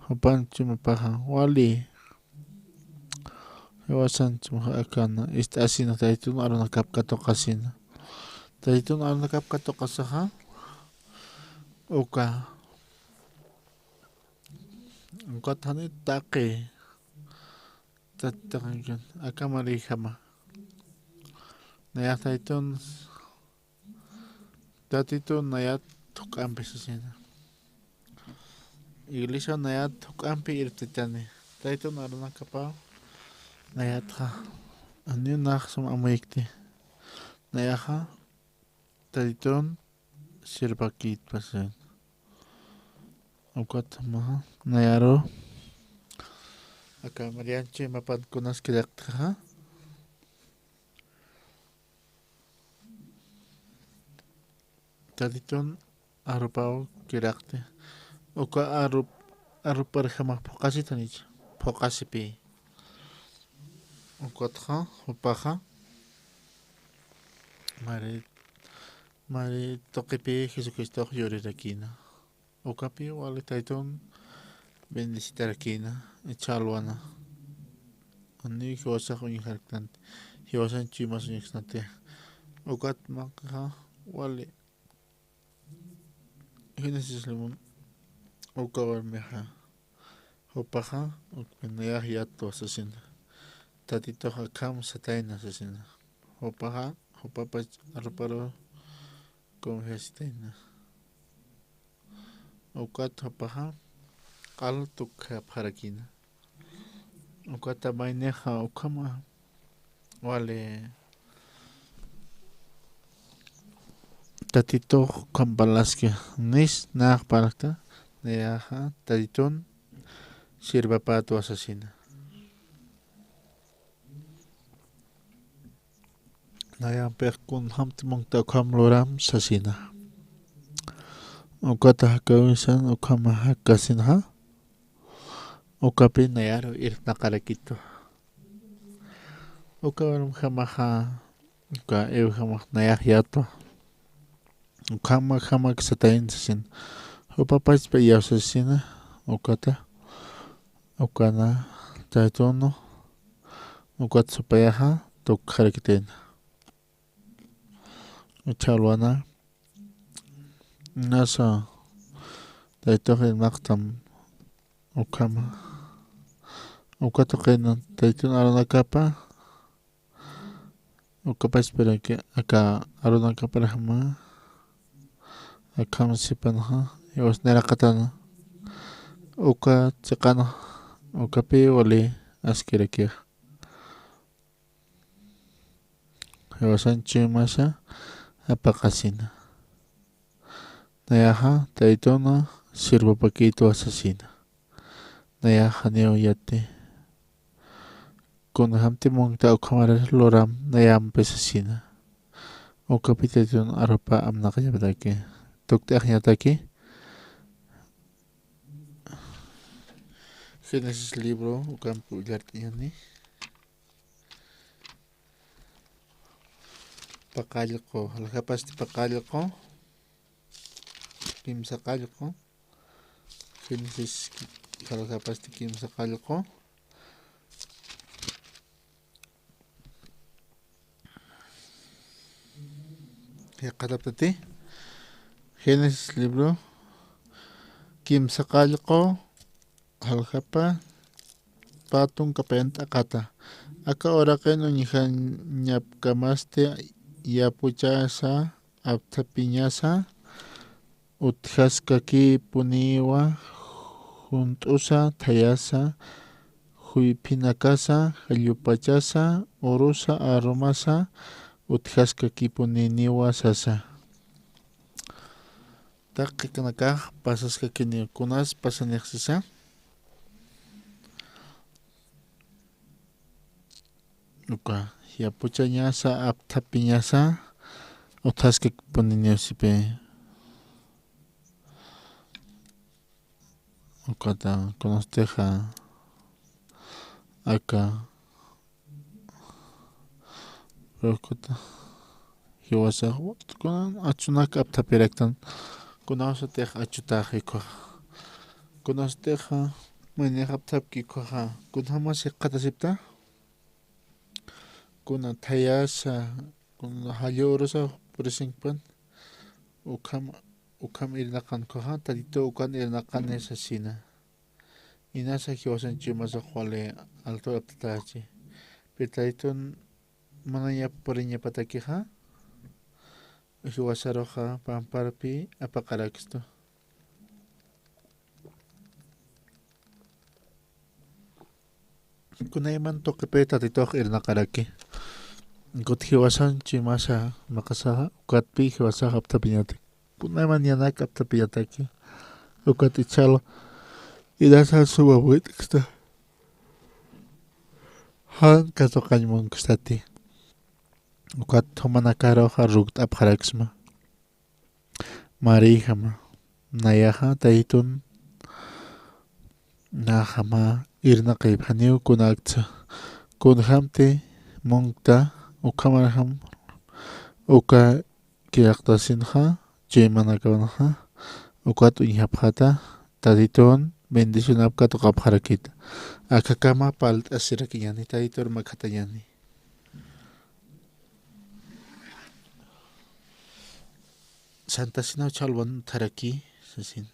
Jupan chuymapaxa, wali. Jiwasan chuymaxa akana ist'asina, Tatitun arunakap katuqasina. Tatitun arunakap katuqasaxa, uka, ukat jani taqi, Tatitun aka Mariajama. Nayax Tatitun, Tatitun nayat juk'ampi sasina. Iglesia nayat juk'ampi irptitani. Tatitun arunakapaw nayatxa. Janiw nax sum amuyikti. Nayaxa Tatitun sirvakïtwa sasina. Ukat jumaxa, nayaru. Aka Marian chuymapan kunas kiraqtxa. Tatitun arupaw kiraqti. Uka arup, aruparjamax phuqasitanich, phuqasipï. Ukatxa, jupaxa, mari, mari tuqipï Jesucristox yurirakïna. Ukapi wali Tatitun bendecitarakïna. Ichha alwana. Janiw jiwasax uñjarktanti. Jiwasan chuymas uñjktanti. Ukat manq'axa wali. Génesis libro uka warmixa. Jupaxa, ukpi nayax yatwa sasina. Tatitux akham satayna sasina. Jupaxa, jupapach arparu confiasitayna. Ukat jupaxa, q'al tukxapxarakïna. Ukat maynixa ukhama wali Tatitux ukham parlaski, nis nax parlta, nayaxa Tatitun sirvapatwa sasina. Nayampix kunjamti munta ukham luram sasina. Ukata jakawisan ukhama jakasinxa. Ukapi nayaru irnaqarakitu. Uka warmjamaxa, uka Evjamax nayax yatwa. Ukhama, ukhamaksatayna sasin. Jupapachpa iyawsasina, ukata. Ukana, taytunu. Ukat supayaxa, tukxarakitayna. Ichha alwana. Nasa, taytux irnaqtam ukhama. Uka tuqina, taytun arunakapa. Ukapachpiraki aka arunakaparjama. Akham sipanxa, jiwas nayraqatana. Uka chiqanxa, ukapi wali askirakix. Jiwasan chuymasa apaqasina. Nayaxa taytuna sirvapakïtwa sasina. Nayaxa janiw yati. Kunjamti munta ukhamar luram nayampi sasina. Ukapi taytun arpa amnaqañapataki. Tukt'añataki. Génesis libro ukampi ullart'añani. Paqallqu, jaljapasti paqallqu, kimsa qallqu. Génesis jaljapasti kimsa qallqu. Jikxataptati. Génesis libro kimsa qallqu, jaljapa, pä tunka p'int'aqata. Aka uraqin uñjañapkamasti yapuchasa, apthapiñasa, utjaskakipuniwa, junt'usa, thayasa, juyphinakasa, jallupachasa, urusa, arumasa, utjaskakipuniniwa sasa. Taqi kanakax pasaskakini, kunas pasanix sisa. Uka, yapuchañasa, apthapiñasa, utjaskakipuniniw sipi. Ukata, kunastixa, aka, Pero kuta, jiwasax, kunan achunak apthapiraktan, kunawsatix achutaxi ukhaxa, kunawsatix maynix apthapki ukhaxa, kunjamas jikxatasipta, kuna thayasa, kuna jallu urusa purisinkpan, ukham, ukham irnaqan ukhaxa, Tatitu ukan irnaqani sasina. Inasa jiwasan chuymasax wali altu aptatachi. Pero Tatitun manaña puriñapatakixa, jiwasaruxa pamparpi apaqarakstu. Kunayman tuqipi Tatitux irnaqaraki. Kut jiwasan chuymasa maqasaxa, ukatpi jiwasax apthapiñataki. Kunayman yanak apthapiñataki. Ukat ichhala, inasa suma wit'ksta. Jan katuqañ munksati. Ukat jumanakaruxa rukt'apxaraksma. Marïjama, nayaxa Tatitun, naxama irnaqaypxaniw kunakta, kunjamti munkta, ukhamarjam, uka kiraqtasinxa, chuymanakawanxa, ukat uñjapxata, Tatitun, bendicionap katuqapxarakita. Akhakama parlt'asirakiñäni, Tayta urmakañäni. Santa Cena challwan utjaraki, sasina.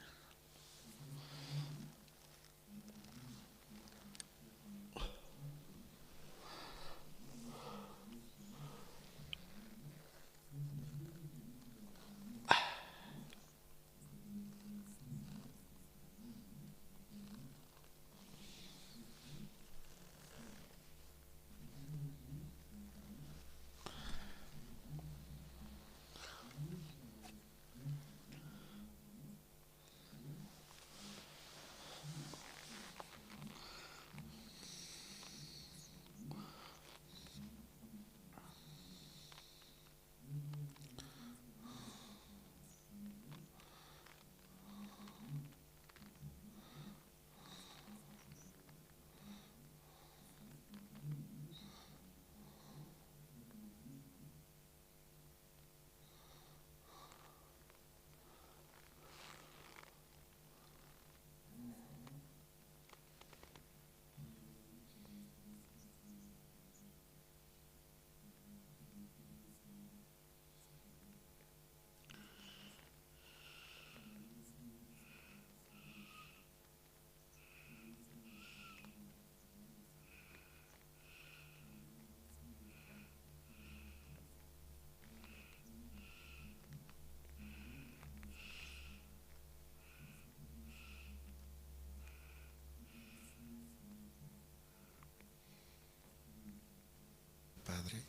Padre,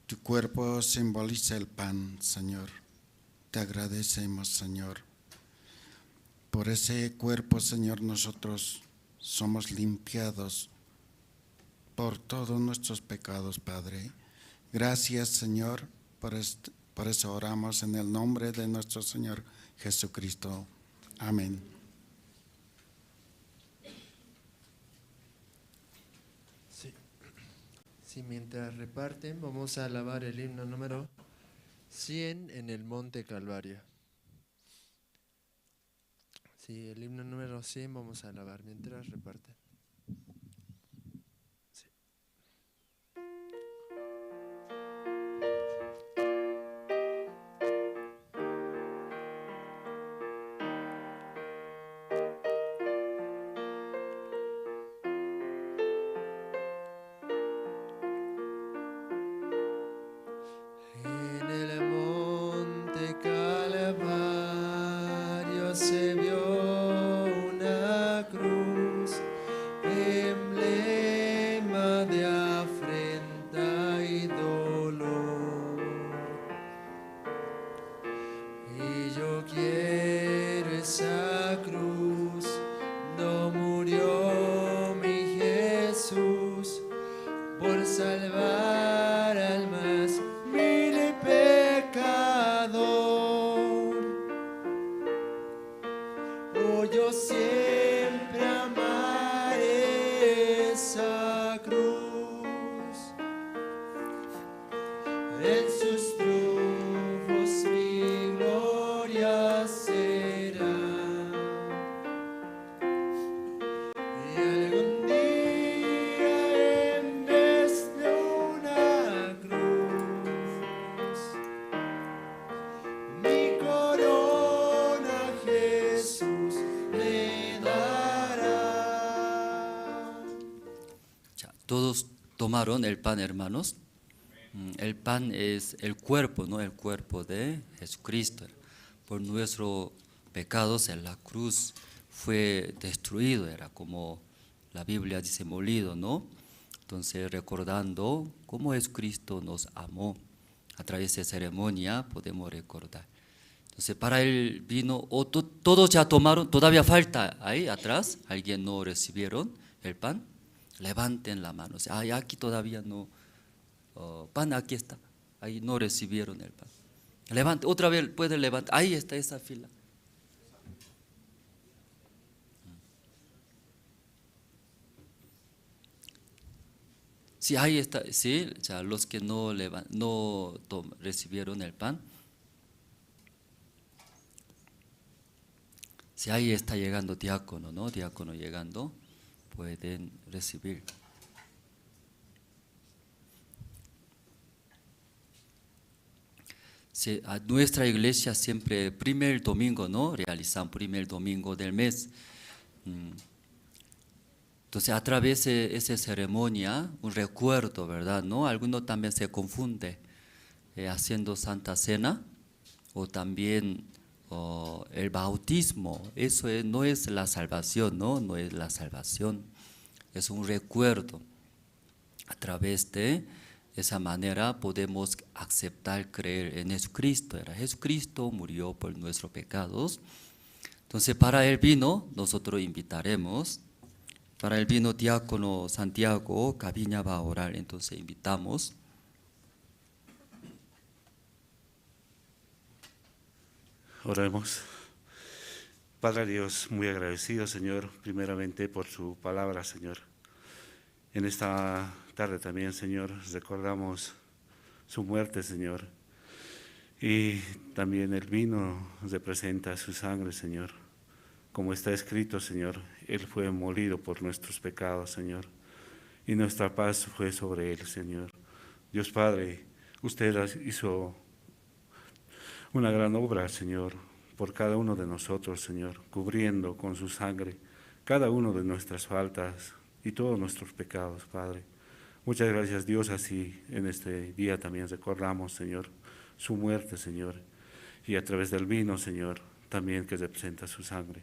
tu cuerpo simboliza el pan, Señor. Te agradecemos, Señor. Por ese cuerpo, Señor, nosotros somos limpiados por todos nuestros pecados, Padre. Gracias, Señor, por est-, por eso oramos en el nombre de nuestro Señor Jesucristo. Amén. Sí. Sí, mientras reparten, vamos a alabar el himno número cien en el Monte Calvario. Sí, el himno número cien vamos a alabar mientras reparten. Sí. En el monte Calvario se vio una cruz, emblema de afrenta y dolor. Y yo quiero esa cruz, no murió mi Jesús por salvar al más vil pecador. Oh, yo siempre amaré esa cruz. En sus triunfos mi gloria será. Y algún día en vez de una cruz, mi corona Jesús me dará. Ya, todos tomaron el pan, hermanos. Mm, el pan es el cuerpo, ¿no? El cuerpo de Jesucristo. Por nuestros pecados en la cruz fue destruido, era como la Biblia dice, molido, ¿no? Entonces, recordando cómo Jesucristo nos amó a través de ceremonia, podemos recordar. Entonces, para el vino, o to-, todos ya tomaron, todavía falta ahí atrás, alguien no recibieron el pan, levanten la mano. O sea, "Ay, aquí todavía no, oh, pan, aquí está". Ahí no recibieron el pan. Levante, otra vez puede levantar. Ahí está esa fila. Sí, ahí está, sí, o sea, los que no levan-, no tom-, recibieron el pan. Si ahí está llegando diácono, ¿no? Diácono llegando, pueden recibir. Sí, a nuestra iglesia siempre primer domingo, ¿no? Realizan primer domingo del mes. Mm. Entonces, a través de esa ceremonia, un recuerdo, ¿verdad? ¿No? Alguno también se confunde, eh, haciendo Santa Cena o también, o el bautismo. Eso es, no es la salvación, ¿no? No es la salvación. Es un recuerdo. A través de esa manera podemos aceptar, creer en Jesucristo. Era Jesucristo, murió por nuestros pecados. Entonces, para el vino, nosotros invitaremos. Para el vino, diácono Santiago Caviña va a orar, entonces invitamos. Oremos. Padre Dios, muy agradecido, Señor, primeramente por su palabra, Señor. En esta tarde también, Señor, recordamos su muerte, Señor. Y también el vino representa su sangre, Señor. Como está escrito, Señor, Él fue molido por nuestros pecados, Señor, y nuestra paz fue sobre Él, Señor. Dios Padre, usted hizo una gran obra, Señor, por cada uno de nosotros, Señor, cubriendo con su sangre cada uno de nuestras faltas y todos nuestros pecados, Padre. Muchas gracias, Dios, así en este día también recordamos, Señor, su muerte, Señor, y a través del vino, Señor, también que representa su sangre.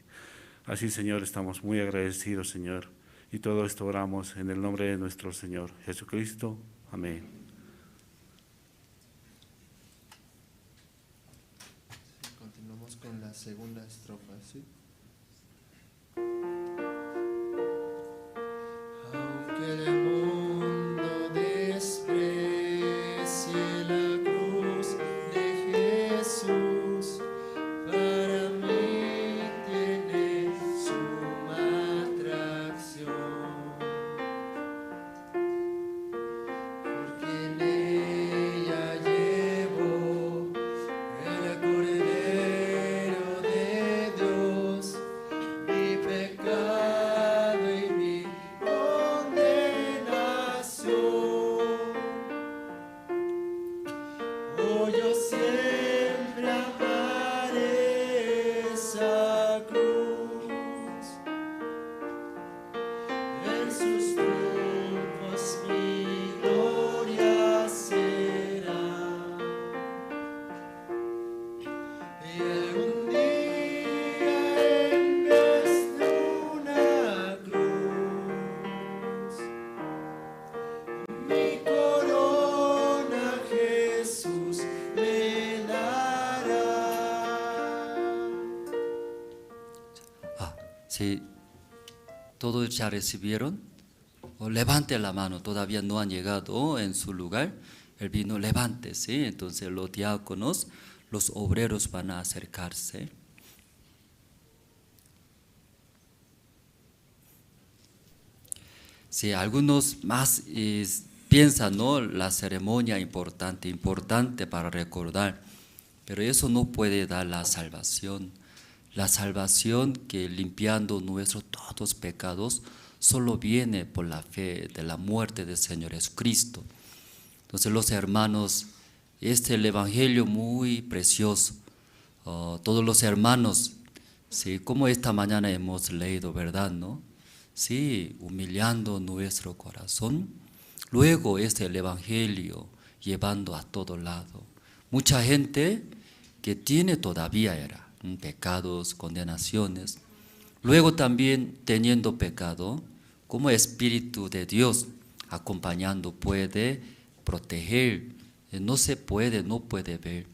Así, Señor, estamos muy agradecidos, Señor, y todo esto oramos en el nombre de nuestro Señor Jesucristo. Amén. Continuamos con la segunda estrofa, ¿sí? Aunque el mundo desprecie la cruz de Jesús, para mí tiene suma atracción. Porque en ella llevo el Cordero de Dios, mi pecado y mi condenación. Oh, yo siempre amaré esa cruz. En sus triunfos mi gloria será. Y algún día en vez de una cruz, mi corona Jesús me dará. Ah, sí. ¿Todos ya recibieron? O levante la mano, todavía no han llegado en su lugar. El vino, levante, ¿sí? Entonces los diáconos, los obreros van a acercarse. Sí, algunos más, eh, piensan, ¿no? La ceremonia importante, importante para recordar, pero eso no puede dar la salvación. La salvación que limpiando nuestros todos pecados solo viene por la fe de la muerte del Señor Jesucristo. Entonces los hermanos, este es el evangelio muy precioso. Oh, todos los hermanos, sí, como esta mañana hemos leído, ¿verdad, no? Sí, humillando nuestro corazón. Luego es el evangelio llevando a todo lado. Mucha gente que tiene todavía era, mm, pecados, condenaciones. Luego también teniendo pecado, como Espíritu de Dios acompañando puede proteger, eh, no se puede, no puede ver.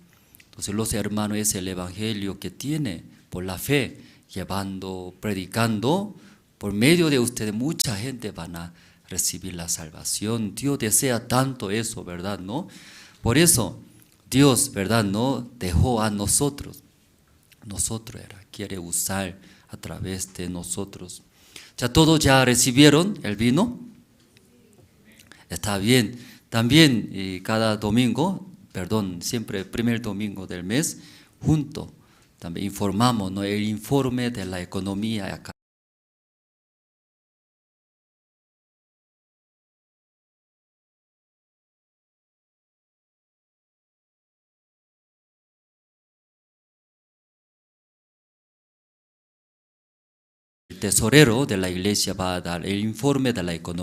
Entonces los hermanos es el evangelio que tiene por la fe, llevando, predicando, por medio de ustedes mucha gente van a recibir la salvación. Dios desea tanto eso, ¿verdad, no? Por eso Dios, ¿verdad, no? Dejó a nosotros. Nosotros era, quiere usar a través de nosotros. Ya todos ya recibieron el vino. Está bien. También, eh, cada domingo, perdón, siempre el primer domingo del mes, junto, también informamos, ¿no? El informe de la economía acá. El tesorero de la iglesia va a dar el informe de la economía.